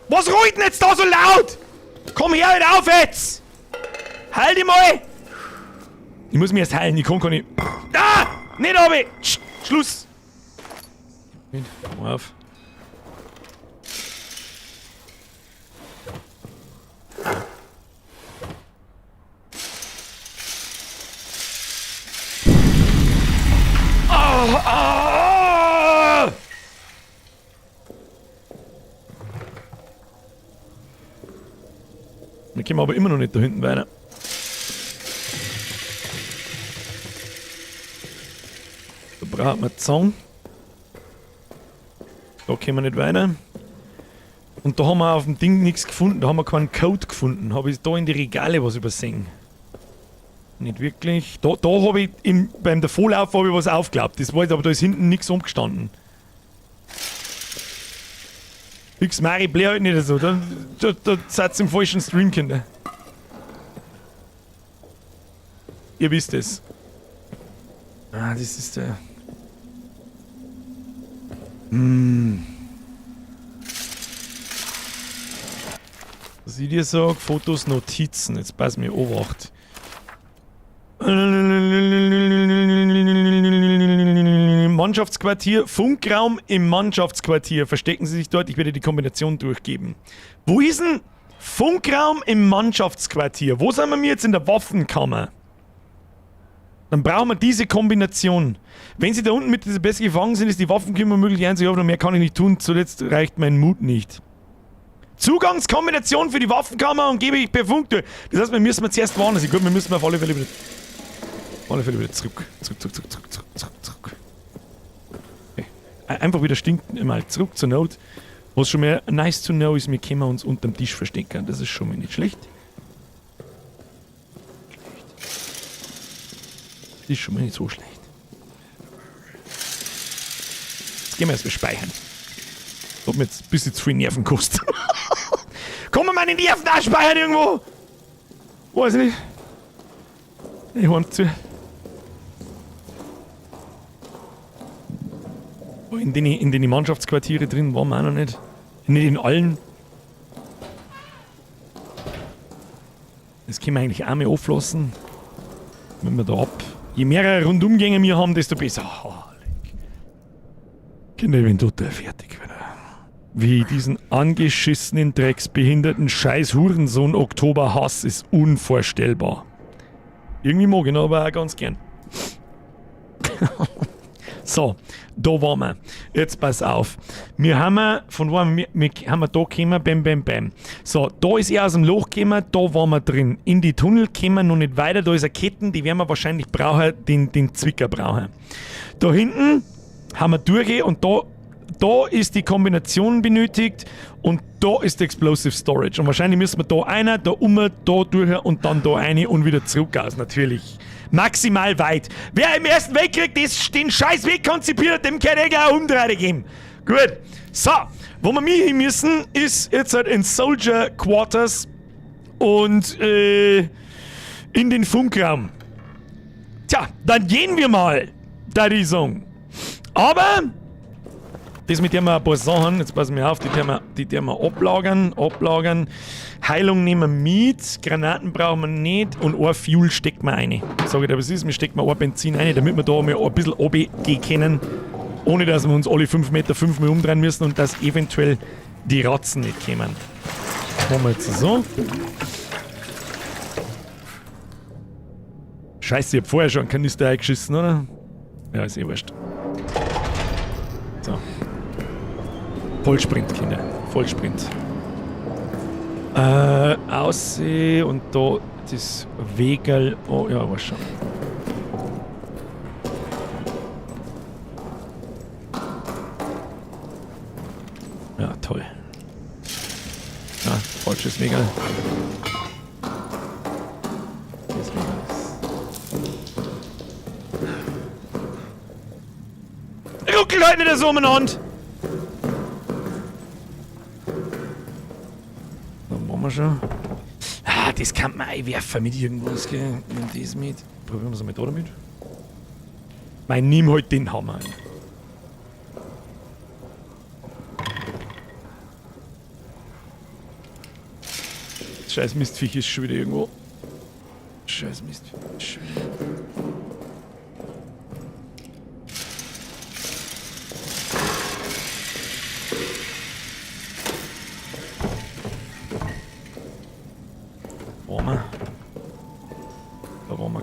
Was rollt denn jetzt da so laut? Komm her, hör auf jetzt! Halt dich mal! Ich muss mich erst heilen, ich kann gar nicht. Ah! Nicht runter! Schluss! Komm auf. Ah, ah! Wir kommen aber immer noch nicht da hinten weiter. Da braucht man Zong. Da kommen wir nicht weiter. Und da haben wir auf dem Ding nichts gefunden. Da haben wir keinen Code gefunden. Hab ich da in die Regale was übersehen? Nicht wirklich. Da, da hab ich im, beim Davorlauf hab ich was aufgeklappt. Das war jetzt, aber da ist hinten nichts umgestanden. X Mari, blär halt nicht so. Da seid ihr im falschen Stream, Kinder. Ihr wisst es. Ah, das ist der. Was ich dir sag, Fotos, Notizen. Jetzt pass mir Obacht. Mannschaftsquartier, Funkraum im Mannschaftsquartier. Verstecken Sie sich dort, ich werde die Kombination durchgeben. Wo ist denn Funkraum im Mannschaftsquartier? Wo sind wir jetzt in der Waffenkammer? Dann brauchen wir diese Kombination. Wenn Sie da unten mit dieser Bestie gefangen sind, ist die Waffenkammer möglich einzig offen und mehr kann ich nicht tun. Zuletzt reicht mein Mut nicht. Zugangskombination für die Waffenkammer und gebe ich per Funk durch. Das heißt, wir müssen zuerst warnen. Also gut, wir müssen auf alle Fälle wieder, auf alle Fälle wieder zurück. Zurück, zurück, zurück, zurück, zurück, zurück, zurück. Okay. Einfach wieder stinken, mal zurück zur Not. Was schon mal nice to know ist, wir können uns unterm Tisch verstecken. Das ist schon mal nicht schlecht. Das ist schon mal nicht so schlecht. Jetzt gehen wir erstmal speichern. Hat mir jetzt ein bisschen zu viel Nerven gekostet. Kommen meine Nerven auch speichern irgendwo? Weiß ich nicht. Ich heim zu. Oh, in den Mannschaftsquartiere drin waren wir auch noch nicht. Nicht in allen. Das können wir eigentlich auch mal auflassen. Wenn wir da ab. Je mehrere Rundumgänge wir haben, desto besser. Oh, leck. Kinder, ich bin total fertig wieder. Wie ich diesen angeschissenen, drecksbehinderten Scheiß Hurensohn Oktober Hass ist unvorstellbar. Irgendwie mag ich ihn aber auch ganz gern. So, da waren wir. Jetzt pass auf. Wir haben, von wo haben wir, wir haben wir da gekommen, bam, bam, bam. So, da ist er aus dem Loch gekommen, da waren wir drin. In die Tunnel kommen wir noch nicht weiter, da ist eine Ketten, die werden wir wahrscheinlich brauchen, den Zwicker brauchen. Da hinten haben wir durchgehen und da ist die Kombination benötigt und da ist der Explosive Storage. Und wahrscheinlich müssen wir da einer, da um, da durch und dann da eine und wieder zurück aus, natürlich. Maximal weit. Wer im Ersten Weltkrieg den scheiß Weg konzipiert hat, dem kann ich gleich eine Umdrehung geben. Gut. So, wo wir mir hin müssen, ist jetzt halt in Soldier Quarters und in den Funkraum. Tja, dann gehen wir mal, da die Song. Aber Das mit dem wir ein paar Sachen, jetzt passen wir auf, die werden wir ablagern, ablagern. Heilung nehmen wir mit, Granaten brauchen wir nicht und ein Fuel steckt wir rein. Sag ich dir, was ist, wir stecken ein Benzin rein, damit wir da mal ein bisschen runtergehen können, ohne dass wir uns alle 5 Meter fünfmal umdrehen müssen und dass eventuell die Ratzen nicht kommen. Machen wir jetzt so. Scheiße, ich hab vorher schon einen Kanister eingeschissen, oder? Ja, ist eh wurscht. So. Vollsprint, Kinder. Vollsprint. Ausseh und da das Wegerl. Oh, ja, war schon. Ja, toll. Ja, falsches Wegerl. Das Wegerl ist. Ruckelt halt nicht so umeinander! Dann machen wir schon. Ah, das kann man einwerfen mit irgendwas, gell? Nimm das mit. Probieren wir es mal da damit. Mein, nimm halt den Hammer. Scheiß Mistviech ist schon wieder irgendwo. Scheiß Mistviech ist schon wieder. Warmer. Da waren wir.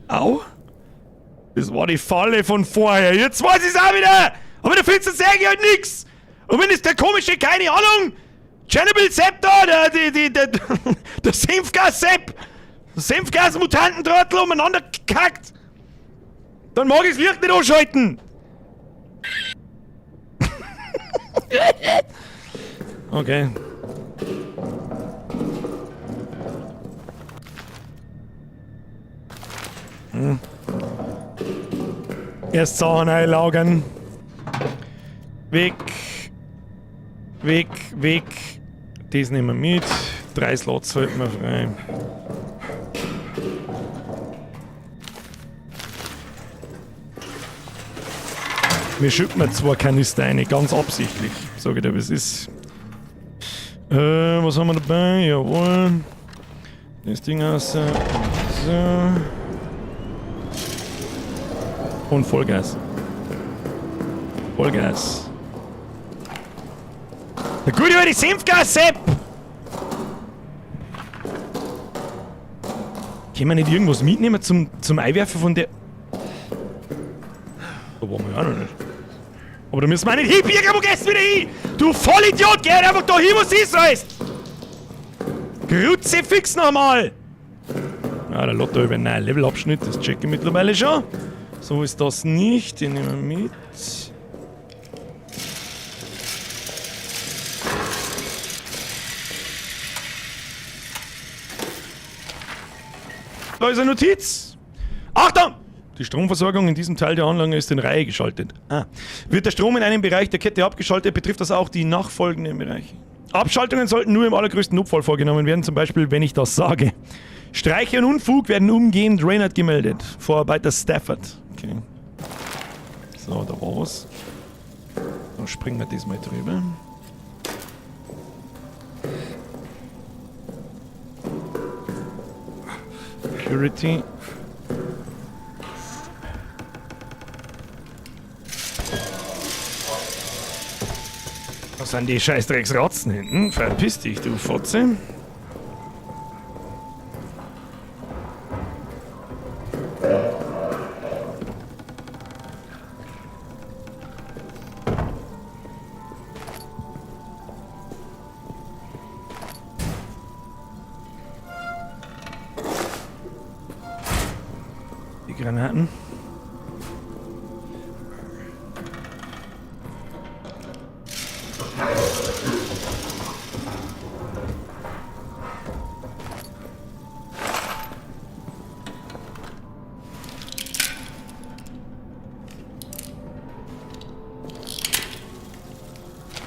Au. Das war die Falle von vorher. Jetzt weiß ich's auch wieder. Aber da findest du sag ich halt nix. Und wenn es der komische, keine Ahnung, Chernobyl Sepp da, der Senfgas Sepp, Senfgas-Mutantentrottel umeinander gekackt, dann mag ich's Licht nicht anschalten. Okay. Hm. Erst Sachen einlagern. Weg. Weg, weg. Das nehmen wir mit. 3 Slots halten wir frei. Wir schütten mir 2 Kanister rein, ganz absichtlich. Sag ich dir, was ist. Was haben wir dabei? Jawohl. Das Ding raus. So. Und Vollgas. Vollgas. Der gute alte Senfgas, Sepp! Können wir nicht irgendwas mitnehmen zum Einwerfen von der... Da waren wir ja auch noch nicht. Aber da müssen wir auch nicht hin, Birger, wo gehst du wieder hin? Du Vollidiot, geh halt einfach da hin, wo sie sollst! Kruzifix nochmal! Ah, der Lotto über einen neuen Levelabschnitt, das check ich mittlerweile schon. So ist das nicht, den nehmen wir mit. Da ist eine Notiz! Achtung! Die Stromversorgung in diesem Teil der Anlage ist in Reihe geschaltet. Ah. Wird der Strom in einem Bereich der Kette abgeschaltet, betrifft das auch die nachfolgenden Bereiche. Abschaltungen sollten nur im allergrößten Notfall vorgenommen werden, zum Beispiel, wenn ich das sage. Streiche und Unfug werden umgehend Reynard gemeldet. Vorarbeiter Stafford. Okay. So, da war was. Dann springen wir diesmal drüber. Security. Was sind die Scheißdrecksratzen hinten? Verpiss dich, du Fotze. Die Granaten.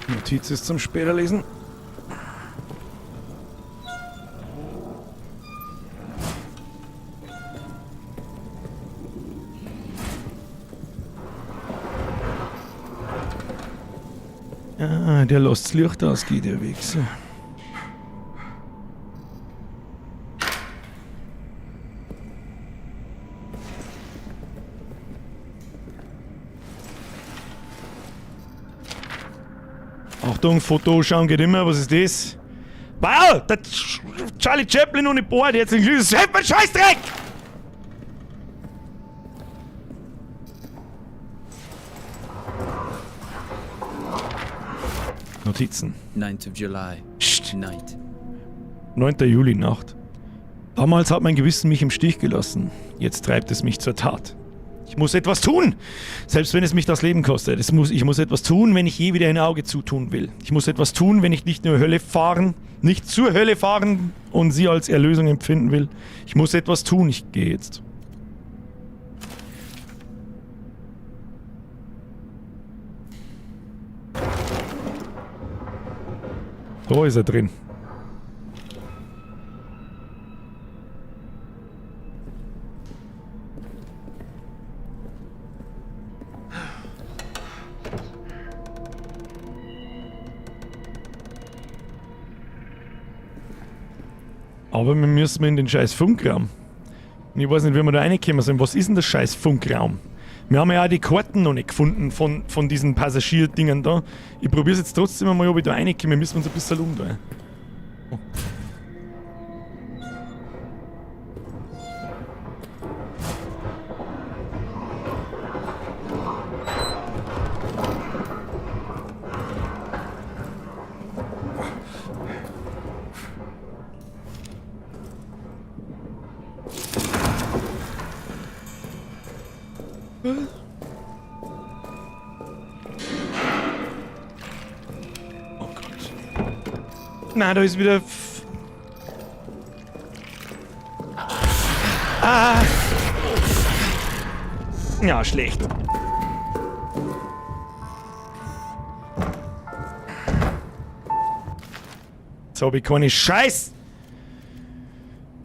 Notiz ist zum später lesen. Ah, der lässt das Licht ausgehen, der Wichser. Achtung, Foto schauen geht immer, was ist das? Wow, der Charlie Chaplin ohne Bord, herzlichen Glückwunsch, helft mir, Scheißdreck! Notizen. 9th of July. Psst. Night. 9. Juli Nacht. Damals hat mein Gewissen mich im Stich gelassen. Jetzt treibt es mich zur Tat. Ich muss etwas tun, selbst wenn es mich das Leben kostet. Ich muss etwas tun, wenn ich je wieder ein Auge zutun will. Ich muss etwas tun, wenn ich nicht nur Hölle fahren, nicht zur Hölle fahren und sie als Erlösung empfinden will. Ich muss etwas tun. Ich gehe jetzt. Da ist er drin. Aber wir müssen in den scheiß Funkraum. Und ich weiß nicht, wie wir da reingekommen sind. Was ist denn der scheiß Funkraum? Wir haben ja auch die Karten noch nicht gefunden von diesen Passagierdingern da. Ich probier's jetzt trotzdem einmal, ob ich da reinkomme. Wir müssen uns ein bisschen umdrehen. Oh. Oh Gott. Na, da ist wieder Ah. Ja, schlecht. Jetzt hab ich keine Scheiß.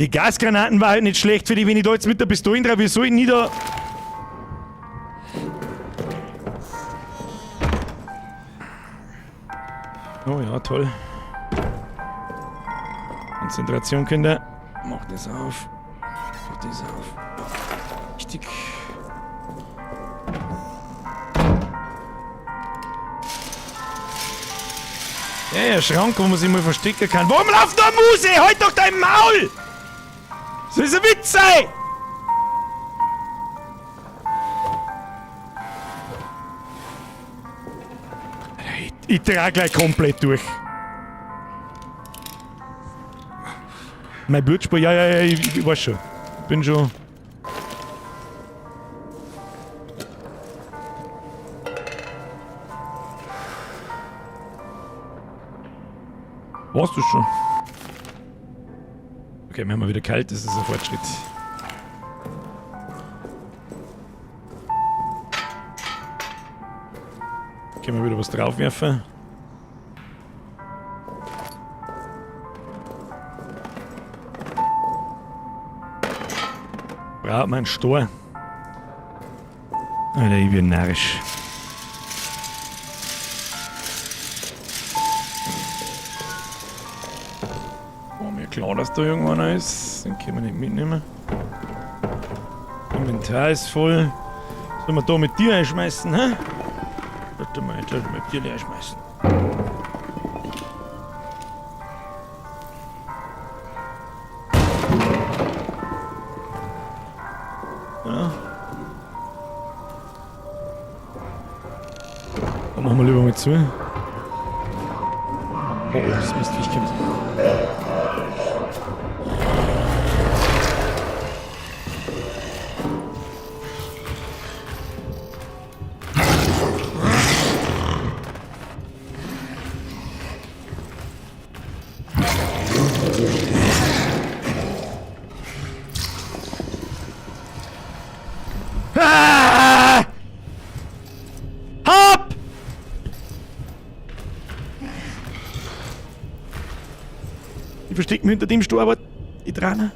Die Gasgranaten war halt nicht schlecht für die, wenn ich da jetzt mit der Pistole drauf, wie soll ich nie da... Oh ja, toll. Konzentration, Kinder. Mach das auf. Mach das auf. Richtig. Ja, ja, Schrank, wo man sich mal verstecken kann. Warum läuft da Muse? Halt doch dein Maul! Das ist ein Witz, ey! Ich trage gleich komplett durch. Mein Blutspur, ja, ja, ja, ich weiß schon. Bin schon. Warst du schon? Okay, wir haben mal wieder kalt, das ist ein Fortschritt. Können wir wieder was draufwerfen? Braucht man einen Stor? Alter, ich bin narrisch. War mir klar, dass da irgendwo einer ist. Den können wir nicht mitnehmen. Inventar ist voll. Sollen wir da mit dir einschmeißen, hä? Warte mal, jetzt soll ich mit dir einschmeißen. zu. Oh, oh, das Mistviech kommt. Ah! Hopp! Ich versteck mich hinter dem Stuhl, aber ich dran.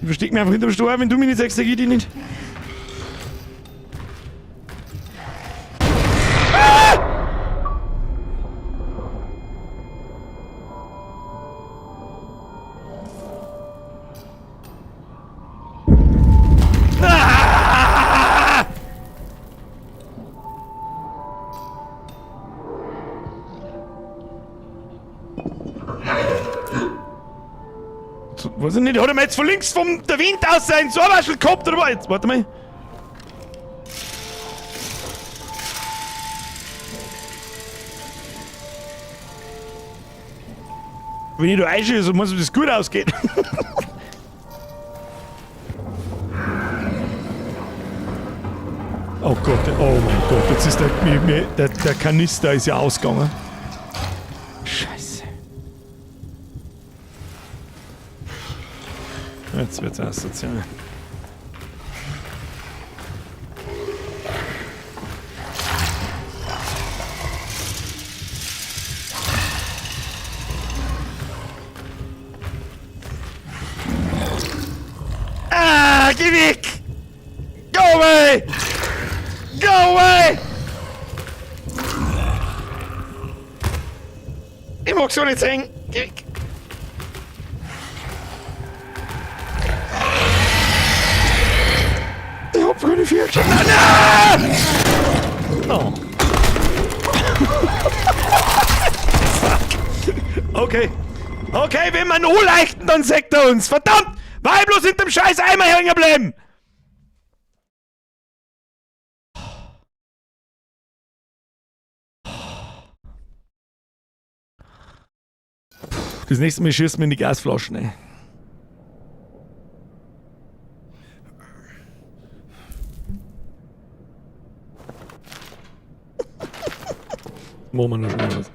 Ich versteck mich einfach hinter dem Stuhl, wenn du mich nicht sagst, sag ich dich nicht. Ah! So, weiß ich nicht, hat er mir jetzt von links vom der Wind aus seinen Ohrwaschel gehabt oder was? Jetzt, warte mal. Wenn ich da einschieße, muss das gut ausgehen. Oh Gott, oh mein Gott, jetzt ist der Kanister ist ja ausgegangen. Scheiße. Jetzt wird's asozial. Ah, geh weg! Go away! Go away! Ich mag so nicht sehen. Geh weg! Ich hab grüne Vier geschaut. Nein, nein! Oh. Fuck. Okay. Okay, wenn wir ihn anleichten, dann sagt er uns. Verdammt! War ich bloß hinterm scheiß Eimer hängen bleiben! Das nächste Mal schießen wir in die Gasflaschen, ey. Machen wir noch schnell was.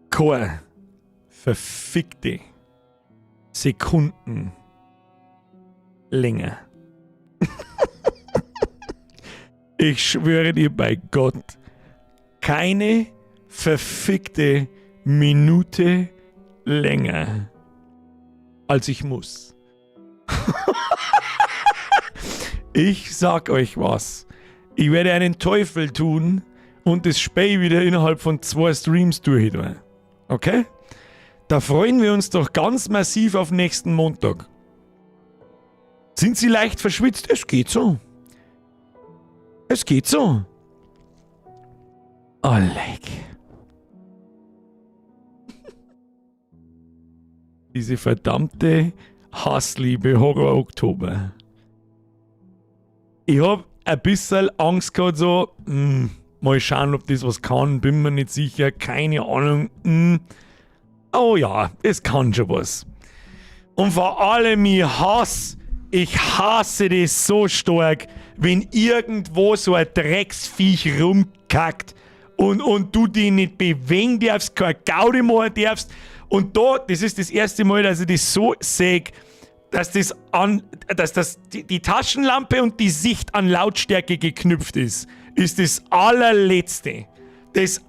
Keine verfickte Sekunden länger. Ich schwöre dir bei Gott, keine verfickte Minute länger, als ich muss. Ich sag euch was. Ich werde einen Teufel tun und das Spiel wieder innerhalb von 2 Streams durchtun. Okay? Da freuen wir uns doch ganz massiv auf nächsten Montag. Sind Sie leicht verschwitzt? Es geht so. Es geht so. Oh, leck. Diese verdammte Hassliebe Horror Oktober. Ich hab ein bisschen Angst gehabt, so, mal schauen, ob das was kann, bin mir nicht sicher, keine Ahnung. Oh ja, es kann schon was. Und vor allem, ich hasse das so stark, wenn irgendwo so ein Drecksviech rumkackt und du dich nicht bewegen darfst, kein Gaudi machen darfst. Und da, das ist das erste Mal, dass ich das so seh, dass das an, dass das, die, die Taschenlampe und die Sicht an Lautstärke geknüpft ist, ist das allerletzte. Das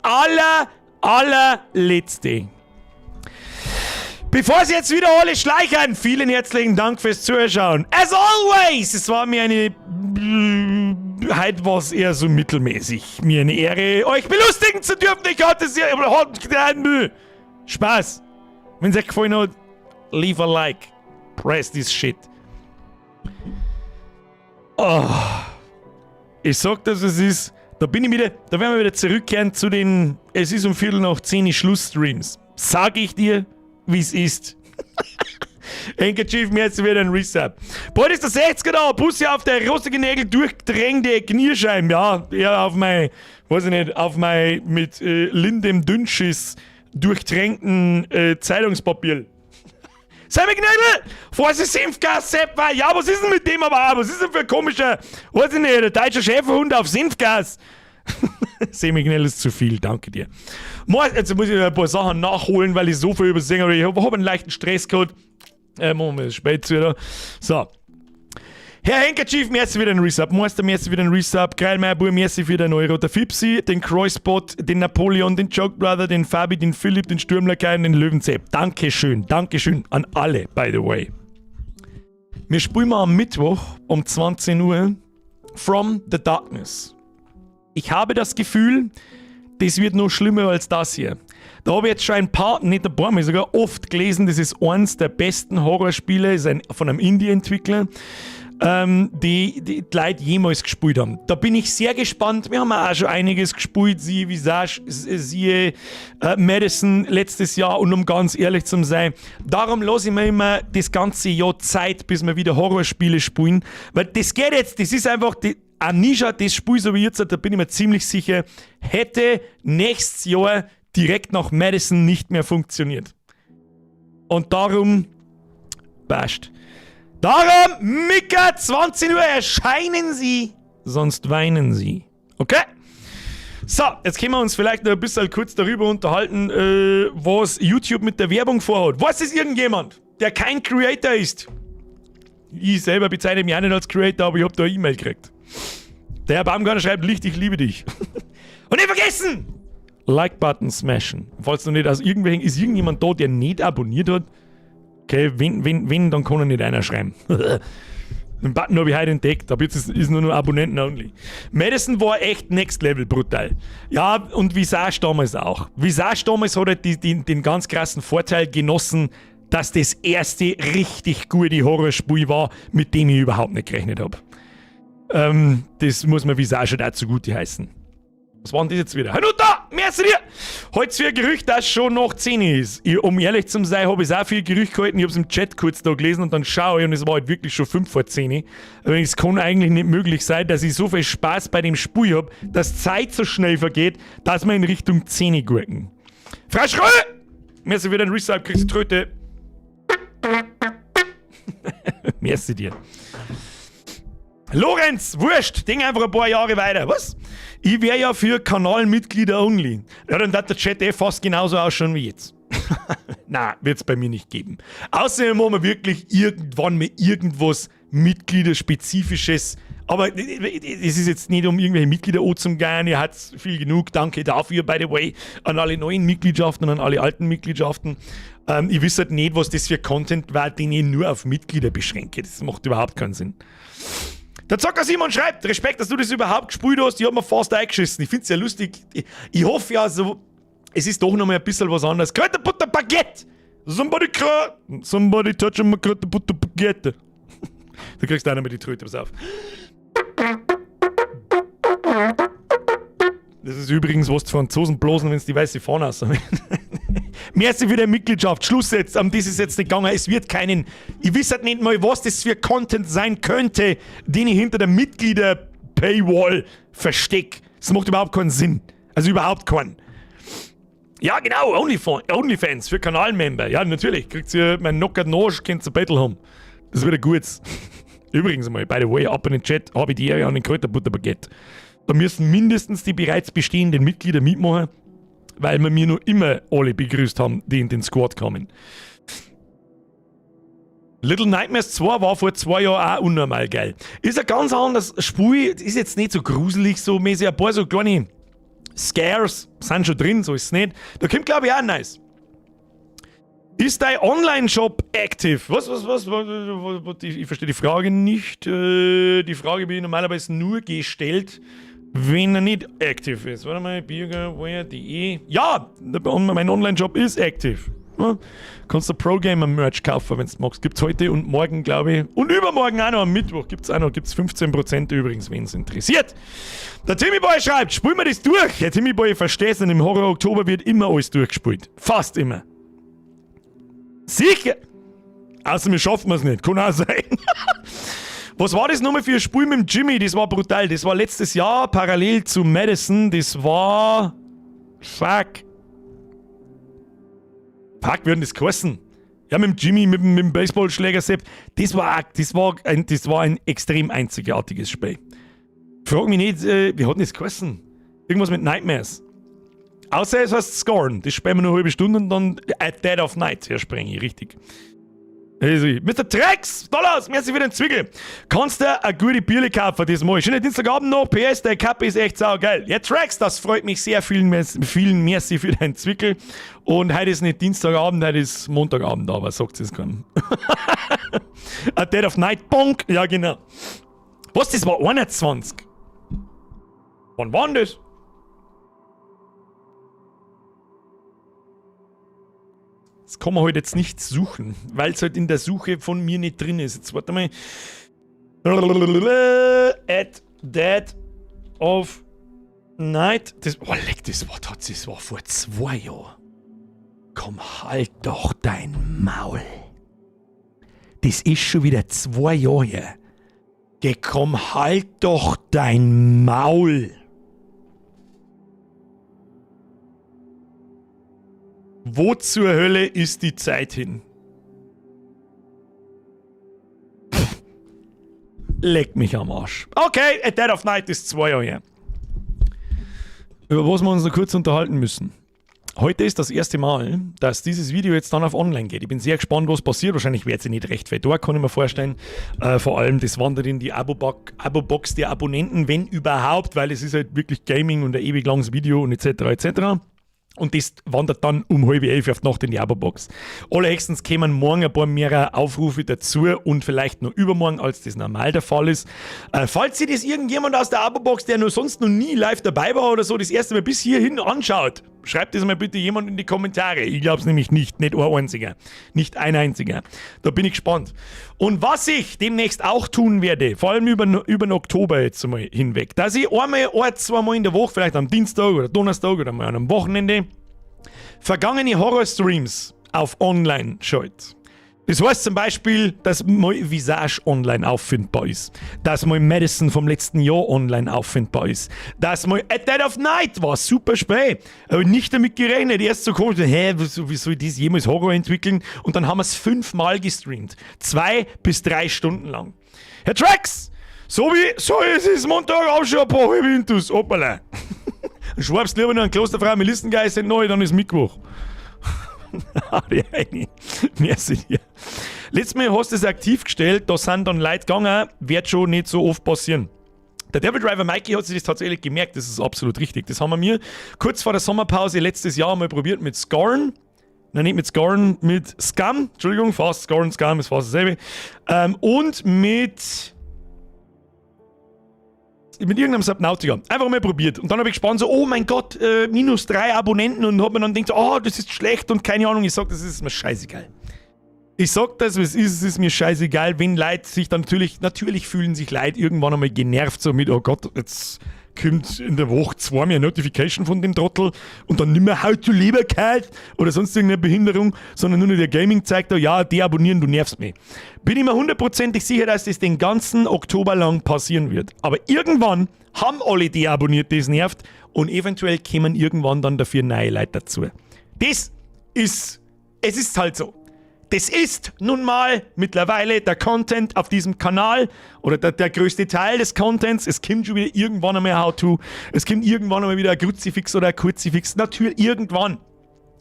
allerletzte. Bevor sie jetzt wieder alle schleichern, vielen herzlichen Dank fürs Zuschauen. As always, es war mir eine. Heute war es eher so mittelmäßig. Mir eine Ehre, euch belustigen zu dürfen. Ich hatte sehr Spaß. Wenn es euch gefallen hat, leave a like. Press this shit. Oh. Ich sag das, es ist. Da bin ich wieder, da werden wir wieder zurückkehren zu den. Es ist um 10:15 Schlussstreams. Sag ich dir, wie es ist. Handkerchief, mir jetzt wieder ein Resub. Bald ist der 60er da, Bussi auf der rostigen Nägel durchdrängte Knierscheiben. Ja, eher auf mein, weiß ich nicht, auf mein mit lindem Dünnschiss durchtränkten Zeitungspapier. Sammy Gnädel! Vorsicht, Senfgas, Sepp, ja, was ist denn mit dem aber auch? Was ist denn für ein komischer, weiß ich nicht, der deutsche Schäferhund auf Senfgas? Semi Gnädel ist zu viel, danke dir. Jetzt muss ich ein paar Sachen nachholen, weil ich so viel übersehen habe. Ich habe hab einen leichten Stress gehabt. Machen wir spät wieder. So. Herr Handkerchief, merci wieder ein Resub. Meister, merci wieder ein Resub. Geil, Bub, merci für den Euro. Der Fipsi, den Kreuzbot, den Napoleon, den Joke Brother, den Fabi, den Philipp, den Sturmlakai und den Löwenzepp. Dankeschön, Dankeschön an alle, by the way. Wir spielen mal am Mittwoch um 20 Uhr From the Darkness. Ich habe das Gefühl, das wird noch schlimmer als das hier. Da habe ich jetzt schon ein paar, nicht ein paar Mal, sogar oft gelesen, das ist eins der besten Horrorspiele, ist von einem Indie-Entwickler, die die Leute jemals gespielt haben. Da bin ich sehr gespannt. Wir haben auch schon einiges gespielt, siehe Visage, siehe Madison letztes Jahr und um ganz ehrlich zu sein, darum lasse ich mir immer das ganze Jahr Zeit, bis wir wieder Horrorspiele spielen, weil das geht jetzt, das ist einfach, die, Amnesia, das Spiel so wie jetzt, da bin ich mir ziemlich sicher, hätte nächstes Jahr direkt nach Madison nicht mehr funktioniert. Und darum passt. Darum, Mika, 20 Uhr erscheinen Sie, sonst weinen Sie. Okay? So, jetzt können wir uns vielleicht noch ein bisschen kurz darüber unterhalten, was YouTube mit der Werbung vorhat. Was ist irgendjemand, der kein Creator ist? Ich selber bezeichne mich auch nicht als Creator, aber ich habe da eine E-Mail gekriegt. Der Herr Baumgartner schreibt: Licht, ich liebe dich. Und nicht vergessen! Like-Button smashen. Falls du nicht aus irgendwelchen, ist irgendjemand da, der nicht abonniert hat? Okay, wenn, dann kann er nicht einer schreiben. Den Button habe ich heute entdeckt, aber jetzt ist nur noch Abonnenten only. Madison war echt next level brutal. Ja, und Visage damals auch. Visage damals hat halt den ganz krassen Vorteil genossen, dass das erste richtig gute Horrorspiel war, mit dem ich überhaupt nicht gerechnet habe. Das muss man Visage auch zugute heißen. Was war denn das jetzt wieder? Hanuta! Merci dir! Heute für ein Gerücht, dass schon nach 10 ist. Ich, um ehrlich zu sein, habe ich auch viel Gerücht gehalten. Ich habe es im Chat kurz da gelesen und dann schaue ich und es war halt wirklich schon 5 vor 10. Aber es kann eigentlich nicht möglich sein, dass ich so viel Spaß bei dem Spiel habe, dass Zeit so schnell vergeht, dass wir in Richtung 10 gurken. Frau Schrö! Merci wieder ein Resub, kriegst du Tröte. Merci dir. Lorenz, wurscht, ding einfach ein paar Jahre weiter. Was? Ich wäre ja für Kanalmitglieder only. Ja, dann wird der Chat eh fast genauso ausschauen wie jetzt. Na, wird es bei mir nicht geben. Außerdem machen wir wirklich irgendwann mit irgendwas Mitgliederspezifisches. Aber es ist jetzt nicht um irgendwelche Mitglieder anzugehen. Ihr habt viel genug. Danke dafür, by the way, an alle neuen Mitgliedschaften und an alle alten Mitgliedschaften. Ich wüsste halt nicht, was das für Content war, den ich nur auf Mitglieder beschränke. Das macht überhaupt keinen Sinn. Der Zocker Simon schreibt: Respekt, dass du das überhaupt gespielt hast. Ich hab mir fast eingeschissen. Ich find's ja lustig. Ich hoffe ja so, es ist doch noch mal ein bisschen was anderes. Butter Baguette! Somebody, somebody touch my Butter Baguette. Du kriegst auch noch mal die Tröte, pass auf. Das ist übrigens, was die Franzosen bloßen, wenn sie die weiße Fahne aus. Merci für deine Mitgliedschaft. Schluss jetzt. Um das ist jetzt nicht gegangen. Es wird keinen. Ich weiß halt nicht mal, was das für Content sein könnte, den ich hinter der Mitglieder-Paywall verstecke. Das macht überhaupt keinen Sinn. Also überhaupt keinen. Ja, genau, OnlyFans für Kanalmember. Ja, natürlich. Kriegt ihr mein Knockert Nosch, könnt ihr Battle haben. Das wird ein gutes. Übrigens mal, by the way, ab in den Chat habe ich die Ehre an den Kräuterbutterbaguette. Da müssen mindestens die bereits bestehenden Mitglieder mitmachen, weil wir mir noch immer alle begrüßt haben, die in den Squad kamen. Little Nightmares 2 war vor 2 Jahren auch unnormal geil. Ist ein ganz anderes Spiel, ist jetzt nicht so gruselig, so mäßig. Ein paar so kleine Scares sind schon drin, so ist es nicht. Da kommt, glaube ich, auch nice. Ist dein Online-Shop active? Was, was, was? Was, ich verstehe die Frage nicht. Die Frage wird normalerweise nur gestellt, wenn er nicht active ist. Warte mal, birgerware.de. Ja, mein Online-Shop ist active. Ja, kannst du Pro Gamer Merch kaufen, wenn du magst. Gibt's heute und morgen, glaube ich. Und übermorgen auch noch, am Mittwoch gibt's auch noch, gibt's 15% übrigens, wen es interessiert. Der Timmy Boy schreibt, spielen wir das durch. Der Timmy Boy, verstehst du, im Horror Oktober wird immer alles durchgespielt. Fast immer. Sicher! Außer wir schaffen es nicht. Kann auch sein. Was war das nochmal für ein Spiel mit dem Jimmy? Das war brutal. Das war letztes Jahr parallel zu Madison. Das war. Fuck. Fuck, wie hat denn das geheißen? Ja, mit dem Jimmy, mit dem Baseballschläger Sepp. Das war ein extrem einzigartiges Spiel. Frag mich nicht, wie hat denn das geheißen? Irgendwas mit Nightmares. Außer es heißt Scorn. Das spielen wir nur eine halbe Stunde und dann At Dead of Night. Ja, spreng ich, richtig. Also, Mr. Trex, Dollars, merci für den Zwickel. Kannst du eine gute Bierle kaufen das Mal? Schönen Dienstagabend noch. PS, der Kappe ist echt saugeil. Ja, Trex, das freut mich sehr. Vielen, vielen merci für deinen Zwickel. Und heute ist nicht Dienstagabend, heute ist Montagabend, aber sagt es keinem. A Dead of Night Bonk. Ja, genau. Was, das war 21? Wann war denn das? Das kann man halt jetzt nicht suchen, weil es halt in der Suche von mir nicht drin ist. Jetzt warte mal. At Dead of Night. Das, oh, leck, das war vor 2 Jahren. Komm, halt doch dein Maul. Das ist schon wieder 2 Jahre her. Geh, komm, halt doch dein Maul. Wo zur Hölle ist die Zeit hin? Pff. Leck mich am Arsch. Okay, A Dead of Night ist 2 Jahre her. Über was wir uns noch kurz unterhalten müssen. Heute ist das erste Mal, dass dieses Video jetzt dann auf online geht. Ich bin sehr gespannt, was passiert. Wahrscheinlich wird sie nicht recht viel da, kann ich mir vorstellen. Vor allem, das wandert in die Abo-Box der Abonnenten, wenn überhaupt, weil es ist halt wirklich Gaming und ein ewig langes Video und et cetera, et cetera. Und das wandert dann um halb elf auf die Nacht in die Abo-Box. Allerhöchstens kämen morgen ein paar mehr Aufrufe dazu und vielleicht noch übermorgen, als das normal der Fall ist. Falls sich das irgendjemand aus der Abo-Box, der nur sonst noch nie live dabei war oder so, das erste Mal bis hierhin anschaut, schreibt das mal bitte jemand in die Kommentare. Ich glaub's nämlich nicht, nicht ein einziger. Nicht ein einziger. Da bin ich gespannt. Und was ich demnächst auch tun werde, vor allem über den Oktober jetzt mal hinweg, dass ich einmal, ein, zweimal in der Woche, vielleicht am Dienstag oder Donnerstag oder mal am Wochenende, vergangene Horror-Streams auf online schalte. Das heißt zum Beispiel, dass mal Visage online auffindbar ist, dass mal Madison vom letzten Jahr online auffindbar ist, dass mal At Dead of Night war, super Spiel, aber nicht damit gerechnet, erst so komisch, hä, wie soll das jemals Horror entwickeln? Und dann haben wir's 5-mal gestreamt, 2 bis 3 Stunden lang. Herr Trax, so wie, so ist es Montag auch schon ein paar halbe Intus, hoppala. Schwabst lieber noch einen Klosterfrau Melissengeist neu, dann ist Mittwoch. Merci dir. Letztes Mal hast du es aktiv gestellt, da sind dann Leute gegangen, wird schon nicht so oft passieren. Der Devil Driver Mikey hat sich das tatsächlich gemerkt, das ist absolut richtig. Das haben wir mir kurz vor der Sommerpause letztes Jahr mal probiert mit Scorn. Nein, nicht mit Scorn, mit Scum. Entschuldigung, fast Scorn, Scum ist fast dasselbe. Und mit irgendeinem Subnautica. Einfach mal probiert. Und dann hab ich gespannt, so, oh mein Gott, minus 3 Abonnenten und hab mir dann gedacht, so, oh, das ist schlecht und keine Ahnung. Ich sag, das ist mir scheißegal. Ich sag das, was ist, es ist mir scheißegal, wenn Leute sich dann natürlich, natürlich fühlen sich Leute irgendwann einmal genervt, so mit, oh Gott, jetzt kommt in der Woche 2 mehr Notification von dem Trottel und dann nimmer How to Leberkeit oder sonst irgendeine Behinderung, sondern nur noch der Gaming zeigt da, ja, deabonnieren, du nervst mich. Bin ich mir hundertprozentig sicher, dass das den ganzen Oktober lang passieren wird. Aber irgendwann haben alle deabonniert, das nervt und eventuell kämen irgendwann dann dafür neue Leute dazu. Das ist, es ist halt so. Das ist nun mal mittlerweile der Content auf diesem Kanal oder der größte Teil des Contents. Es kommt schon wieder irgendwann einmal How-To. Es kommt irgendwann einmal wieder ein Kruzifix oder ein Kruzifix. Natürlich irgendwann.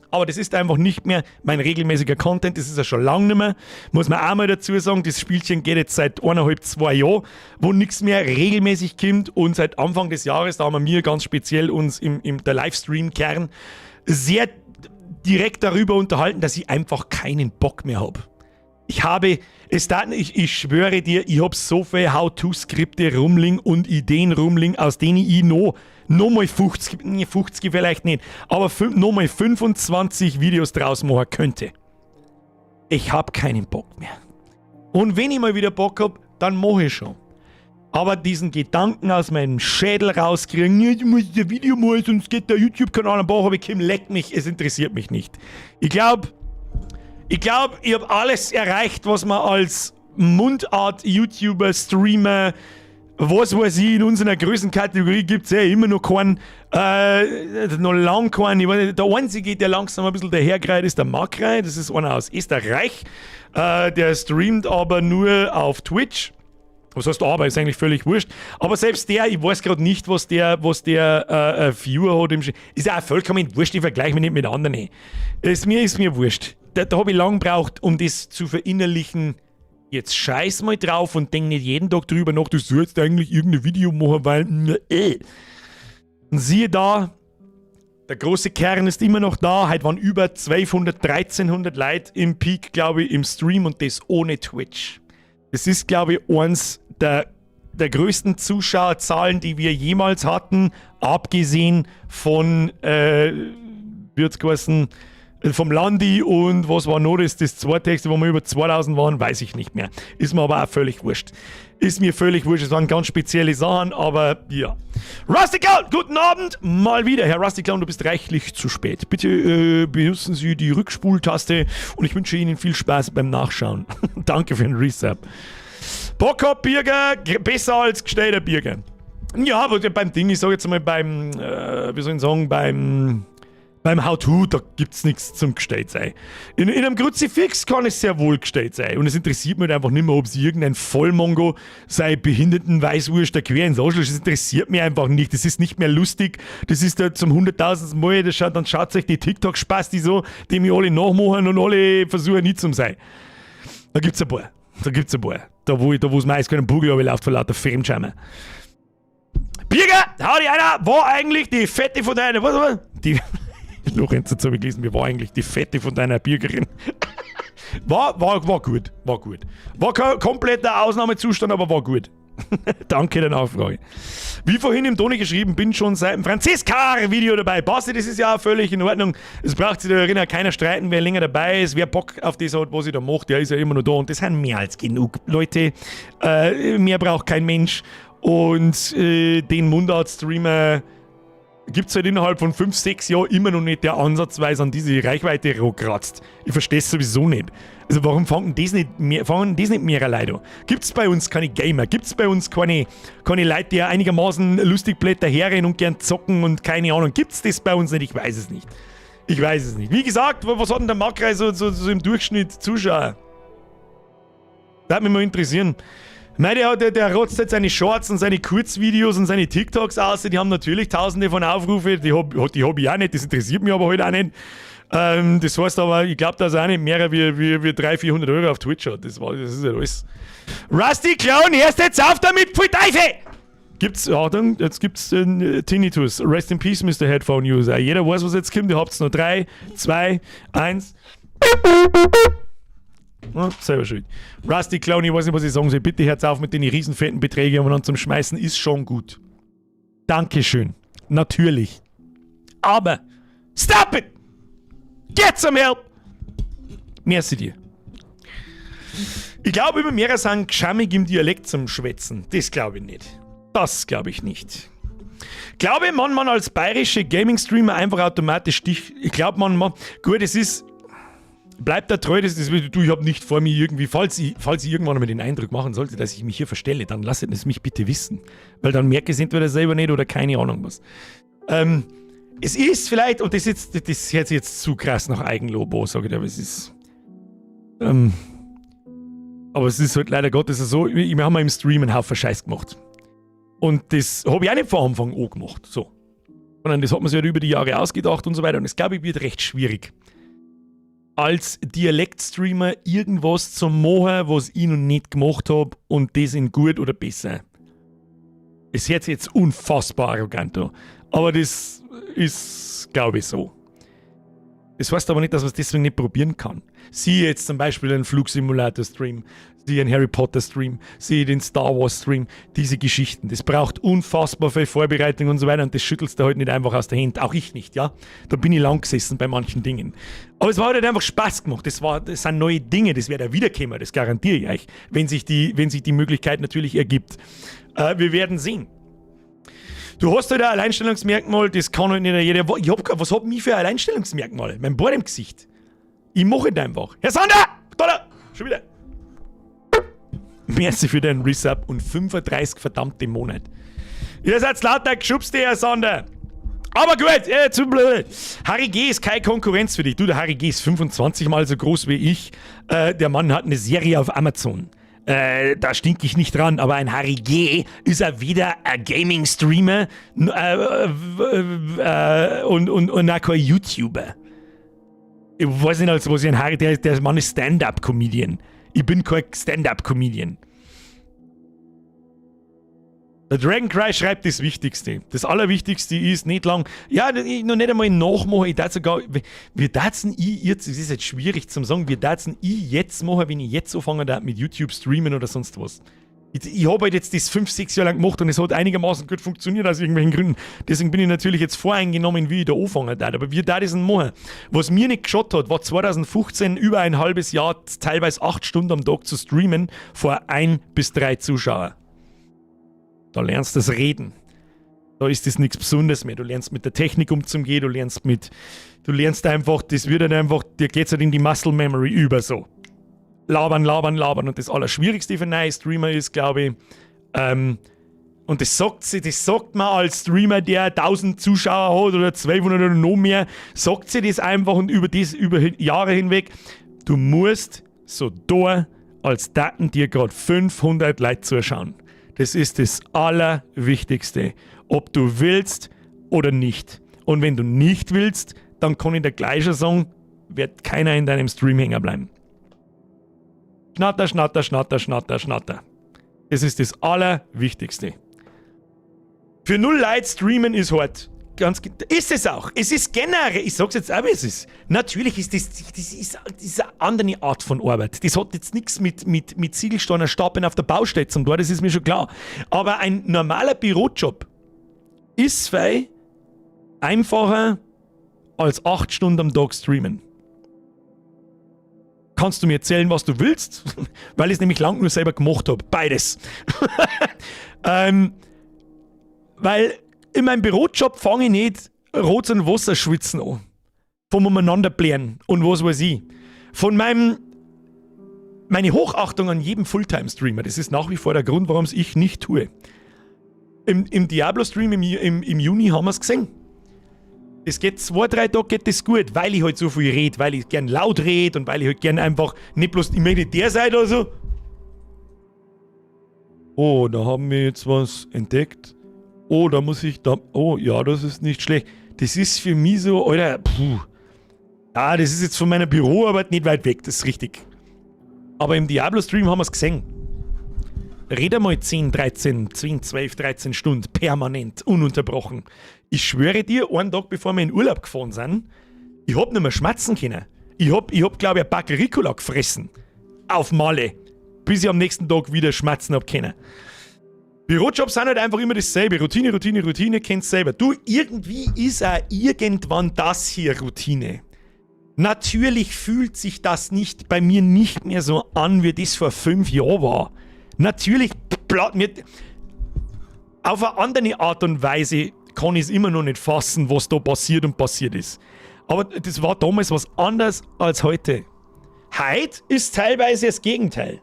Aber das ist einfach nicht mehr mein regelmäßiger Content. Das ist ja schon lange nicht mehr. Muss man auch mal dazu sagen, das Spielchen geht jetzt seit eineinhalb, 2 Jahren, wo nichts mehr regelmäßig kommt. Und seit Anfang des Jahres, da haben wir ganz speziell uns im der Livestream-Kern sehr direkt darüber unterhalten, dass ich einfach keinen Bock mehr habe. Ich habe, es da, ich schwöre dir, ich habe so viele How-To-Skripte rumliegen und Ideen rumliegen, aus denen ich noch mal 50, 50 vielleicht nicht, aber noch mal 25 Videos draus machen könnte. Ich habe keinen Bock mehr. Und wenn ich mal wieder Bock hab, dann mache ich schon. Aber diesen Gedanken aus meinem Schädel rauskriegen, ja, du musst ein Video machen, sonst geht der YouTube-Kanal am Bach, aber Kim, leck mich, es interessiert mich nicht. Ich glaube, ich habe alles erreicht, was man als Mundart-YouTuber, Streamer, was weiß ich, in unserer Größenkategorie gibt es ja immer noch keinen, noch lang keinen. Ich weiß nicht, der einzige, der langsam ein bisschen dahergereiht, ist der Mark Rei, das ist einer aus Österreich. Der streamt aber nur auf Twitch. Was heißt aber, ist eigentlich völlig wurscht. Aber selbst der, ich weiß gerade nicht, was der Viewer hat. Ist ja auch vollkommen wurscht, ich vergleiche mich nicht mit anderen. Ist mir wurscht. Da habe ich lang gebraucht, um das zu verinnerlichen. Jetzt scheiß mal drauf und denk nicht jeden Tag drüber nach, du sollst eigentlich irgendein Video machen, weil. Und siehe da, der große Kern ist immer noch da. Heute waren über 1200, 1300 Leute im Peak, glaube ich, im Stream und das ohne Twitch. Das ist, glaube ich, eins der größten Zuschauerzahlen, die wir jemals hatten, abgesehen von, wird's geheißen, vom Landi und was war noch das zweithöchste, wo wir über 2000 waren, weiß ich nicht mehr. Ist mir aber auch völlig wurscht. Ist mir völlig wurscht, es waren ganz spezielle Sachen, aber ja. Rusty Clown, guten Abend, mal wieder. Herr Rusty Clown, du bist reichlich zu spät. Bitte benutzen Sie die Rückspultaste und ich wünsche Ihnen viel Spaß beim Nachschauen. Danke für den Resub. Bock hab Birger, besser als gestellter Birger. Ja, aber beim Ding, ich sag jetzt mal beim, wie soll ich sagen, beim How-To, da gibt's nichts zum gestellt sein. In einem Kruzifix kann es sehr wohl gestellt sein. Und es interessiert mich halt einfach nicht mehr, ob sich irgendein Vollmongo sei behinderten Weißwurst da quer ins Arschloch. Das interessiert mich einfach nicht. Das ist nicht mehr lustig. Das ist da zum 100.000. Mal, dann schaut sich die TikTok-Spasti so, die mich alle nachmachen und alle versuchen, nicht zu sein. Da gibt's ein paar. Da gibt's ein paar. Da wo es meist keinen Bugel läuft vor lauter Fremdscheimer. Birger, hau dich einer, war eigentlich die Fette von deiner, was war? Die, Lorenz hat so gelesen, wie war eigentlich die Fette von deiner Birgerin? War gut, war gut. War kein kompletter Ausnahmezustand, aber war gut. Danke der Nachfrage. Wie vorhin im Toni geschrieben, bin schon seit dem Franziska-Video dabei. Basti, das ist ja auch völlig in Ordnung. Es braucht sich da erinnern, keiner streiten, wer länger dabei ist, wer Bock auf das hat, was ich da mache, der ist ja immer noch da. Und das sind mehr als genug Leute. Mehr braucht kein Mensch. Und den Mundart-Streamer gibt es halt innerhalb von 5, 6 Jahren immer noch nicht, der ansatzweise an diese Reichweite kratzt. Ich verstehe es sowieso nicht. Also warum fangen das nicht mehr Leute an? Gibt es bei uns keine Gamer? Gibt es bei uns keine Leute, die einigermaßen lustig blöd daherrennen und gern zocken und keine Ahnung? Gibt es das bei uns nicht? Ich weiß es nicht. Ich weiß es nicht. Wie gesagt, was hat denn der Makrei so im Durchschnitt Zuschauer? Das würde mich mal interessieren. Mei, der rotzt jetzt seine Shorts und seine Kurzvideos und seine TikToks aus. Die haben natürlich tausende von Aufrufe. Die hab ich auch nicht. Das interessiert mich aber halt auch nicht. Das heißt aber, ich glaube, dass er auch nicht mehr wie 300, 400 € auf Twitch hat. Das ist ja alles. Rusty Clown, hörst jetzt auf damit, pfui Teufel! Gibt's, Achtung, jetzt gibt's den Tinnitus. Rest in Peace, Mr. Headphone User. Jeder weiß, was jetzt kommt. Ihr habt's noch 3, 2, 1. Ja, selber schuld. Rusty Clown, ich weiß nicht, was ich sagen soll. Bitte hört's auf mit den riesenfetten Beträgen umeinander zum Schmeißen. Ist schon gut. Dankeschön. Natürlich. Aber stop it! Get some help! Merci dir. Ich glaube, immer mehr sind gschammig im Dialekt zum Schwätzen. Das glaube ich nicht. Das glaube ich nicht. Glaube man als bayerische Gaming-Streamer einfach automatisch dich. Ich glaube, man. Gut, es ist. Bleibt da treu, das ist, du, ich habe nicht vor mir irgendwie, falls ich irgendwann einmal den Eindruck machen sollte, dass ich mich hier verstelle, dann lasst es mich bitte wissen. Weil dann merke ich es entweder selber nicht oder keine Ahnung was. Es ist vielleicht, und das hört sich jetzt zu krass nach Eigenlob an, sage ich dir, aber es ist. Aber es ist halt leider Gottes so, wir haben im Stream einen Haufen Scheiß gemacht. Und das habe ich auch nicht von Anfang an gemacht. So. Sondern das hat man sich halt über die Jahre ausgedacht und so weiter. Und das, glaube ich, wird recht schwierig, als Dialektstreamer irgendwas zu machen, was ich noch nicht gemacht habe und das in gut oder besser. Es hört sich jetzt unfassbar arrogant an. Aber das ist, glaube ich, so. Das heißt aber nicht, dass man es deswegen nicht probieren kann. Siehe jetzt zum Beispiel einen Flugsimulator-Stream, siehe einen Harry Potter-Stream, siehe den Star Wars-Stream, diese Geschichten. Das braucht unfassbar viel Vorbereitung und so weiter und das schüttelst du halt nicht einfach aus der Hand. Auch ich nicht, ja. Da bin ich lang gesessen bei manchen Dingen. Aber es war halt einfach Spaß gemacht. Das sind neue Dinge, das wird ja wiederkommen, das garantiere ich euch, wenn sich die Möglichkeit natürlich ergibt. Wir werden sehen. Du hast halt ein Alleinstellungsmerkmal, das kann halt nicht jeder. Was hab ich für ein Alleinstellungsmerkmal? Mein Bart im Gesicht. Ich mache es einfach. Herr Sander! Da, schon wieder. Merci für deinen Resub und 35 verdammte Monate. Ihr seid lauter Geschubste, Herr Sander. Aber gut, zu blöd. Harry G. ist keine Konkurrenz für dich. Du, der Harry G. ist 25 mal so groß wie ich. Der Mann hat eine Serie auf Amazon. Da stink ich nicht dran, aber ein Harry G. ist ja weder ein Gaming-Streamer und auch kein YouTuber. Ich weiß nicht, als was ich ein Harry, der Mann ist Stand-Up-Comedian. Ich bin kein Stand-Up-Comedian. Der Dragon Cry schreibt das Wichtigste. Das Allerwichtigste ist nicht lang, ja, noch nicht einmal nachmachen. Ich darf sogar, wie darf's ich jetzt, das ist jetzt schwierig zum sagen, wie darf's ich jetzt machen, wenn ich jetzt anfangen darf mit YouTube streamen oder sonst was? Ich habe halt jetzt das 5, 6 Jahre lang gemacht und es hat einigermaßen gut funktioniert aus irgendwelchen Gründen. Deswegen bin ich natürlich jetzt voreingenommen, wie ich da anfangen darf. Aber wie darf ich das denn machen? Was mir nicht geschadet hat, war 2015 über ein halbes Jahr, teilweise 8 Stunden am Tag zu streamen vor ein bis drei Zuschauer. Da lernst du das Reden. Da ist das nichts Besonderes mehr. Du lernst, mit der Technik umzugehen, du lernst einfach, das wird dann einfach, dir geht's halt in die Muscle Memory über so. Labern, labern, labern. Und das Allerschwierigste für neue Streamer ist, glaube ich, und das sagt man als Streamer, der 1000 Zuschauer hat oder 200 oder noch mehr, sagt sie das einfach und über Jahre hinweg. Du musst so tun, als täten dir gerade 500 Leute zuschauen. Das ist das Allerwichtigste. Ob du willst oder nicht. Und wenn du nicht willst, dann kann ich dir gleich schon sagen, wird keiner in deinem Stream hängen bleiben. Schnatter, schnatter, schnatter, schnatter, schnatter. Das ist das Allerwichtigste. Für null Leute streamen ist hart. Ganz, ist es auch. Es ist generell, ich sag's jetzt auch, wie es ist. Natürlich ist das ist eine andere Art von Arbeit. Das hat jetzt nichts mit Ziegelsteinen stapeln auf der Baustelle zum tun, das ist mir schon klar. Aber ein normaler Bürojob ist viel einfacher als 8 Stunden am Tag streamen. Kannst du mir erzählen, was du willst, weil ich es nämlich lang nur selber gemacht habe. Beides. Weil in meinem Bürojob fange ich nicht Rotz und Wasser schwitzen an. Vom Umeinanderblären und was weiß ich. Von meinem meine Hochachtung an jedem Fulltime-Streamer, das ist nach wie vor der Grund, warum es ich nicht tue. Im Diablo-Stream im Juni haben wir es gesehen. Es geht 2, 3 Tage geht das gut, weil ich halt so viel rede, weil ich gern laut rede und weil ich halt gern einfach nicht bloß, ich möchte nicht der sein oder so. Oh, da haben wir jetzt was entdeckt. Oh, da muss ich da. Oh, ja, das ist nicht schlecht. Das ist für mich so, Alter, puh. Ja, das ist jetzt von meiner Büroarbeit nicht weit weg, das ist richtig. Aber im Diablo-Stream haben wir es gesehen. Red einmal 10, 13, 10, 12, 13 Stunden permanent, ununterbrochen. Ich schwöre dir, einen Tag, bevor wir in Urlaub gefahren sind, ich hab nicht mehr schmatzen können. Ich hab, glaube ich, ein Packel Ricola gefressen. Auf Malle. Bis ich am nächsten Tag wieder schmatzen hab können. Bürojobs sind halt einfach immer dasselbe. Routine, Routine, Routine, kennst selber. Du, irgendwie ist auch irgendwann das hier Routine. Natürlich fühlt sich das nicht bei mir nicht mehr so an, wie das vor 5 Jahren war. Natürlich mir auf eine andere Art und Weise kann ich es immer noch nicht fassen, was da passiert und passiert ist. Aber das war damals was anderes als heute. Heute ist teilweise das Gegenteil.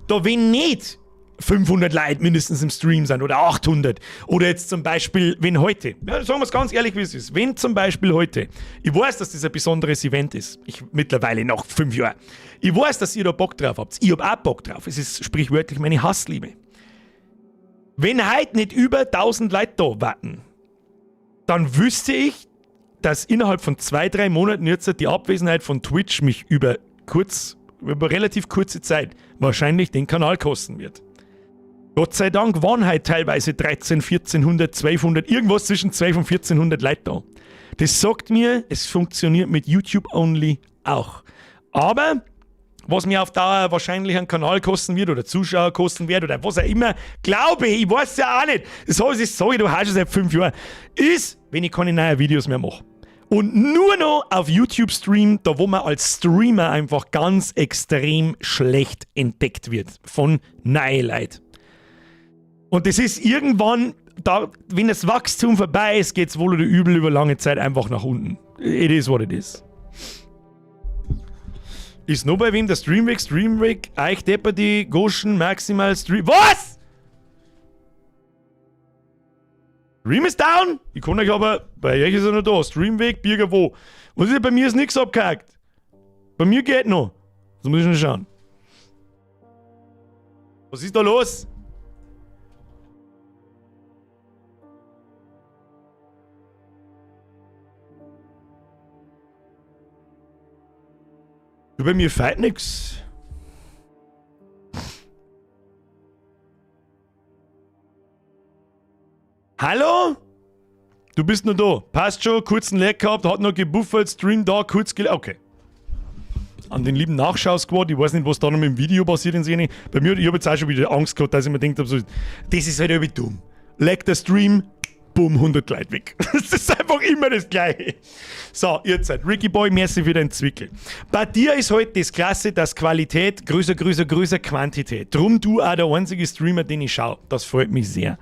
Da, wenn nicht 500 Leute mindestens im Stream sind oder 800 oder jetzt zum Beispiel, wenn heute, ja, sagen wir es ganz ehrlich, wie es ist, wenn zum Beispiel heute, ich weiß, dass das ein besonderes Event ist, ich mittlerweile nach 5 Jahren, ich weiß, dass ihr da Bock drauf habt, ich hab auch Bock drauf, es ist sprichwörtlich meine Hassliebe. Wenn heute nicht über 1000 Leute da warten, dann wüsste ich, dass innerhalb von 2, 3 Monaten jetzt die Abwesenheit von Twitch mich über relativ kurze Zeit wahrscheinlich den Kanal kosten wird. Gott sei Dank waren halt teilweise 13, 1400, 1200, irgendwas zwischen 12 und 1400 Leute da. Das sagt mir, es funktioniert mit YouTube Only auch. Aber was mir auf Dauer wahrscheinlich einen Kanal kosten wird oder Zuschauer kosten wird oder was auch immer, glaube ich, ich weiß ja auch nicht. Das heißt, ich sage, du hast schon seit 5 Jahren, ist, wenn ich keine neuen Videos mehr mache. Und nur noch auf YouTube stream, da wo man als Streamer einfach ganz extrem schlecht entdeckt wird von neuen Leuten. Und das ist irgendwann, da, wenn das Wachstum vorbei ist, geht's wohl oder übel über lange Zeit einfach nach unten. It is what it is. Ist noch bei wem der Stream weg? Stream weg? Eich Deppert, Goschen, Maximal, Stream. Was? Stream ist down? Ich kann euch aber. Bei euch ist er noch da. Stream weg, Birger wo? Was ist denn? Bei mir ist nichts abgehackt. Bei mir geht noch. Das muss ich noch schauen. Was ist da los? Du, bei mir fehlt nix. Hallo? Du bist noch da. Passt schon, kurzen Lag gehabt, hat noch gebuffert, Stream da, kurz gel. Okay. An den lieben Nachschau-Squad, ich weiß nicht, was da noch mit dem Video passiert in Szene. Bei mir, ich habe jetzt auch schon wieder Angst gehabt, dass ich mir gedacht habe, so, das ist halt irgendwie dumm. Lag der Stream, bumm, 100 Leute weg. Das ist einfach immer das Gleiche. So, ihr seid Ricky Boy, merci für den Zwickel. Bei dir ist halt das Klasse, dass Qualität größer, größer, größer Quantität. Drum du auch der einzige Streamer, den ich schaue. Das freut mich sehr.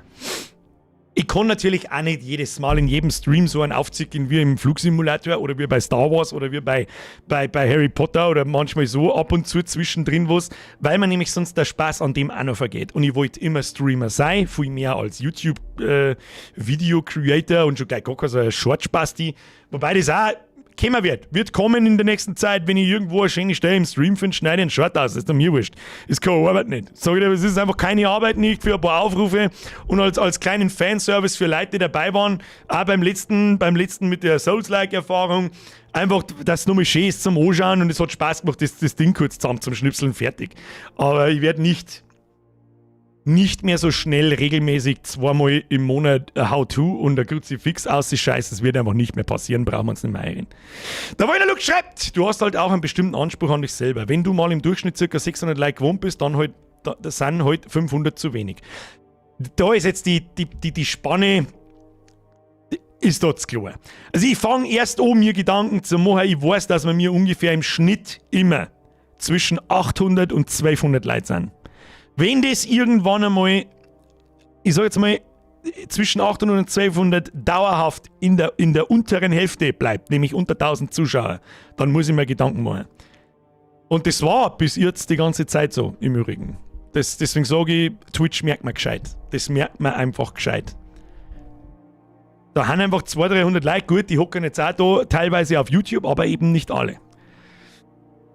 Ich kann natürlich auch nicht jedes Mal in jedem Stream so einen aufziehen wie im Flugsimulator oder wie bei Star Wars oder wie bei Harry Potter oder manchmal so ab und zu zwischendrin was, weil man nämlich sonst der Spaß an dem auch noch vergeht. Und ich wollte immer Streamer sein, viel mehr als YouTube-Video-Creator und schon gleich gar kein so ein Short-Spasti. Wobei das auch kommen wird. Wird kommen in der nächsten Zeit, wenn ich irgendwo eine schöne Stelle im Stream finde, schneide ich einen Short aus. Das ist mir wurscht. Ist keine Arbeit nicht. Sag ich dir, es ist einfach keine Arbeit nicht für ein paar Aufrufe und als kleinen Fanservice für Leute, die dabei waren, auch beim letzten mit der Souls-like-Erfahrung, einfach, dass es nochmal schön ist zum Anschauen und es hat Spaß gemacht, das Ding kurz zusammen zum Schnipseln, fertig. Aber ich werde nicht mehr so schnell regelmäßig zweimal im Monat ein How-To und ein Kruzifix aus die Scheiße. Das wird einfach nicht mehr passieren, brauchen wir uns nicht mehr einreden. Der Wolner Luke schreibt, du hast halt auch einen bestimmten Anspruch an dich selber. Wenn du mal im Durchschnitt ca. 600 Like gewohnt bist, dann halt, das sind halt 500 zu wenig. Da ist jetzt die Spanne, ist dort klar. Also ich fange erst an, mir Gedanken zu machen. Ich weiß, dass wir mir ungefähr im Schnitt immer zwischen 800 und 1200 Leute sind. Wenn das irgendwann einmal, ich sag jetzt mal, zwischen 800 und 1200 dauerhaft in der unteren Hälfte bleibt, nämlich unter 1000 Zuschauer, dann muss ich mir Gedanken machen. Und das war bis jetzt die ganze Zeit so, im Übrigen. Deswegen sage ich, Twitch merkt man gescheit. Das merkt man einfach gescheit. Da haben einfach 200, 300 Leute, gut, die hocken jetzt auch da, teilweise auf YouTube, aber eben nicht alle.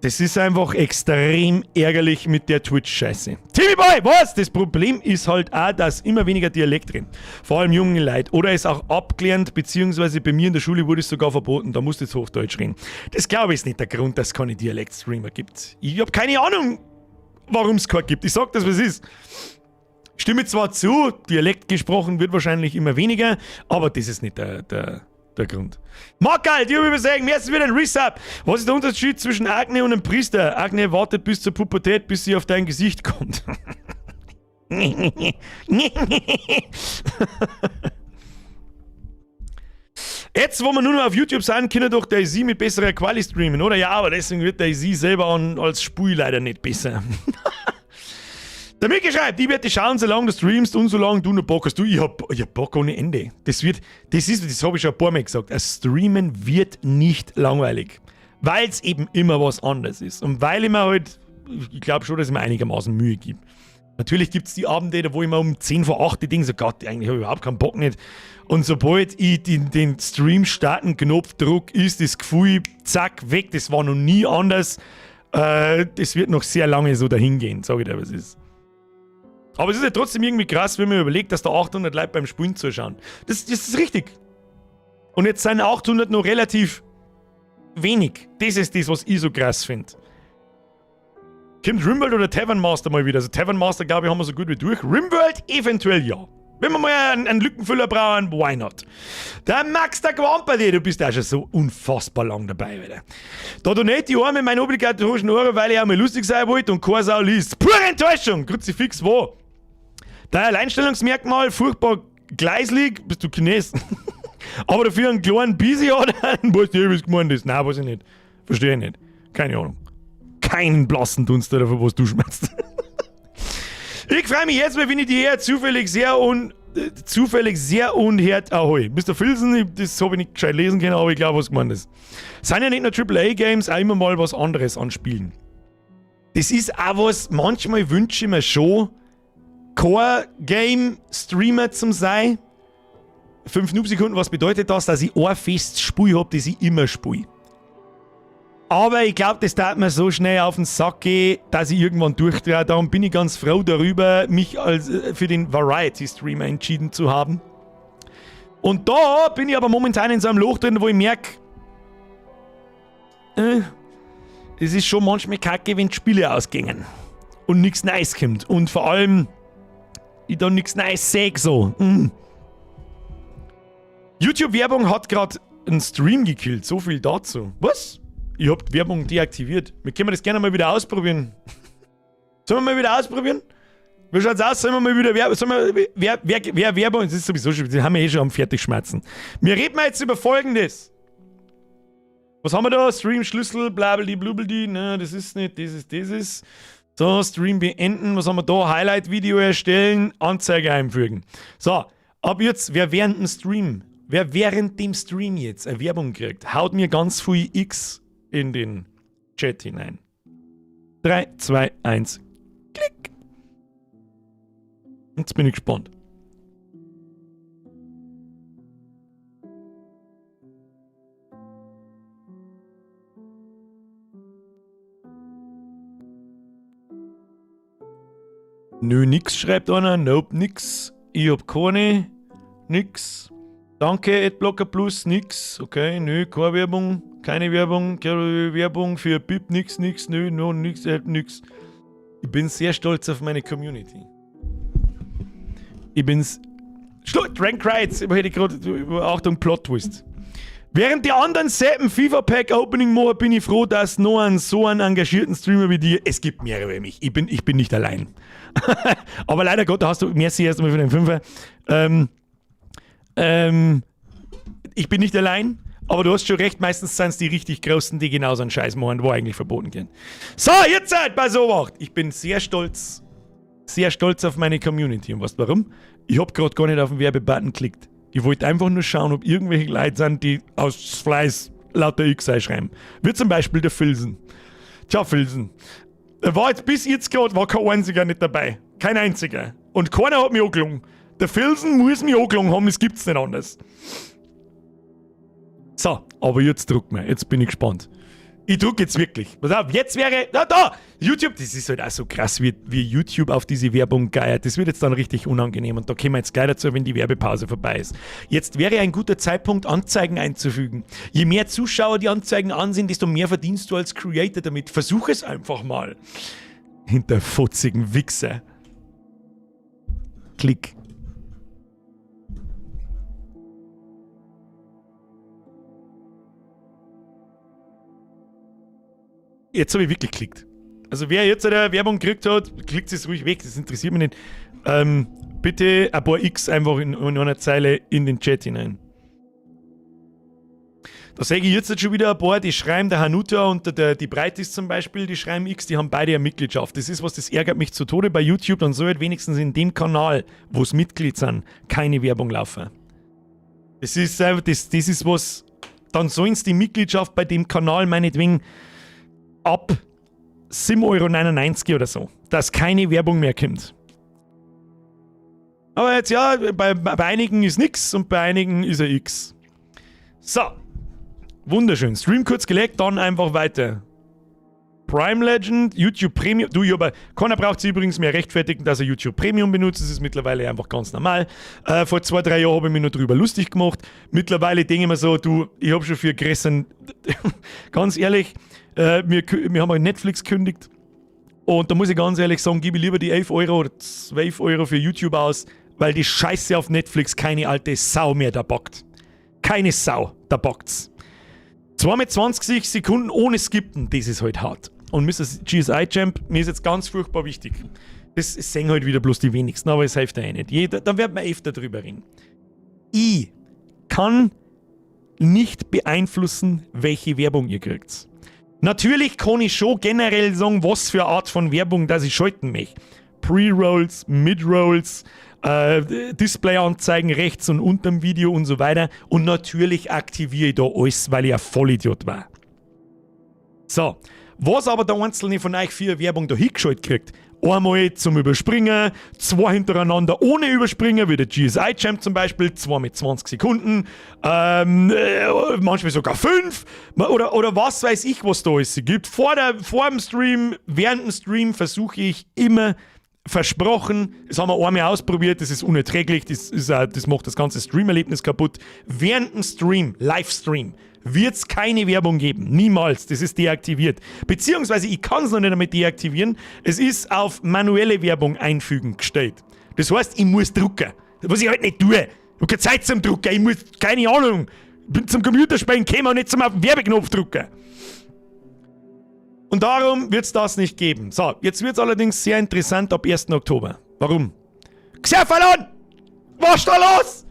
Das ist einfach extrem ärgerlich mit der Twitch-Scheiße. Timmy Boy, was? Das Problem ist halt auch, dass immer weniger Dialekt drin. Vor allem junge Leute. Oder ist auch abgelernt, beziehungsweise bei mir in der Schule wurde es sogar verboten, da musst du jetzt Hochdeutsch reden. Das, glaube ich, ist nicht der Grund, dass es keine Dialekt-Streamer gibt. Ich habe keine Ahnung, warum es keinen gibt. Ich sag das, was ist. Stimme zwar zu, Dialekt gesprochen wird wahrscheinlich immer weniger, aber das ist nicht der Grund. Marcal, die übersehen, merci für den Resub. Was ist der Unterschied zwischen Akne und einem Priester? Akne wartet bis zur Pubertät, bis sie auf dein Gesicht kommt. Jetzt, wo wir nur noch auf YouTube sind, können doch DayZ mit besserer Quali streamen, oder? Ja, aber deswegen wird DayZ selber als Spiel leider nicht besser. Der Micky schreibt, ich werde schauen, solange du streamst und solange du noch Bock hast. Du, ich hab Bock ohne Ende. Das habe ich schon ein paar Mal gesagt. Das Streamen wird nicht langweilig. Weil es eben immer was anderes ist. Und weil ich mir halt, ich glaube schon, dass ich mir einigermaßen Mühe gebe. Natürlich gibt es die Abende, da wo ich mir um 10 vor 8 die Dinge so, Gott, eigentlich habe ich überhaupt keinen Bock nicht. Und sobald ich den Stream starten Knopf druck, ist das Gefühl, zack, weg. Das war noch nie anders. Das wird noch sehr lange so dahingehen, sage ich dir, was ist. Aber es ist ja trotzdem irgendwie krass, wenn man überlegt, dass da 800 Leute beim Spielen zuschauen. Das ist richtig. Und jetzt sind 800 noch relativ wenig. Das ist das, was ich so krass finde. Kommt Rimworld oder Tavern Master mal wieder? Also Tavern Master, glaube ich, haben wir so gut wie durch. Rimworld eventuell ja. Wenn wir mal einen Lückenfüller brauchen, why not? Der Max, der Quamperli, du bist auch schon so unfassbar lang dabei, wieder. Da donate ich einmal meinen obligatorischen Euro, weil ich auch mal lustig sein wollte und keine Sau liest. Pure Enttäuschung! Kruzifix, wo? Dein Alleinstellungsmerkmal, furchtbar gleislig, bist du Chines. Aber dafür einen kleinen Bisi hat, weißt du, wie es gemeint ist. Nein, weiß ich nicht. Verstehe ich nicht. Keine Ahnung. Keinen blassen Dunst davon, was du schmerzt. Ich freue mich jetzt mal, wenn ich die eher zufällig sehr un zufällig sehr unherd ahoi. Mr. Filsen, das habe ich nicht gescheit lesen können, aber ich glaube, was gemeint ist. Sind ja nicht nur Triple A Games, auch immer mal was anderes anspielen. Das ist auch was, manchmal wünsche ich mir schon, kein Game-Streamer zum sein. 5 Noob-Sekunden, was bedeutet das? Dass ich ein festes Spiel hab, das ich immer spiele. Aber ich glaub, das tat mir so schnell auf den Sack gehen, dass ich irgendwann durchdrehe. Darum bin ich ganz froh darüber, mich als für den Variety-Streamer entschieden zu haben. Und da bin ich aber momentan in so einem Loch drin, wo ich merk, es ist schon manchmal kacke, wenn die Spiele ausgingen und nix Neues kommt. Und vor allem, ich da nix Neues seh, so. YouTube-Werbung hat grad einen Stream gekillt. So viel dazu. Was? Ich hab die Werbung deaktiviert. Wir können das gerne mal wieder ausprobieren. Sollen wir mal wieder ausprobieren? Wie schaut's aus? Sollen wir mal wieder Werbung? Sollen wir, wer, wer, wer Werbung? Das ist sowieso schon, das haben wir eh schon am Fertigschmerzen. Wir reden mal jetzt über Folgendes. Was haben wir da? Stream, Schlüssel, blablabla, blubeldi. Ne, das ist nicht, das ist, das ist. So, Stream beenden. Was haben wir da? Highlight-Video erstellen, Anzeige einfügen. So, ab jetzt, wer während dem Stream, wer während dem Stream jetzt eine Werbung kriegt, haut mir ganz viel X in den Chat hinein. 3, 2, 1, klick. Jetzt bin ich gespannt. Nö, nix, schreibt einer. Nope, nix. Ich hab keine. Nix. Danke, Adblocker Plus, nix. Okay, nö, keine Werbung. Keine Werbung, keine Werbung für Bip, nix, nix, nö, no, nix, nix. Ich bin sehr stolz auf meine Community. Ich bin's. Drang Crites, ich hätte grad, Achtung, Plot Twist. Während die anderen Seppen FIFA Pack Opening machen, bin ich froh, dass noch einen so einen engagierten Streamer wie dir. Es gibt mehrere wie mich. Ich bin nicht allein. Aber leider Gott, da hast du, merci erstmal für den Fünfer. Ich bin nicht allein, aber du hast schon recht, meistens sind's die richtig Großen, die genauso einen Scheiß machen, wo eigentlich verboten gehen. So, jetzt seid bei so Obacht. Ich bin sehr stolz, sehr stolz auf meine Community. Und weißt du warum? Ich hab grad gar nicht auf den Werbebutton geklickt. Ich wollte einfach nur schauen, ob irgendwelche Leute sind, die aus Fleiß lauter X einschreiben. Wie zum Beispiel der Filsen. Tja, Filsen. Da war jetzt bis jetzt grad, war kein einziger nicht dabei. Kein einziger. Und keiner hat mich angelogen. Der Filsen muss mich angelogen haben, das gibt's nicht anders. So, aber jetzt druck mal. Jetzt bin ich gespannt. Ich druck jetzt wirklich. Pass auf, jetzt wäre... Da, da! YouTube, das ist halt auch so krass, wie YouTube auf diese Werbung geiert. Das wird jetzt dann richtig unangenehm und da kommen wir jetzt gleich dazu, wenn die Werbepause vorbei ist. Jetzt wäre ein guter Zeitpunkt, Anzeigen einzufügen. Je mehr Zuschauer die Anzeigen ansehen, desto mehr verdienst du als Creator damit. Versuch es einfach mal. Hinter fotzigen Wichser. Klick. Jetzt habe ich wirklich geklickt. Also wer jetzt eine Werbung gekriegt hat, klickt es ruhig weg, das interessiert mich nicht. Bitte ein paar X einfach in einer Zeile in den Chat hinein. Da sehe ich jetzt schon wieder ein paar, die schreiben, der Hanuta und die Breitis zum Beispiel, die schreiben X, die haben beide eine Mitgliedschaft. Das ist was, das ärgert mich zu Tode bei YouTube, dann soll halt wenigstens in dem Kanal, wo es Mitglied sind, keine Werbung laufen. Das ist einfach, das, das ist was, dann sollen's die Mitgliedschaft bei dem Kanal meinetwegen ab 7,99 € oder so, dass keine Werbung mehr kommt. Aber jetzt ja, bei einigen ist nix und bei einigen ist er X. So. Wunderschön. Stream kurz gelegt, dann einfach weiter. Prime Legend, YouTube Premium. Du, aber keiner braucht sich übrigens mehr rechtfertigen, dass er YouTube Premium benutzt. Das ist mittlerweile einfach ganz normal. Vor 2, 3 Jahren habe ich mich noch drüber lustig gemacht. Mittlerweile denke ich mir so, du, ich hab schon für Gräsern, ganz ehrlich, wir haben auch Netflix gekündigt. Und da muss ich ganz ehrlich sagen, gebe ich lieber die 11 Euro oder 12 Euro für YouTube aus, Weil die Scheiße auf Netflix keine alte Sau mehr da bockt. Keine Sau, da bockt's. 2 20 Sekunden ohne Skippen, das ist halt hart. Und Mr. GSI Champ, mir ist jetzt ganz furchtbar wichtig. Das sehen halt wieder bloß die wenigsten, aber es hilft ja eh nicht. Jeder, dann werden wir öfter drüber reden. Ich kann nicht beeinflussen, welche Werbung ihr kriegt. Natürlich kann ich schon generell sagen, was für eine Art von Werbung das ich schalten möchte. Pre-Rolls, Mid-Rolls, Display-Anzeigen rechts und unterm Video und so weiter. Und natürlich aktiviere ich da alles, weil ich ein Vollidiot war. So, was aber der einzelne von euch für Werbung da hingeschaltet kriegt, einmal zum Überspringen, zwei hintereinander ohne Überspringen, wie der GSI Champ zum Beispiel, zwei mit 20 Sekunden, manchmal sogar fünf, oder was weiß ich, was da alles gibt. Vor dem Stream, während dem Stream versuche ich immer, versprochen, das haben wir einmal ausprobiert, das ist unerträglich, das macht das ganze Stream-Erlebnis kaputt. Während dem Stream, Livestream, wird es keine Werbung geben. Niemals. Das ist deaktiviert. Beziehungsweise ich kann es noch nicht einmal deaktivieren. Es ist auf manuelle Werbung einfügen gestellt. Das heißt, ich muss drucken. Was ich halt nicht tue. Ich habe keine Zeit zum Drucken. Ich muss, keine Ahnung, bin zum Computerspielen gekommen und nicht zum auf den Werbeknopf drucken. Und darum wird es das nicht geben. So, jetzt wird es allerdings sehr interessant ab 1. Oktober. Warum? Xerfalon! Was ist da los?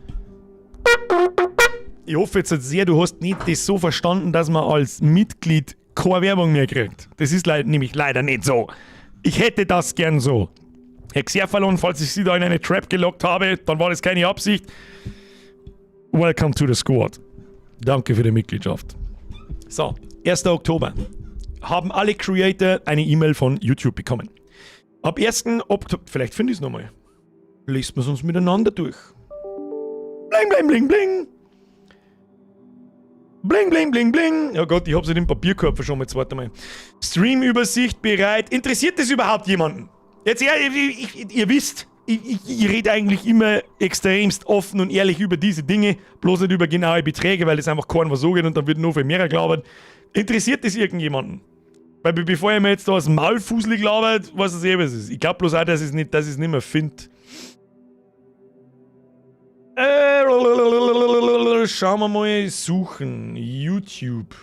Ich hoffe jetzt sehr, du hast nicht das so verstanden, dass man als Mitglied keine Werbung mehr kriegt. Das ist leid, nämlich leider nicht so. Ich hätte das gern so. Herr Xerfalon, falls ich Sie da in eine Trap gelockt habe, dann war das keine Absicht. Welcome to the squad. Danke für die Mitgliedschaft. So, 1. Oktober haben alle Creator eine E-Mail von YouTube bekommen. Ab 1. Oktober, vielleicht finde ich es nochmal. Lesen wir es uns miteinander durch. Bling, bling, bling, bling. Bling, bling, bling, bling. Oh Gott, ich hab's in dem Papierkorb schon mal zweite Mal. Streamübersicht bereit. Interessiert das überhaupt jemanden? Jetzt, ja, ihr wisst, ich rede eigentlich immer extremst offen und ehrlich über diese Dinge, bloß nicht über genaue Beträge, weil das einfach keinem was so geht und dann wird nur viel mehr gelabert. Interessiert das irgendjemanden? Weil bevor ich mir jetzt da aus dem Maul fuselig labert, weiß ich eh, was es ist. Ich glaube bloß auch, dass ich es nicht mehr finde. Schauen wir mal, suchen. YouTube.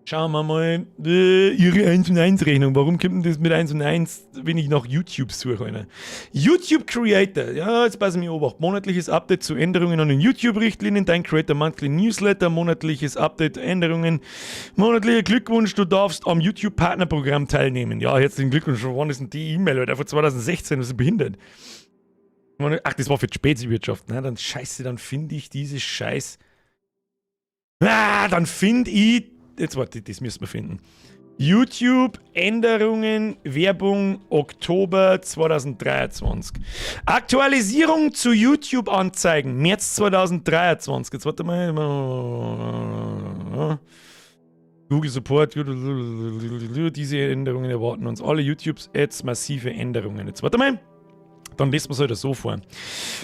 Schauen wir mal. Ihre 1 und 1 Rechnung. Warum kommt denn das mit 1 und 1, wenn ich nach YouTube suche? Alter? YouTube Creator. Ja, jetzt passen wir Obacht. Monatliches Update zu Änderungen an den YouTube-Richtlinien. Dein Creator Monthly Newsletter. Monatliches Update Änderungen. Monatlicher Glückwunsch, du darfst am YouTube Partnerprogramm teilnehmen. Ja, herzlichen Glückwunsch. Wann ist denn die E-Mail, Alter? Von 2016. Das ist behindert. Ach, das war für die Speziwirtschaft. Na, dann scheiße, dann finde ich diese Scheiß. Ah, dann finde ich. Jetzt warte, das müssen wir finden. YouTube, Änderungen, Werbung, Oktober 2023. Aktualisierung zu YouTube-Anzeigen, März 2023. Jetzt warte mal. Google Support, diese Änderungen erwarten uns alle YouTube-Ads, massive Änderungen. Jetzt warte mal. Dann lesen wir es halt so vor.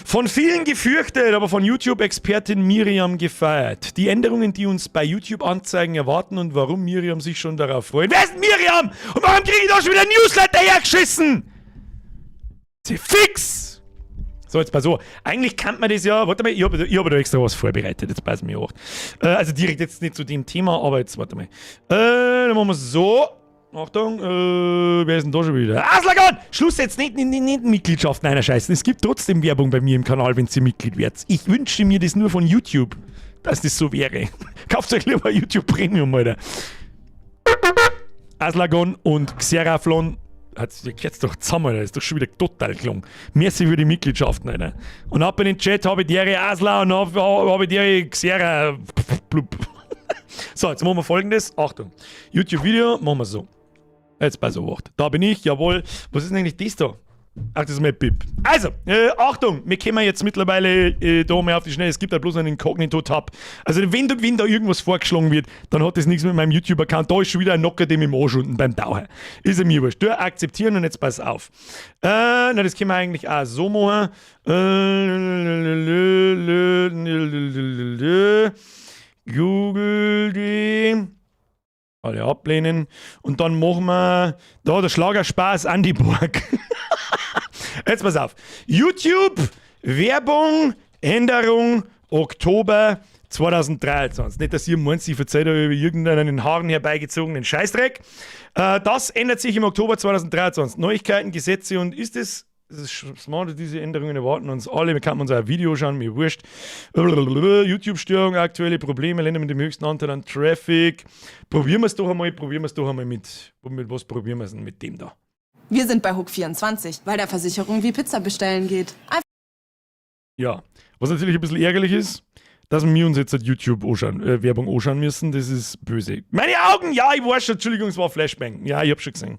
Von vielen gefürchtet, aber von YouTube-Expertin Miriam gefeiert. Die Änderungen, die uns bei YouTube-Anzeigen erwarten, und warum Miriam sich schon darauf freut. Wer ist Miriam? Und warum kriege ich da schon wieder ein Newsletter hergeschissen? Sie fix! So, jetzt mal so. Eigentlich kann man das ja. Warte mal, ich hab da extra was vorbereitet. Jetzt pass mir auf. Also direkt jetzt nicht zu dem Thema, aber jetzt warte mal. Dann machen wir es so. Achtung, wer ist denn da schon wieder? Aslagon! Schluss jetzt, nicht, nicht, nicht Mitgliedschaft, nein, Scheiße. Es gibt trotzdem Werbung bei mir im Kanal, wenn ihr Mitglied werdet. Ich wünsche mir das nur von YouTube, dass das so wäre. Kauft euch lieber YouTube Premium, Alter. Aslagon und Xeraflon hat jetzt doch zusammen, Alter. Ist doch schon wieder total gelungen. Merci für die Mitgliedschaften, Alter. Und ab in den Chat, habe die Ehre Asla und habe die Ehre Xera. Blub. So, jetzt machen wir Folgendes. Achtung. YouTube-Video machen wir so. Jetzt pass auf. Da bin ich, jawohl. Was ist denn eigentlich das da? Ach, das ist mein Bib. Also, Achtung, wir kommen jetzt mittlerweile da mal auf die Schnelle. Es gibt da bloß einen Inkognito-Tab. Also, wenn da irgendwas vorgeschlagen wird, dann hat das nichts mit meinem YouTube-Account. Da ist schon wieder ein Nocker, dem im Arsch unten beim Taucher. Ist er mir wurscht. Du akzeptieren und jetzt pass auf. Na, das können wir eigentlich auch so machen. Google die. Alle ablehnen. Und dann machen wir da der Schlagerspaß Andi Borg. Jetzt pass auf. YouTube Werbung, Änderung, Oktober 2023. Nicht, dass ihr meint, ich verzeihe da über irgendeinen in den Haaren herbeigezogenen Scheißdreck. Das ändert sich im Oktober 2023. Neuigkeiten, Gesetze und ist es. Das ist smart, diese Änderungen erwarten uns alle. Wir können uns auch ein Video schauen, mir wurscht. YouTube-Störung, aktuelle Probleme, Länder mit dem höchsten Anteil an Traffic. Probieren wir es doch einmal, probieren wir es doch einmal mit was probieren wir es denn mit dem da? Wir sind bei Hook24, weil da Versicherung wie Pizza bestellen geht. Einfach Ja, was natürlich ein bisschen ärgerlich ist, dass wir uns jetzt halt YouTube anschauen, Werbung anschauen müssen, das ist böse. Meine Augen! Ja, ich weiß schon, Entschuldigung, es war Flashbang. Ja, ich hab schon gesehen.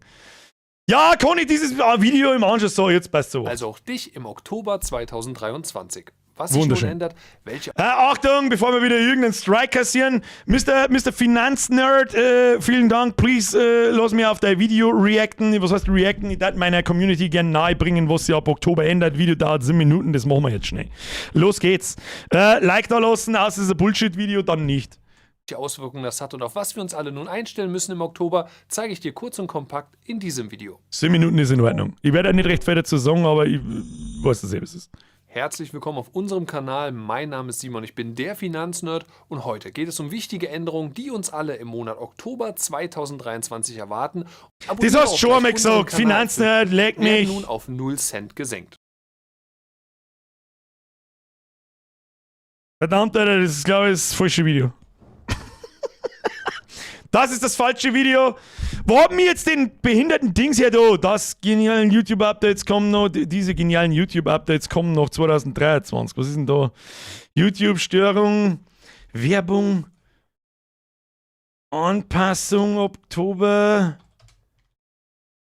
Ja, kann ich dieses Video im Anschauen? So, jetzt passt so. Also auch dich im Oktober 2023. Was sich nun Wunderschön. ändert, welche Achtung, bevor wir wieder irgendeinen Strike kassieren. Mr. Finanznerd, vielen Dank. Please, lass mir auf dein Video reacten. Was heißt reacten? Ich darf meiner Community gerne nahe bringen, was sich ab Oktober ändert. Video dauert 7 Minuten, das machen wir jetzt schnell. Los geht's. Like da lassen, außer es ist ein Bullshit-Video, dann nicht. Auswirkungen das hat und auf was wir uns alle nun einstellen müssen im Oktober, zeige ich dir kurz und kompakt in diesem Video. 7 Minuten ist in Ordnung. Ich werde auch nicht recht viel dazu sagen, aber ich weiß, dass es ist. Herzlich willkommen auf unserem Kanal. Mein Name ist Simon, ich bin der Finanznerd und heute geht es um wichtige Änderungen, die uns alle im Monat Oktober 2023 erwarten. Das Abonniere hast du auch schon gleich einmal unseren gesagt. Kanal. Finanznerd, leck Werden mich. nun auf 0 Cent gesenkt. Verdammt, Alter, das ist, glaube ich, das falsche Video. Das ist das falsche Video. Wo haben wir jetzt den behinderten Dings her da? Das genialen YouTube-Updates kommen noch. Diese genialen YouTube-Updates kommen noch 2023. Was ist denn da? YouTube-Störung, Werbung, Anpassung, Oktober.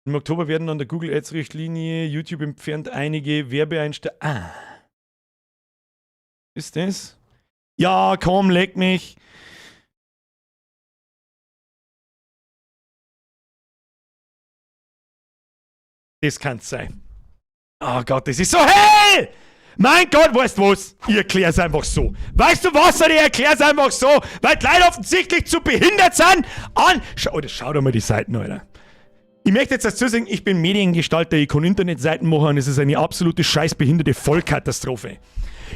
Im Oktober werden an der Google Ads-Richtlinie YouTube entfernt einige Werbeeinstellungen. Ah. Ist das? Ja, komm, leck mich. Das kann's sein. Oh Gott, das ist so hell! Mein Gott, weißt du was? Ich erklär's einfach so. Weißt du was? Ich erklär's einfach so, weil die Leute offensichtlich zu behindert sind. An. Schau, Alter, schau doch mal die Seiten, Alter. Ich möchte jetzt dazu sagen, ich bin Mediengestalter, ich kann Internetseiten machen und es ist eine absolute scheißbehinderte Vollkatastrophe.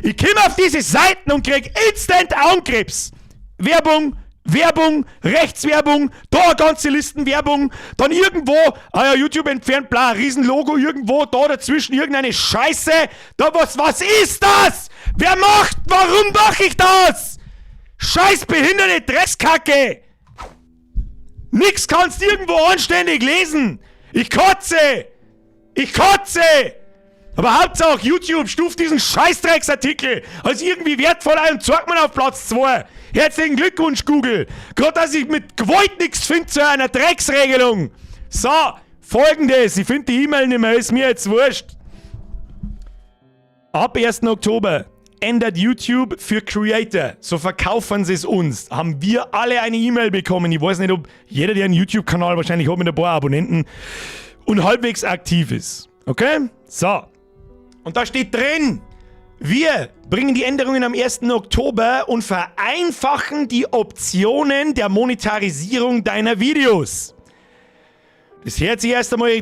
Ich komme auf diese Seiten und krieg instant Augenkrebs. Werbung, Werbung, Rechtswerbung, da ganze Listen Werbung, dann irgendwo, ah ja, YouTube entfernt, bla, Riesenlogo irgendwo, da dazwischen irgendeine Scheiße. Da was ist das? Wer macht, warum mache ich das? Scheiß behinderte Dreckskacke! Nix kannst irgendwo anständig lesen! Ich kotze! Ich kotze! Aber Hauptsache YouTube stuft diesen Scheißdrecksartikel als irgendwie wertvoll ein und zeigt man auf Platz 2. Herzlichen Glückwunsch, Google. Gerade, dass ich mit Gewalt nichts finde zu einer Drecksregelung. So, folgendes. Ich finde die E-Mail nicht mehr, ist mir jetzt wurscht. Ab 1. Oktober ändert YouTube für Creator. So verkaufen sie es uns. Haben wir alle eine E-Mail bekommen. Ich weiß nicht, ob jeder, der einen YouTube-Kanal wahrscheinlich hat mit ein paar Abonnenten und halbwegs aktiv ist. Okay? So. Und da steht drin, wir bringen die Änderungen am 1. Oktober und vereinfachen die Optionen der Monetarisierung deiner Videos. Das hört sich erst einmal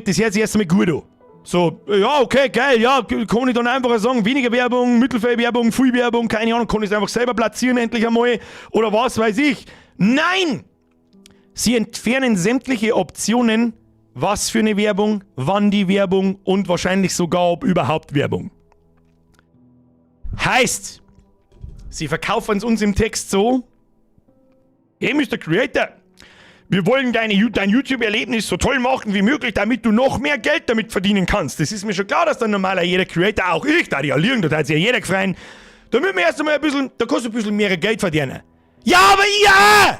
gut an. So, ja, okay, geil, ja, kann ich dann einfach sagen, weniger Werbung, Mittelfeld-Werbung, viel Werbung, keine Ahnung, kann ich es einfach selber platzieren endlich einmal oder was weiß ich. Nein! Sie entfernen sämtliche Optionen, was für eine Werbung, wann die Werbung und wahrscheinlich sogar, ob überhaupt Werbung. Heißt, sie verkaufen es uns im Text so, hey Mr. Creator, wir wollen dein YouTube-Erlebnis so toll machen wie möglich, damit du noch mehr Geld damit verdienen kannst. Das ist mir schon klar, dass dann normaler jeder Creator, auch ich, da die ja liegen, da hat sich ja jeder gefreut, da müssen wir erst einmal ein bisschen, da kannst du ein bisschen mehr Geld verdienen. Ja, aber ihr auch!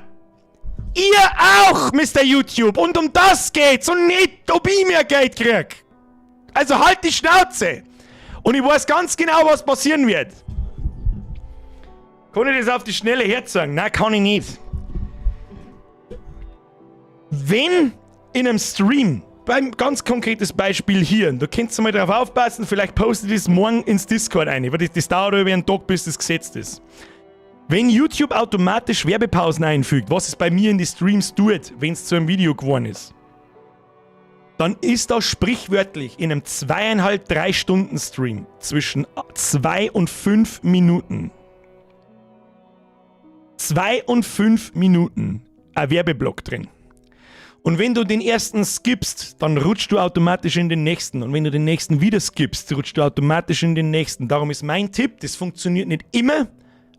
Ihr auch, Mr. YouTube! Und um das geht's und nicht, ob ich mehr Geld krieg. Also halt die Schnauze! Und ich weiß ganz genau, was passieren wird. Kann ich das auf die Schnelle herzeigen? Nein, kann ich nicht. Wenn in einem Stream, beim ganz konkretes Beispiel hier, da könnt ihr mal drauf aufpassen, vielleicht postet ich das morgen ins Discord ein, weil das dauert über einen Tag, bis das gesetzt ist. Wenn YouTube automatisch Werbepausen einfügt, was es bei mir in die Streams tut, wenn es zu einem Video geworden ist, Dann ist da sprichwörtlich in einem 2,5, 3 Stunden Stream zwischen 2 und 5 Minuten, 2 und 5 Minuten ein Werbeblock drin. Und wenn du den ersten skippst, dann rutschst du automatisch in den nächsten. Und wenn du den nächsten wieder skippst, rutschst du automatisch in den nächsten. Darum ist mein Tipp, das funktioniert nicht immer,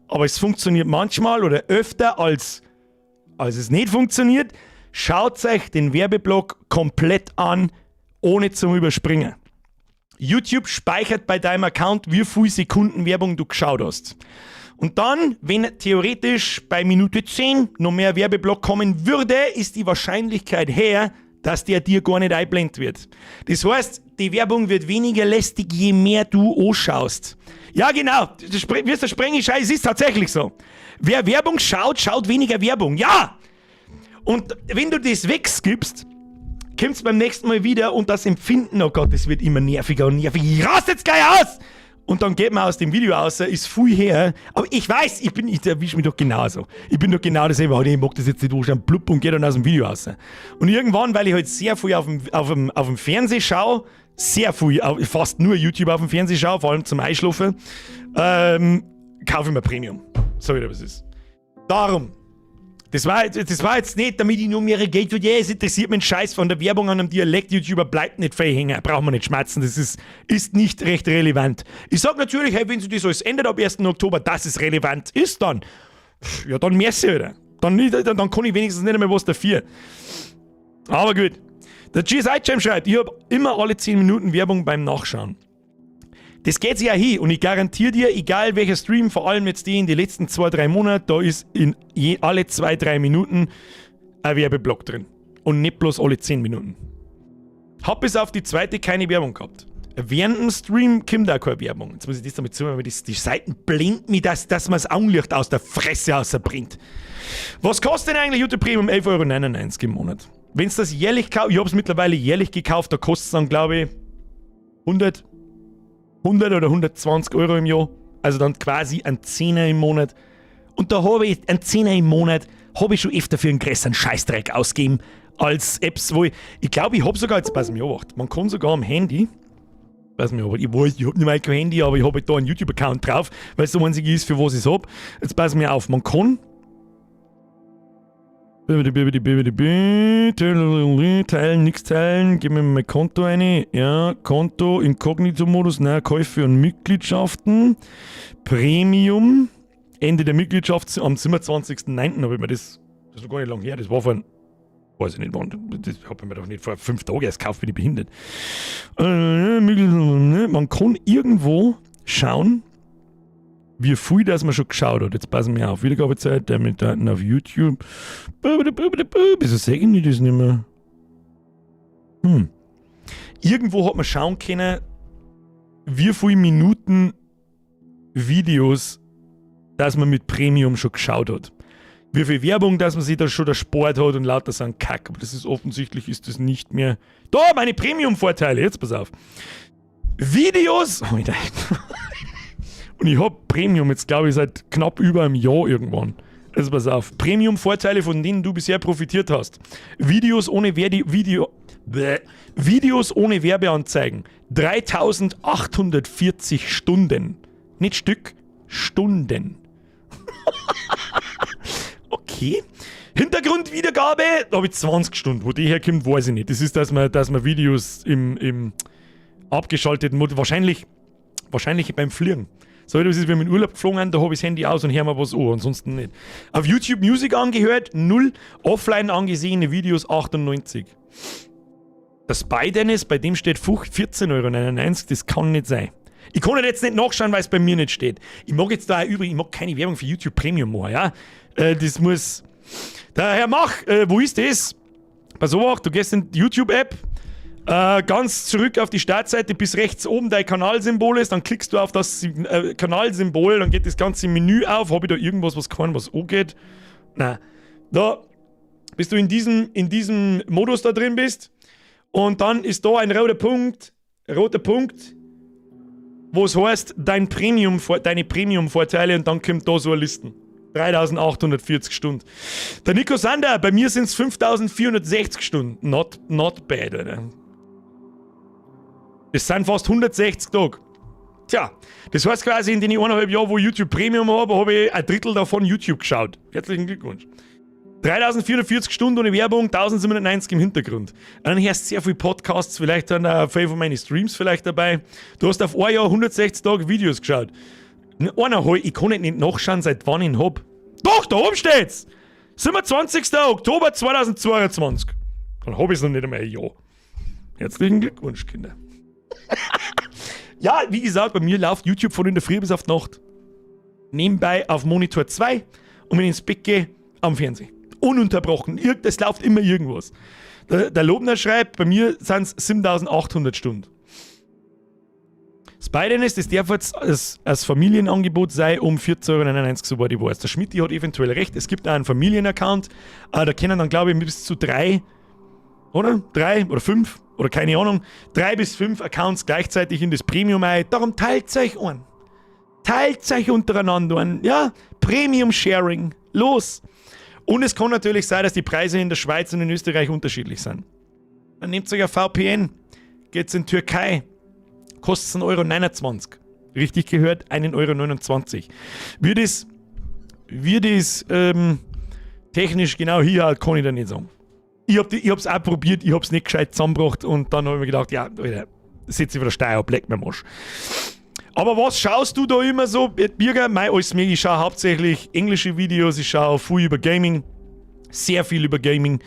aber es funktioniert manchmal oder öfter, als es nicht funktioniert. Schaut euch den Werbeblock komplett an, ohne zum Überspringen. YouTube speichert bei deinem Account, wie viel Sekunden Werbung du geschaut hast. Und dann, wenn theoretisch bei Minute 10 noch mehr Werbeblock kommen würde, ist die Wahrscheinlichkeit höher, dass der dir gar nicht einblendet wird. Das heißt, die Werbung wird weniger lästig, je mehr du anschaust. Ja, genau. Das wirst du sprengen, Scheiß, ist tatsächlich so. Wer Werbung schaut, schaut weniger Werbung. Ja! Und wenn du das wegskippst, kommt's beim nächsten Mal wieder und das Empfinden, oh Gott, das wird immer nerviger und nerviger. Ich raste jetzt gleich aus! Und dann geht man aus dem Video raus, ist viel her. Aber ich weiß, ich erwische mich doch genauso. Ich bin doch genau dasselbe. Oh, ich mag das jetzt nicht anschauen, plupp, und geht dann aus dem Video raus. Und irgendwann, weil ich halt sehr viel auf dem Fernseh schaue, sehr viel, fast nur YouTube auf dem Fernseh schaue, vor allem zum Einschlafen, kaufe ich mir Premium. So wie das ist. Darum, das war jetzt nicht, damit ich nur mehr Geld verdiene. Es interessiert mich ein Scheiß, von der Werbung an einem Dialekt-YouTuber bleibt nicht viel hängen. Brauchen wir nicht schmatzen. Das ist nicht recht relevant. Ich sag natürlich, hey, wenn sich das alles ändert ab 1. Oktober, dass es relevant ist, dann, ja, dann merci, Alter. Dann, nicht, dann kann ich wenigstens nicht einmal was dafür. Aber gut. Der GSI Jam schreibt, ich habe immer alle 10 Minuten Werbung beim Nachschauen. Das geht sich ja hin und ich garantiere dir, egal welcher Stream, vor allem jetzt die in den letzten 2, 3 Monaten, da ist in alle 2, 3 Minuten ein Werbeblock drin. Und nicht bloß alle 10 Minuten. Hab bis auf die zweite keine Werbung gehabt. Während dem Stream kommt auch keine Werbung. Jetzt muss ich das damit zumachen, weil die Seiten blenden mich, dass man das Augenlicht aus der Fresse rausbringt. Was kostet denn eigentlich YouTube Premium? 11,99 Euro im Monat. Wenn es das jährlich kauft, ich habe es mittlerweile jährlich gekauft, da kostet es dann, glaube ich, 100, 100 oder 120 Euro im Jahr. Also dann quasi ein Zehner im Monat. Und da habe ich einen Zehner im Monat, habe ich schon öfter für einen größeren Scheißdreck ausgegeben als Apps, wo ich glaube, ich habe sogar, jetzt pass mir auf, man kann sogar am Handy, pass mir auf, ich weiß, ich habe nicht mal kein Handy, aber ich habe halt da einen YouTube-Account drauf, weil es der einzige ist, für was ich es hab. Jetzt pass mir auf, man kann teilen, nichts teilen, gib mir mein Konto ein. Ja, Konto, Inkognito-Modus, nein, Käufe und Mitgliedschaften, Premium, Ende der Mitgliedschaft am 27.09. Habe ich mir das, das ist noch gar nicht lange her, das war vor, weiß ich nicht wann, das habe ich mir doch nicht vor 5 Tagen erst gekauft, bin ich behindert. Man kann irgendwo schauen, wie viel das man schon geschaut hat. Jetzt passen wir auf. Wiedergabezeit, der mit Daten auf YouTube. Wieso sehe ich das nicht mehr? Irgendwo hat man schauen können, wie viele Minuten Videos, dass man mit Premium schon geschaut hat. Wie viel Werbung, dass man sich da schon erspart hat und lauter so ein Kack. Aber das ist offensichtlich, ist das nicht mehr. Da, meine Premium-Vorteile. Jetzt pass auf. Videos. Oh, und ich hab Premium jetzt, glaube ich, seit knapp über einem Jahr irgendwann. Also pass auf. Premium-Vorteile, von denen du bisher profitiert hast. Videos ohne Werde Video. Bäh. Videos ohne Werbeanzeigen. 3840 Stunden. Nicht Stück, Stunden. Okay. Hintergrundwiedergabe, da habe ich 20 Stunden. Wo die herkommt, weiß ich nicht. Das ist, dass man Videos im abgeschalteten Modus, wahrscheinlich beim Fliegen. So, das ist, wenn wir in Urlaub geflogen sind, da habe ich das Handy aus und hör mir was an, ansonsten nicht. Auf YouTube Music angehört, 0. Offline angesehene Videos 98. Das bei Dennis, bei dem steht 14,99 Euro, das kann nicht sein. Ich kann jetzt nicht nachschauen, weil es bei mir nicht steht. Ich mag jetzt da übrigens, ich mag keine Werbung für YouTube Premium machen, ja. Das muss. Der Herr Mach, wo ist das? Pass auf, du gehst in die YouTube-App, ganz zurück auf die Startseite, bis rechts oben dein Kanalsymbol ist, dann klickst du auf das Kanalsymbol, dann geht das ganze Menü auf. Habe ich da irgendwas, was kann, was angeht? Nein. Da bist du in diesem Modus da drin bist. Und dann ist da ein roter Punkt, wo es heißt, deine Premium-Vorteile und dann kommt da so eine Listen. 3840 Stunden. Der Nico Sander, bei mir sind es 5460 Stunden. Not bad, Alter. Das sind fast 160 Tage. Tja, das heißt quasi, in den 1,5 Jahren, wo ich YouTube Premium habe, habe ich ein Drittel davon YouTube geschaut. Herzlichen Glückwunsch. 3440 Stunden ohne Werbung, 1790 im Hintergrund. Dann hörst du sehr viel Podcasts, vielleicht dann auch viel von meinen Streams vielleicht dabei. Du hast auf ein Jahr 160 Tage Videos geschaut. Eineinhalb, ich kann nicht nachschauen, seit wann ich ihn hab. Doch, da oben steht's! 27. Oktober 2022. Dann hab ich's noch nicht einmal ein Jahr. Herzlichen Glückwunsch, Kinder. Ja, wie gesagt, bei mir läuft YouTube von in der Früh bis auf die Nacht. Nebenbei auf Monitor 2 und wenn ich ins Bett gehe, am Fernsehen. Ununterbrochen. Es läuft immer irgendwas. Der Lobner schreibt, bei mir sind es 7800 Stunden. Das Beide ist, das darf jetzt als Familienangebot sein um 14,99 Euro, soweit ich weiß. Der Schmidti hat eventuell recht, es gibt auch einen Familienaccount, da können dann, glaube ich, bis zu 3, oder? 3 oder 5 oder keine Ahnung, 3 bis 5 Accounts gleichzeitig in das Premium ein. Darum teilt euch ein. Teilt euch untereinander ein. Ja, Premium Sharing. Los! Und es kann natürlich sein, dass die Preise in der Schweiz und in Österreich unterschiedlich sind. Dann nehmt euch ein VPN, geht's in Türkei, kostet 1,29 Euro. Richtig gehört, 1,29 Euro. Wie das technisch genau hier halt, kann ich da nicht sagen. Ich hab's auch probiert, ich hab's nicht gescheit zusammengebracht und dann hab ich mir gedacht, ja, Alter, setz ich wieder Steuer ab, leck mir am Arsch. Aber was schaust du da immer so, Birger? Mei, alles mögliche. Ich schaue hauptsächlich englische Videos, ich schaue viel über Gaming, sehr viel über Gaming,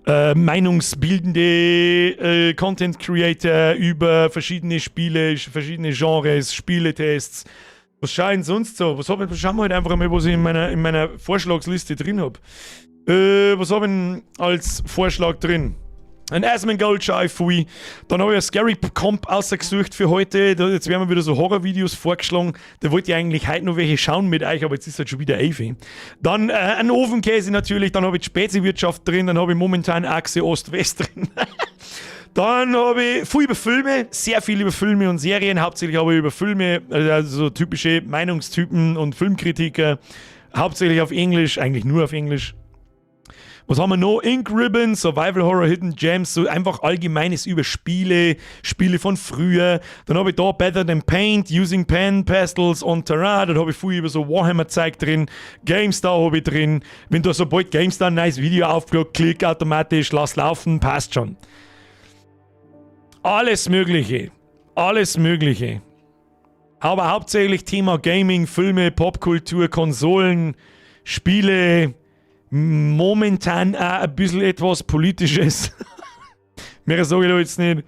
meinungsbildende Content Creator über verschiedene Spiele, verschiedene Genres, Spieletests. Was schaue ich denn sonst so? Was hab ich, schauen wir halt einfach mal, was ich in meiner Vorschlagsliste drin hab. Was hab ich denn als Vorschlag drin? Ein Asmongold schaue ich viel. Dann habe ich ein Scary Comp ausgesucht für heute. Da, jetzt werden mir wieder so Horror-Videos vorgeschlagen. Da wollte ich eigentlich heute noch welche schauen mit euch, aber jetzt ist halt schon wieder 11. Dann ein Ofenkäse natürlich. Dann habe ich die Speziwirtschaft drin. Dann habe ich momentan Achse Ost-West drin. Dann habe ich viel über Filme, sehr viel über Filme und Serien. Hauptsächlich habe ich über Filme, also so typische Meinungstypen und Filmkritiker. Hauptsächlich auf Englisch, eigentlich nur auf Englisch. Was haben wir noch? Ink Ribbon, Survival Horror Hidden Gems, so einfach allgemeines über Spiele, Spiele von früher. Dann habe ich da Better Than Paint, Using Pen, Pastels on Terrain. Dann habe ich viel über so Warhammer-Zeug drin. GameStar habe ich drin. Wenn da sobald GameStar ein neues Video aufgelegt, klick automatisch, lass laufen, passt schon. Alles Mögliche. Alles Mögliche. Aber hauptsächlich Thema Gaming, Filme, Popkultur, Konsolen, Spiele, momentan auch ein bisschen etwas Politisches. Mehr sage ich da jetzt nicht.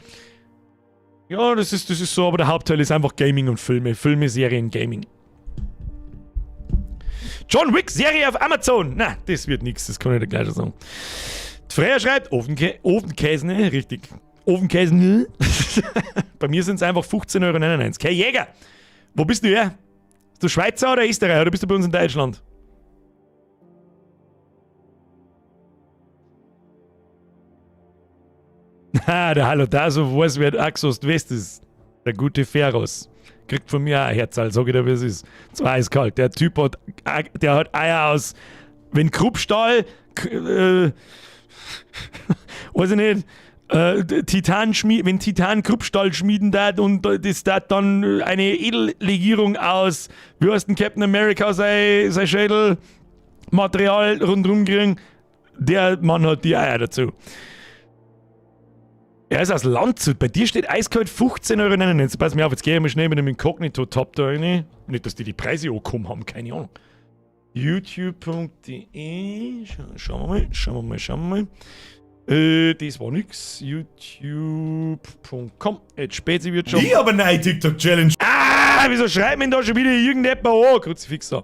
Ja, das ist so, aber der Hauptteil ist einfach Gaming und Filme. Filme, Serien, Gaming. John Wick Serie auf Amazon. Na, das wird nichts, das kann ich dir gleich schon sagen. Die Freya schreibt, Ofenkäse, ne? Richtig. Ofenkäse, ne? Bei mir sind es einfach 15,99 Euro. Kein Jäger! Wo bist du her? Bist du Schweizer oder Österreicher oder bist du bei uns in Deutschland? Ha, der Hallo da so weiß, wer Axost West ist. Der gute Feros. Kriegt von mir auch ein Herzal, sag ich dir, wie es ist. Zwar eiskalt. Der Typ hat, der hat Eier aus, wenn Kruppstahl, weiß ich nicht, Titan wenn Titan Kruppstahl schmieden dat und das dat dann eine Edellegierung aus, wie heißt denn Captain America sein Schädel, Material rundherum kriegen, der Mann hat die Eier dazu. Er ist aus Landshut. Bei dir steht eiskalt 15,99 Euro. Pass mir auf, jetzt gehe ich mal schnell mit dem Inkognito-Tab da rein. Nicht, dass die die Preise angekommen haben, keine Ahnung. YouTube.de. Schauen wir mal, schauen wir mal, schauen wir mal. Das war nix. YouTube.com. Jetzt Speziwirtschaft. Ich hab eine neue TikTok-Challenge. Ah, wieso schreibt mir denn da schon wieder irgendjemand an? Kruzifix da.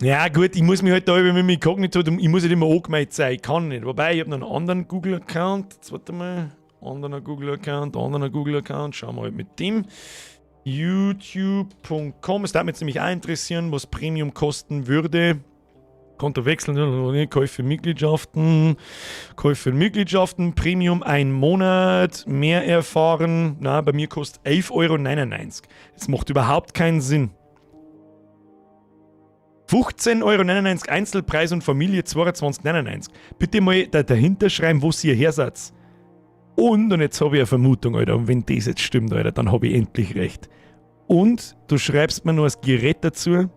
Ja, gut, ich muss mich halt da über mit dem Inkognito, ich muss halt immer angemeldet sein, ich kann nicht. Wobei, ich hab noch einen anderen Google-Account. Jetzt warte mal. Anderer Google-Account, anderer Google-Account. Schauen wir halt mit dem. YouTube.com. Es würde mich jetzt nämlich auch interessieren, was Premium kosten würde. Konto wechseln, Käufe Mitgliedschaften, Käufe Mitgliedschaften, Premium ein Monat, mehr erfahren. Na, bei mir kostet 11,99 Euro. Das macht überhaupt keinen Sinn. 15,99 Euro Einzelpreis und Familie 22,99. Bitte mal da dahinter schreiben, wo ihr her seid. Und jetzt habe ich eine Vermutung, Alter, und wenn das jetzt stimmt, Alter, dann habe ich endlich recht. Und du schreibst mir nur das Gerät dazu,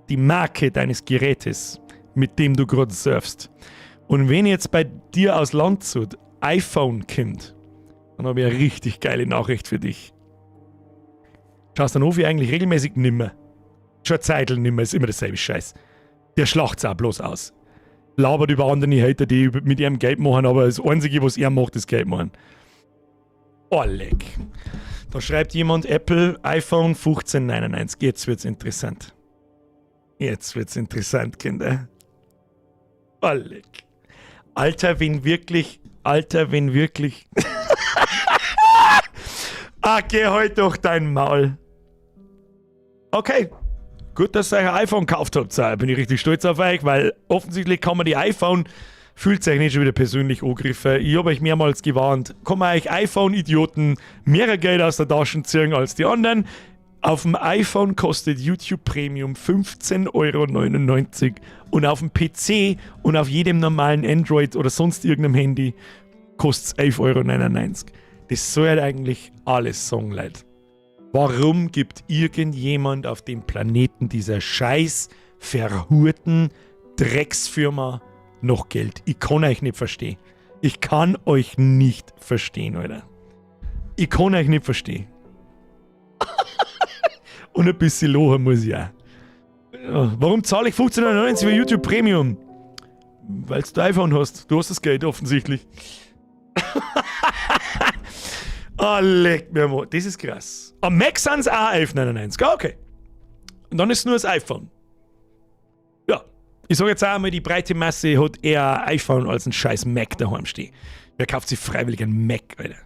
die Marke deines Gerätes, mit dem du gerade surfst. Und wenn jetzt bei dir aus Landshut iPhone kommt, dann habe ich eine richtig geile Nachricht für dich. Schaust den Ofi eigentlich regelmäßig nimmer. Schon Zeitl nimmer, ist immer dasselbe Scheiß. Der schlacht's auch bloß aus. Labert über andere Hater, die mit ihrem Geld machen, aber das Einzige, was er macht, ist Geld machen. Oh, leck. Da schreibt jemand Apple iPhone 1599. Jetzt wird's interessant. Jetzt wird's interessant, Kinder. Oh, leck. Alter, wenn wirklich. Alter, wenn wirklich. Ah, geh halt doch dein Maul. Okay. Gut, dass ihr euch ein iPhone gekauft habt. Da bin ich richtig stolz auf euch, weil offensichtlich kann man die iPhone, fühlt sich nicht schon wieder persönlich angegriffen. Ich habe euch mehrmals gewarnt, kann man euch iPhone-Idioten mehr Geld aus der Tasche ziehen als die anderen. Auf dem iPhone kostet YouTube Premium 15,99 Euro und auf dem PC und auf jedem normalen Android oder sonst irgendeinem Handy kostet es 11,99 Euro. Das soll halt eigentlich alles sagen, Leute. Warum gibt irgendjemand auf dem Planeten dieser scheiß verhurten Drecksfirma noch Geld? Ich kann euch nicht verstehen. Ich kann euch nicht verstehen, Alter. Ich kann euch nicht verstehen. Und ein bisschen lachen muss ich auch. Warum zahle ich 15,99 für YouTube Premium? Weil du iPhone hast. Du hast das Geld offensichtlich. Ah, leck mir mal. Das ist krass. Am Mac sind es auch 11,99. Okay. Und dann ist es nur das iPhone. Ja. Ich sage jetzt auch einmal, die breite Masse hat eher ein iPhone als ein scheiß Mac daheim stehen. Wer kauft sich freiwillig einen Mac, Alter?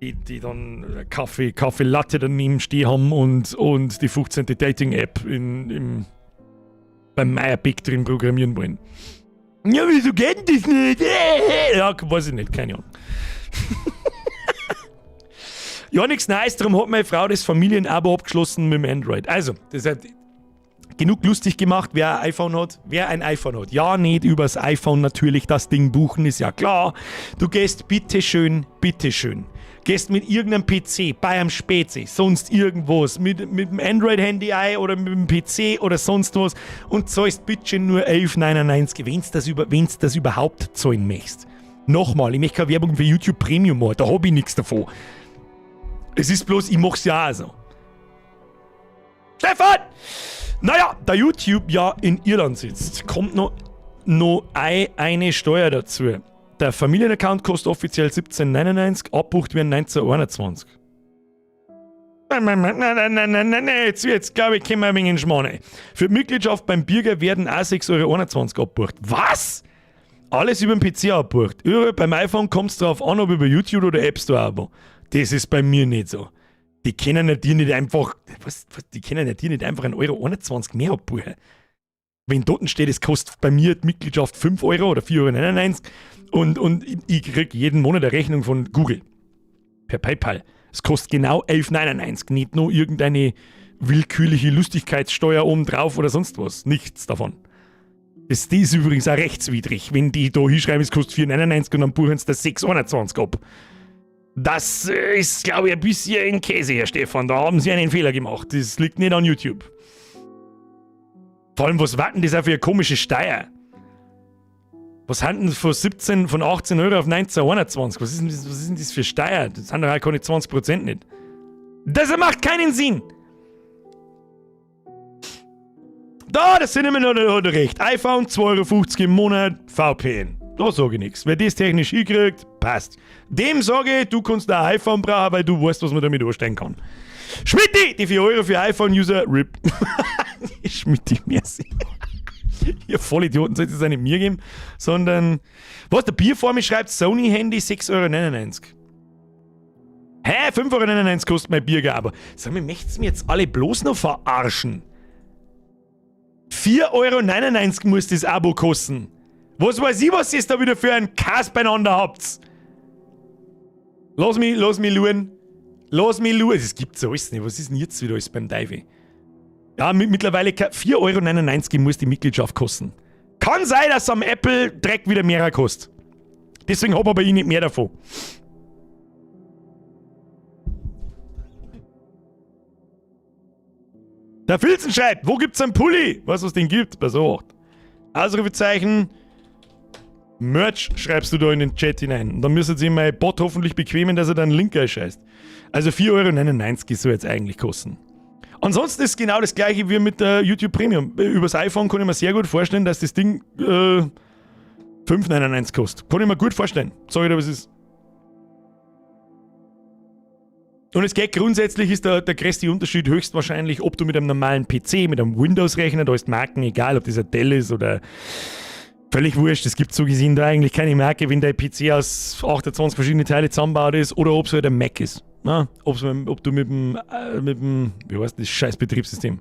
Die dann Kaffee Latte daneben stehen haben und die 15. Dating-App beim Meyer Big drin programmieren wollen. Ja, wieso geht denn das nicht? Ja, weiß ich nicht, keine Ahnung. Ja, nichts Neues, darum hat meine Frau das Familienabo abgeschlossen mit dem Android. Also, das hat genug lustig gemacht, wer ein iPhone hat. Wer ein iPhone hat. Ja, nicht übers iPhone natürlich das Ding buchen, ist ja klar. Du gehst bitteschön, bitteschön. Gehst mit irgendeinem PC, bei einem Spezi, sonst irgendwas, mit dem Android-Handy ein oder mit dem PC oder sonst was und zahlst bitteschön nur 11,99, wenn's das, über, wenn's das überhaupt zahlen möchtest. Nochmal, ich möchte keine Werbung für YouTube Premium machen, da hab ich nichts davon. Es ist bloß, ich mach's ja auch so. Stefan! Naja, da YouTube ja in Irland sitzt, kommt noch eine Steuer dazu. Der Familienaccount kostet offiziell 17,99, abbucht werden 19,21. Nein, nein, nein, nein, nein, nein, nein, nein, jetzt glaube ich, kommen wir ein wenig in Schmarrn. Für die Mitgliedschaft beim Birger werden auch 6,21 Euro abbucht. Was? Alles über den PC abbucht. Überall beim iPhone kommt es darauf an, ob über YouTube oder App Store Abo. Das ist bei mir nicht so. Die können ja dir nicht einfach, was, was, die können ja dir nicht einfach 1,21 Euro mehr abbuchen. Wenn dort steht, es kostet bei mir die Mitgliedschaft 5 Euro oder 4,99 Euro und ich krieg jeden Monat eine Rechnung von Google. Per PayPal. Es kostet genau 11,99 , nicht nur irgendeine willkürliche Lustigkeitssteuer obendrauf oder sonst was. Nichts davon. Das ist übrigens auch rechtswidrig, wenn die da hinschreiben, es kostet 4,99 und dann buchen sie das 6,21 ab. Das ist, glaube ich, ein bisschen Käse, Herr Stefan. Da haben Sie einen Fehler gemacht. Das liegt nicht an YouTube. Vor allem, was war denn das auch für eine komische Steuer? Was haben denn von 17, von 18 Euro auf 19,21? Was ist denn das für Steuer? Das sind doch auch keine 20% nicht. Das macht keinen Sinn! Da, das sind immer noch hat recht. iPhone 2,50 Euro im Monat, VPN. Da sag ich nix. Wer das technisch hinkriegt, passt. Dem sage ich, du kannst ein iPhone brauchen, weil du weißt, was man damit anstellen kann. Schmidti, die 4 Euro für iPhone-User, RIP. Schmidti, merci. Ihr Vollidioten, sollt ihr es auch nicht mir geben, sondern, was, der Bier vor mir schreibt, Sony-Handy 6,99 Euro. Hä? 5,99 Euro kostet mein Bier, aber sag mal, möchtest du mir jetzt alle bloß noch verarschen? 4,99 Euro muss das Abo kosten. Was weiß ich, was ihr da wieder für einen Kass beieinander habt? Lass mich luren. Lass mich luren. Das gibt's ja alles nicht. Was ist denn jetzt wieder alles beim Teufel? Ja, mittlerweile 4,99 Euro muss die Mitgliedschaft kosten. Kann sein, dass am Apple Dreck wieder mehr kostet. Deswegen habe aber ich nicht mehr davon. Der Filzen schreibt, wo gibt's einen Pulli? Weißt du, was den gibt? Pass auf. Ausrufezeichen. Merch schreibst du da in den Chat hinein. Und dann müsste sich mein Bot hoffentlich bequemen, dass er dann einen Link einscheißt. Also 4,99 Euro soll jetzt eigentlich kosten. Ansonsten ist genau das gleiche wie mit der YouTube Premium. Übers iPhone kann ich mir sehr gut vorstellen, dass das Ding 5,99 kostet. Kann ich mir gut vorstellen. Sag ich dir, was es ist. Und es geht grundsätzlich, ist der größte Unterschied höchstwahrscheinlich, ob du mit einem normalen PC, mit einem Windows-Rechner, da ist Marken egal, ob das ein Dell ist oder völlig wurscht. Es gibt so gesehen da eigentlich keine Marke, wenn dein PC aus 28 verschiedene Teile zusammenbaut ist oder ob es halt ein Mac ist. Na, ob du mit dem, wie heißt das scheiß Betriebssystem?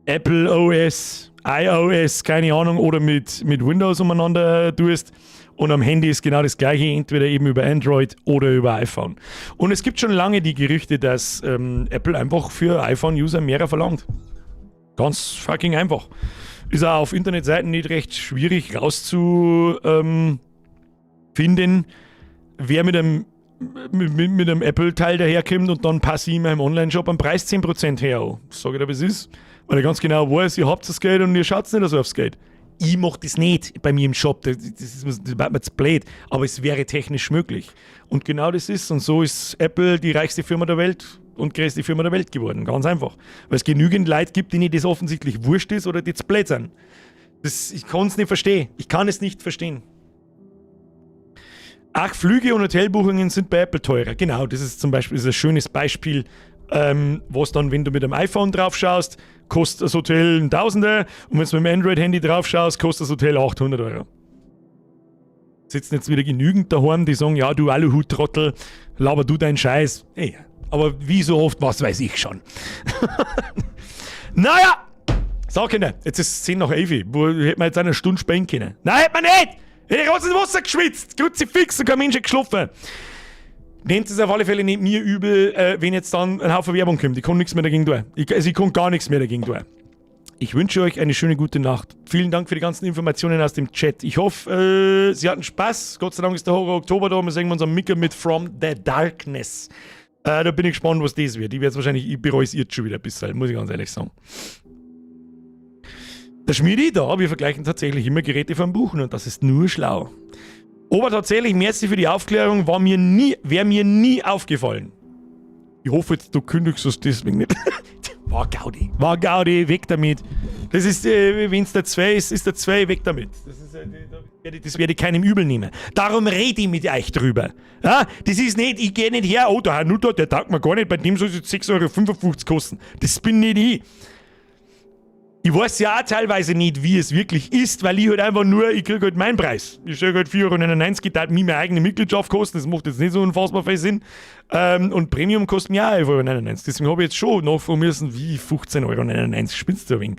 Apple OS, iOS, keine Ahnung, oder mit Windows umeinander tust. Und am Handy ist genau das gleiche, entweder eben über Android oder über iPhone. Und es gibt schon lange die Gerüchte, dass Apple einfach für iPhone-User mehr verlangt. Ganz fucking einfach. Ist auch auf Internetseiten nicht recht schwierig rauszufinden, wer mit einem Apple-Teil daherkommt und dann passe ich in meinem Online-Shop am Preis 10% her. Sag ich dir, was ist. Weil ich ganz genau weiß, ihr habt das Geld und ihr schaut nicht so aufs Geld. Ich mach das nicht bei mir im Shop, das war mir zu blöd, aber es wäre technisch möglich. Und genau das ist, und so ist Apple die reichste Firma der Welt und größte Firma der Welt geworden. Ganz einfach. Weil es genügend Leute gibt, denen das offensichtlich wurscht ist oder die zu blöd sind. Ich kann es nicht verstehen. Ich kann es nicht verstehen. Ach, Flüge und Hotelbuchungen sind bei Apple teurer. Genau, das ist zum Beispiel ist ein schönes Beispiel, was dann, wenn du mit dem iPhone drauf schaust, kostet das Hotel ein Tausender und wenn du mit dem Android-Handy drauf schaust, kostet das Hotel 800 Euro. Sitzen jetzt wieder genügend daheim, die sagen, ja, du Aluhut-Trottel, laber du deinen Scheiß. Ey, aber wie so oft, was weiß ich schon. Naja, so Kinder, jetzt ist es 10 nach 11. Wo hätten wir jetzt eine Stunde spielen können? Nein, hätten wir nicht! Hätte ich raus ins Wasser geschwitzt! Kruzifix und kein Mensch hat geschlafen. Nehmt es auf alle Fälle nicht mir übel, wenn jetzt dann ein Haufen Werbung kommt. Ich kann nichts mehr dagegen tun. Also ich kann gar nichts mehr dagegen tun. Ich wünsche euch eine schöne gute Nacht. Vielen Dank für die ganzen Informationen aus dem Chat. Ich hoffe, Sie hatten Spaß. Gott sei Dank ist der Horror Oktober da. Wir sehen uns am Micker mit From the Darkness. Da bin ich gespannt, was das wird. Ich werde wahrscheinlich, ich bereue es jetzt schon wieder ein bisschen, muss ich ganz ehrlich sagen. Der Schmiedi da, wir vergleichen tatsächlich immer Geräte vom Buchen und das ist nur schlau. Aber tatsächlich, merci für die Aufklärung, war mir nie, wäre mir nie aufgefallen. Ich hoffe jetzt, du kündigst es deswegen nicht. War Gaudi. War Gaudi, weg damit. Das ist, wenn es der 2 ist, ist der 2, weg damit. Das werde ich keinem übel nehmen. Darum rede ich mit euch drüber. Ja, das ist nicht, ich gehe nicht her, oh, der Herr Nutter, der taugt mir gar nicht, bei dem soll es jetzt 6,55 Euro kosten. Das bin nicht ich. Ich weiß ja auch teilweise nicht, wie es wirklich ist, weil ich halt einfach nur, ich kriege halt meinen Preis. Ich stelle halt 4,99 Euro, da mir meine eigene Mitgliedschaft kosten, das macht jetzt nicht so unfassbar viel Sinn. Und Premium kostet mir auch 11,99 Euro. Deswegen habe ich jetzt schon nachfragen müssen, wie 15,99 Euro, spinnst du ein wenig?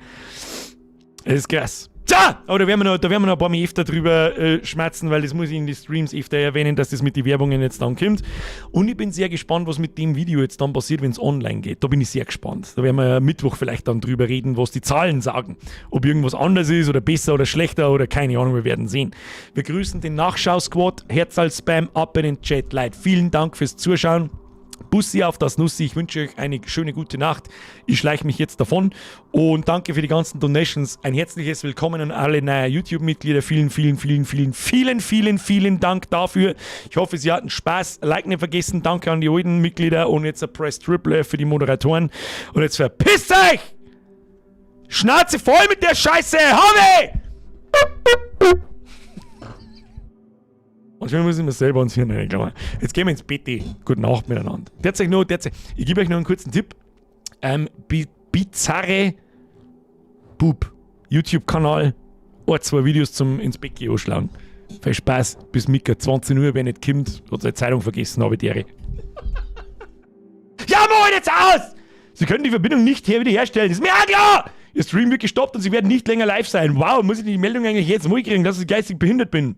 Das ist krass. Tja, aber da werden wir noch ein paar Mal öfter drüber schmatzen, weil das muss ich in die Streams öfter erwähnen, dass das mit den Werbungen jetzt dann kommt. Und ich bin sehr gespannt, was mit dem Video jetzt dann passiert, wenn es online geht. Da bin ich sehr gespannt. Da werden wir Mittwoch vielleicht dann drüber reden, was die Zahlen sagen. Ob irgendwas anders ist oder besser oder schlechter oder keine Ahnung, wir werden sehen. Wir grüßen den Nachschau-Squad, Herzal-Spam ab in den Chat, Leute. Vielen Dank fürs Zuschauen. Bussi auf das Nussi. Ich wünsche euch eine schöne gute Nacht. Ich schleiche mich jetzt davon und danke für die ganzen Donations. Ein herzliches Willkommen an alle neuen YouTube-Mitglieder. Vielen, vielen, vielen, vielen, vielen, vielen, vielen Dank dafür. Ich hoffe, Sie hatten Spaß. Like nicht vergessen. Danke an die alten Mitglieder und jetzt ein Press Triple F für die Moderatoren. Und jetzt verpisst euch! Schnauze voll mit der Scheiße! Habe! Manchmal muss ich mir selber ans Hirn reinklammern. Jetzt gehen wir ins Bett. Gute Nacht miteinander. Derzeit noch, derzeit, ich gebe euch noch einen kurzen Tipp. Bizarre Bub. YouTube-Kanal. Ein, zwei Videos zum ins Bett gehen anschlagen. Viel Spaß. Bis Mika 20 Uhr, wer nicht kommt, hat seine Zeitung vergessen, habe ich die Ehre. Ja, moin, jetzt aus! Sie können die Verbindung nicht her wiederherstellen. Das ist mir auch klar! Ihr Stream wird gestoppt und Sie werden nicht länger live sein. Wow, muss ich die Meldung eigentlich jetzt mal kriegen, dass ich geistig behindert bin?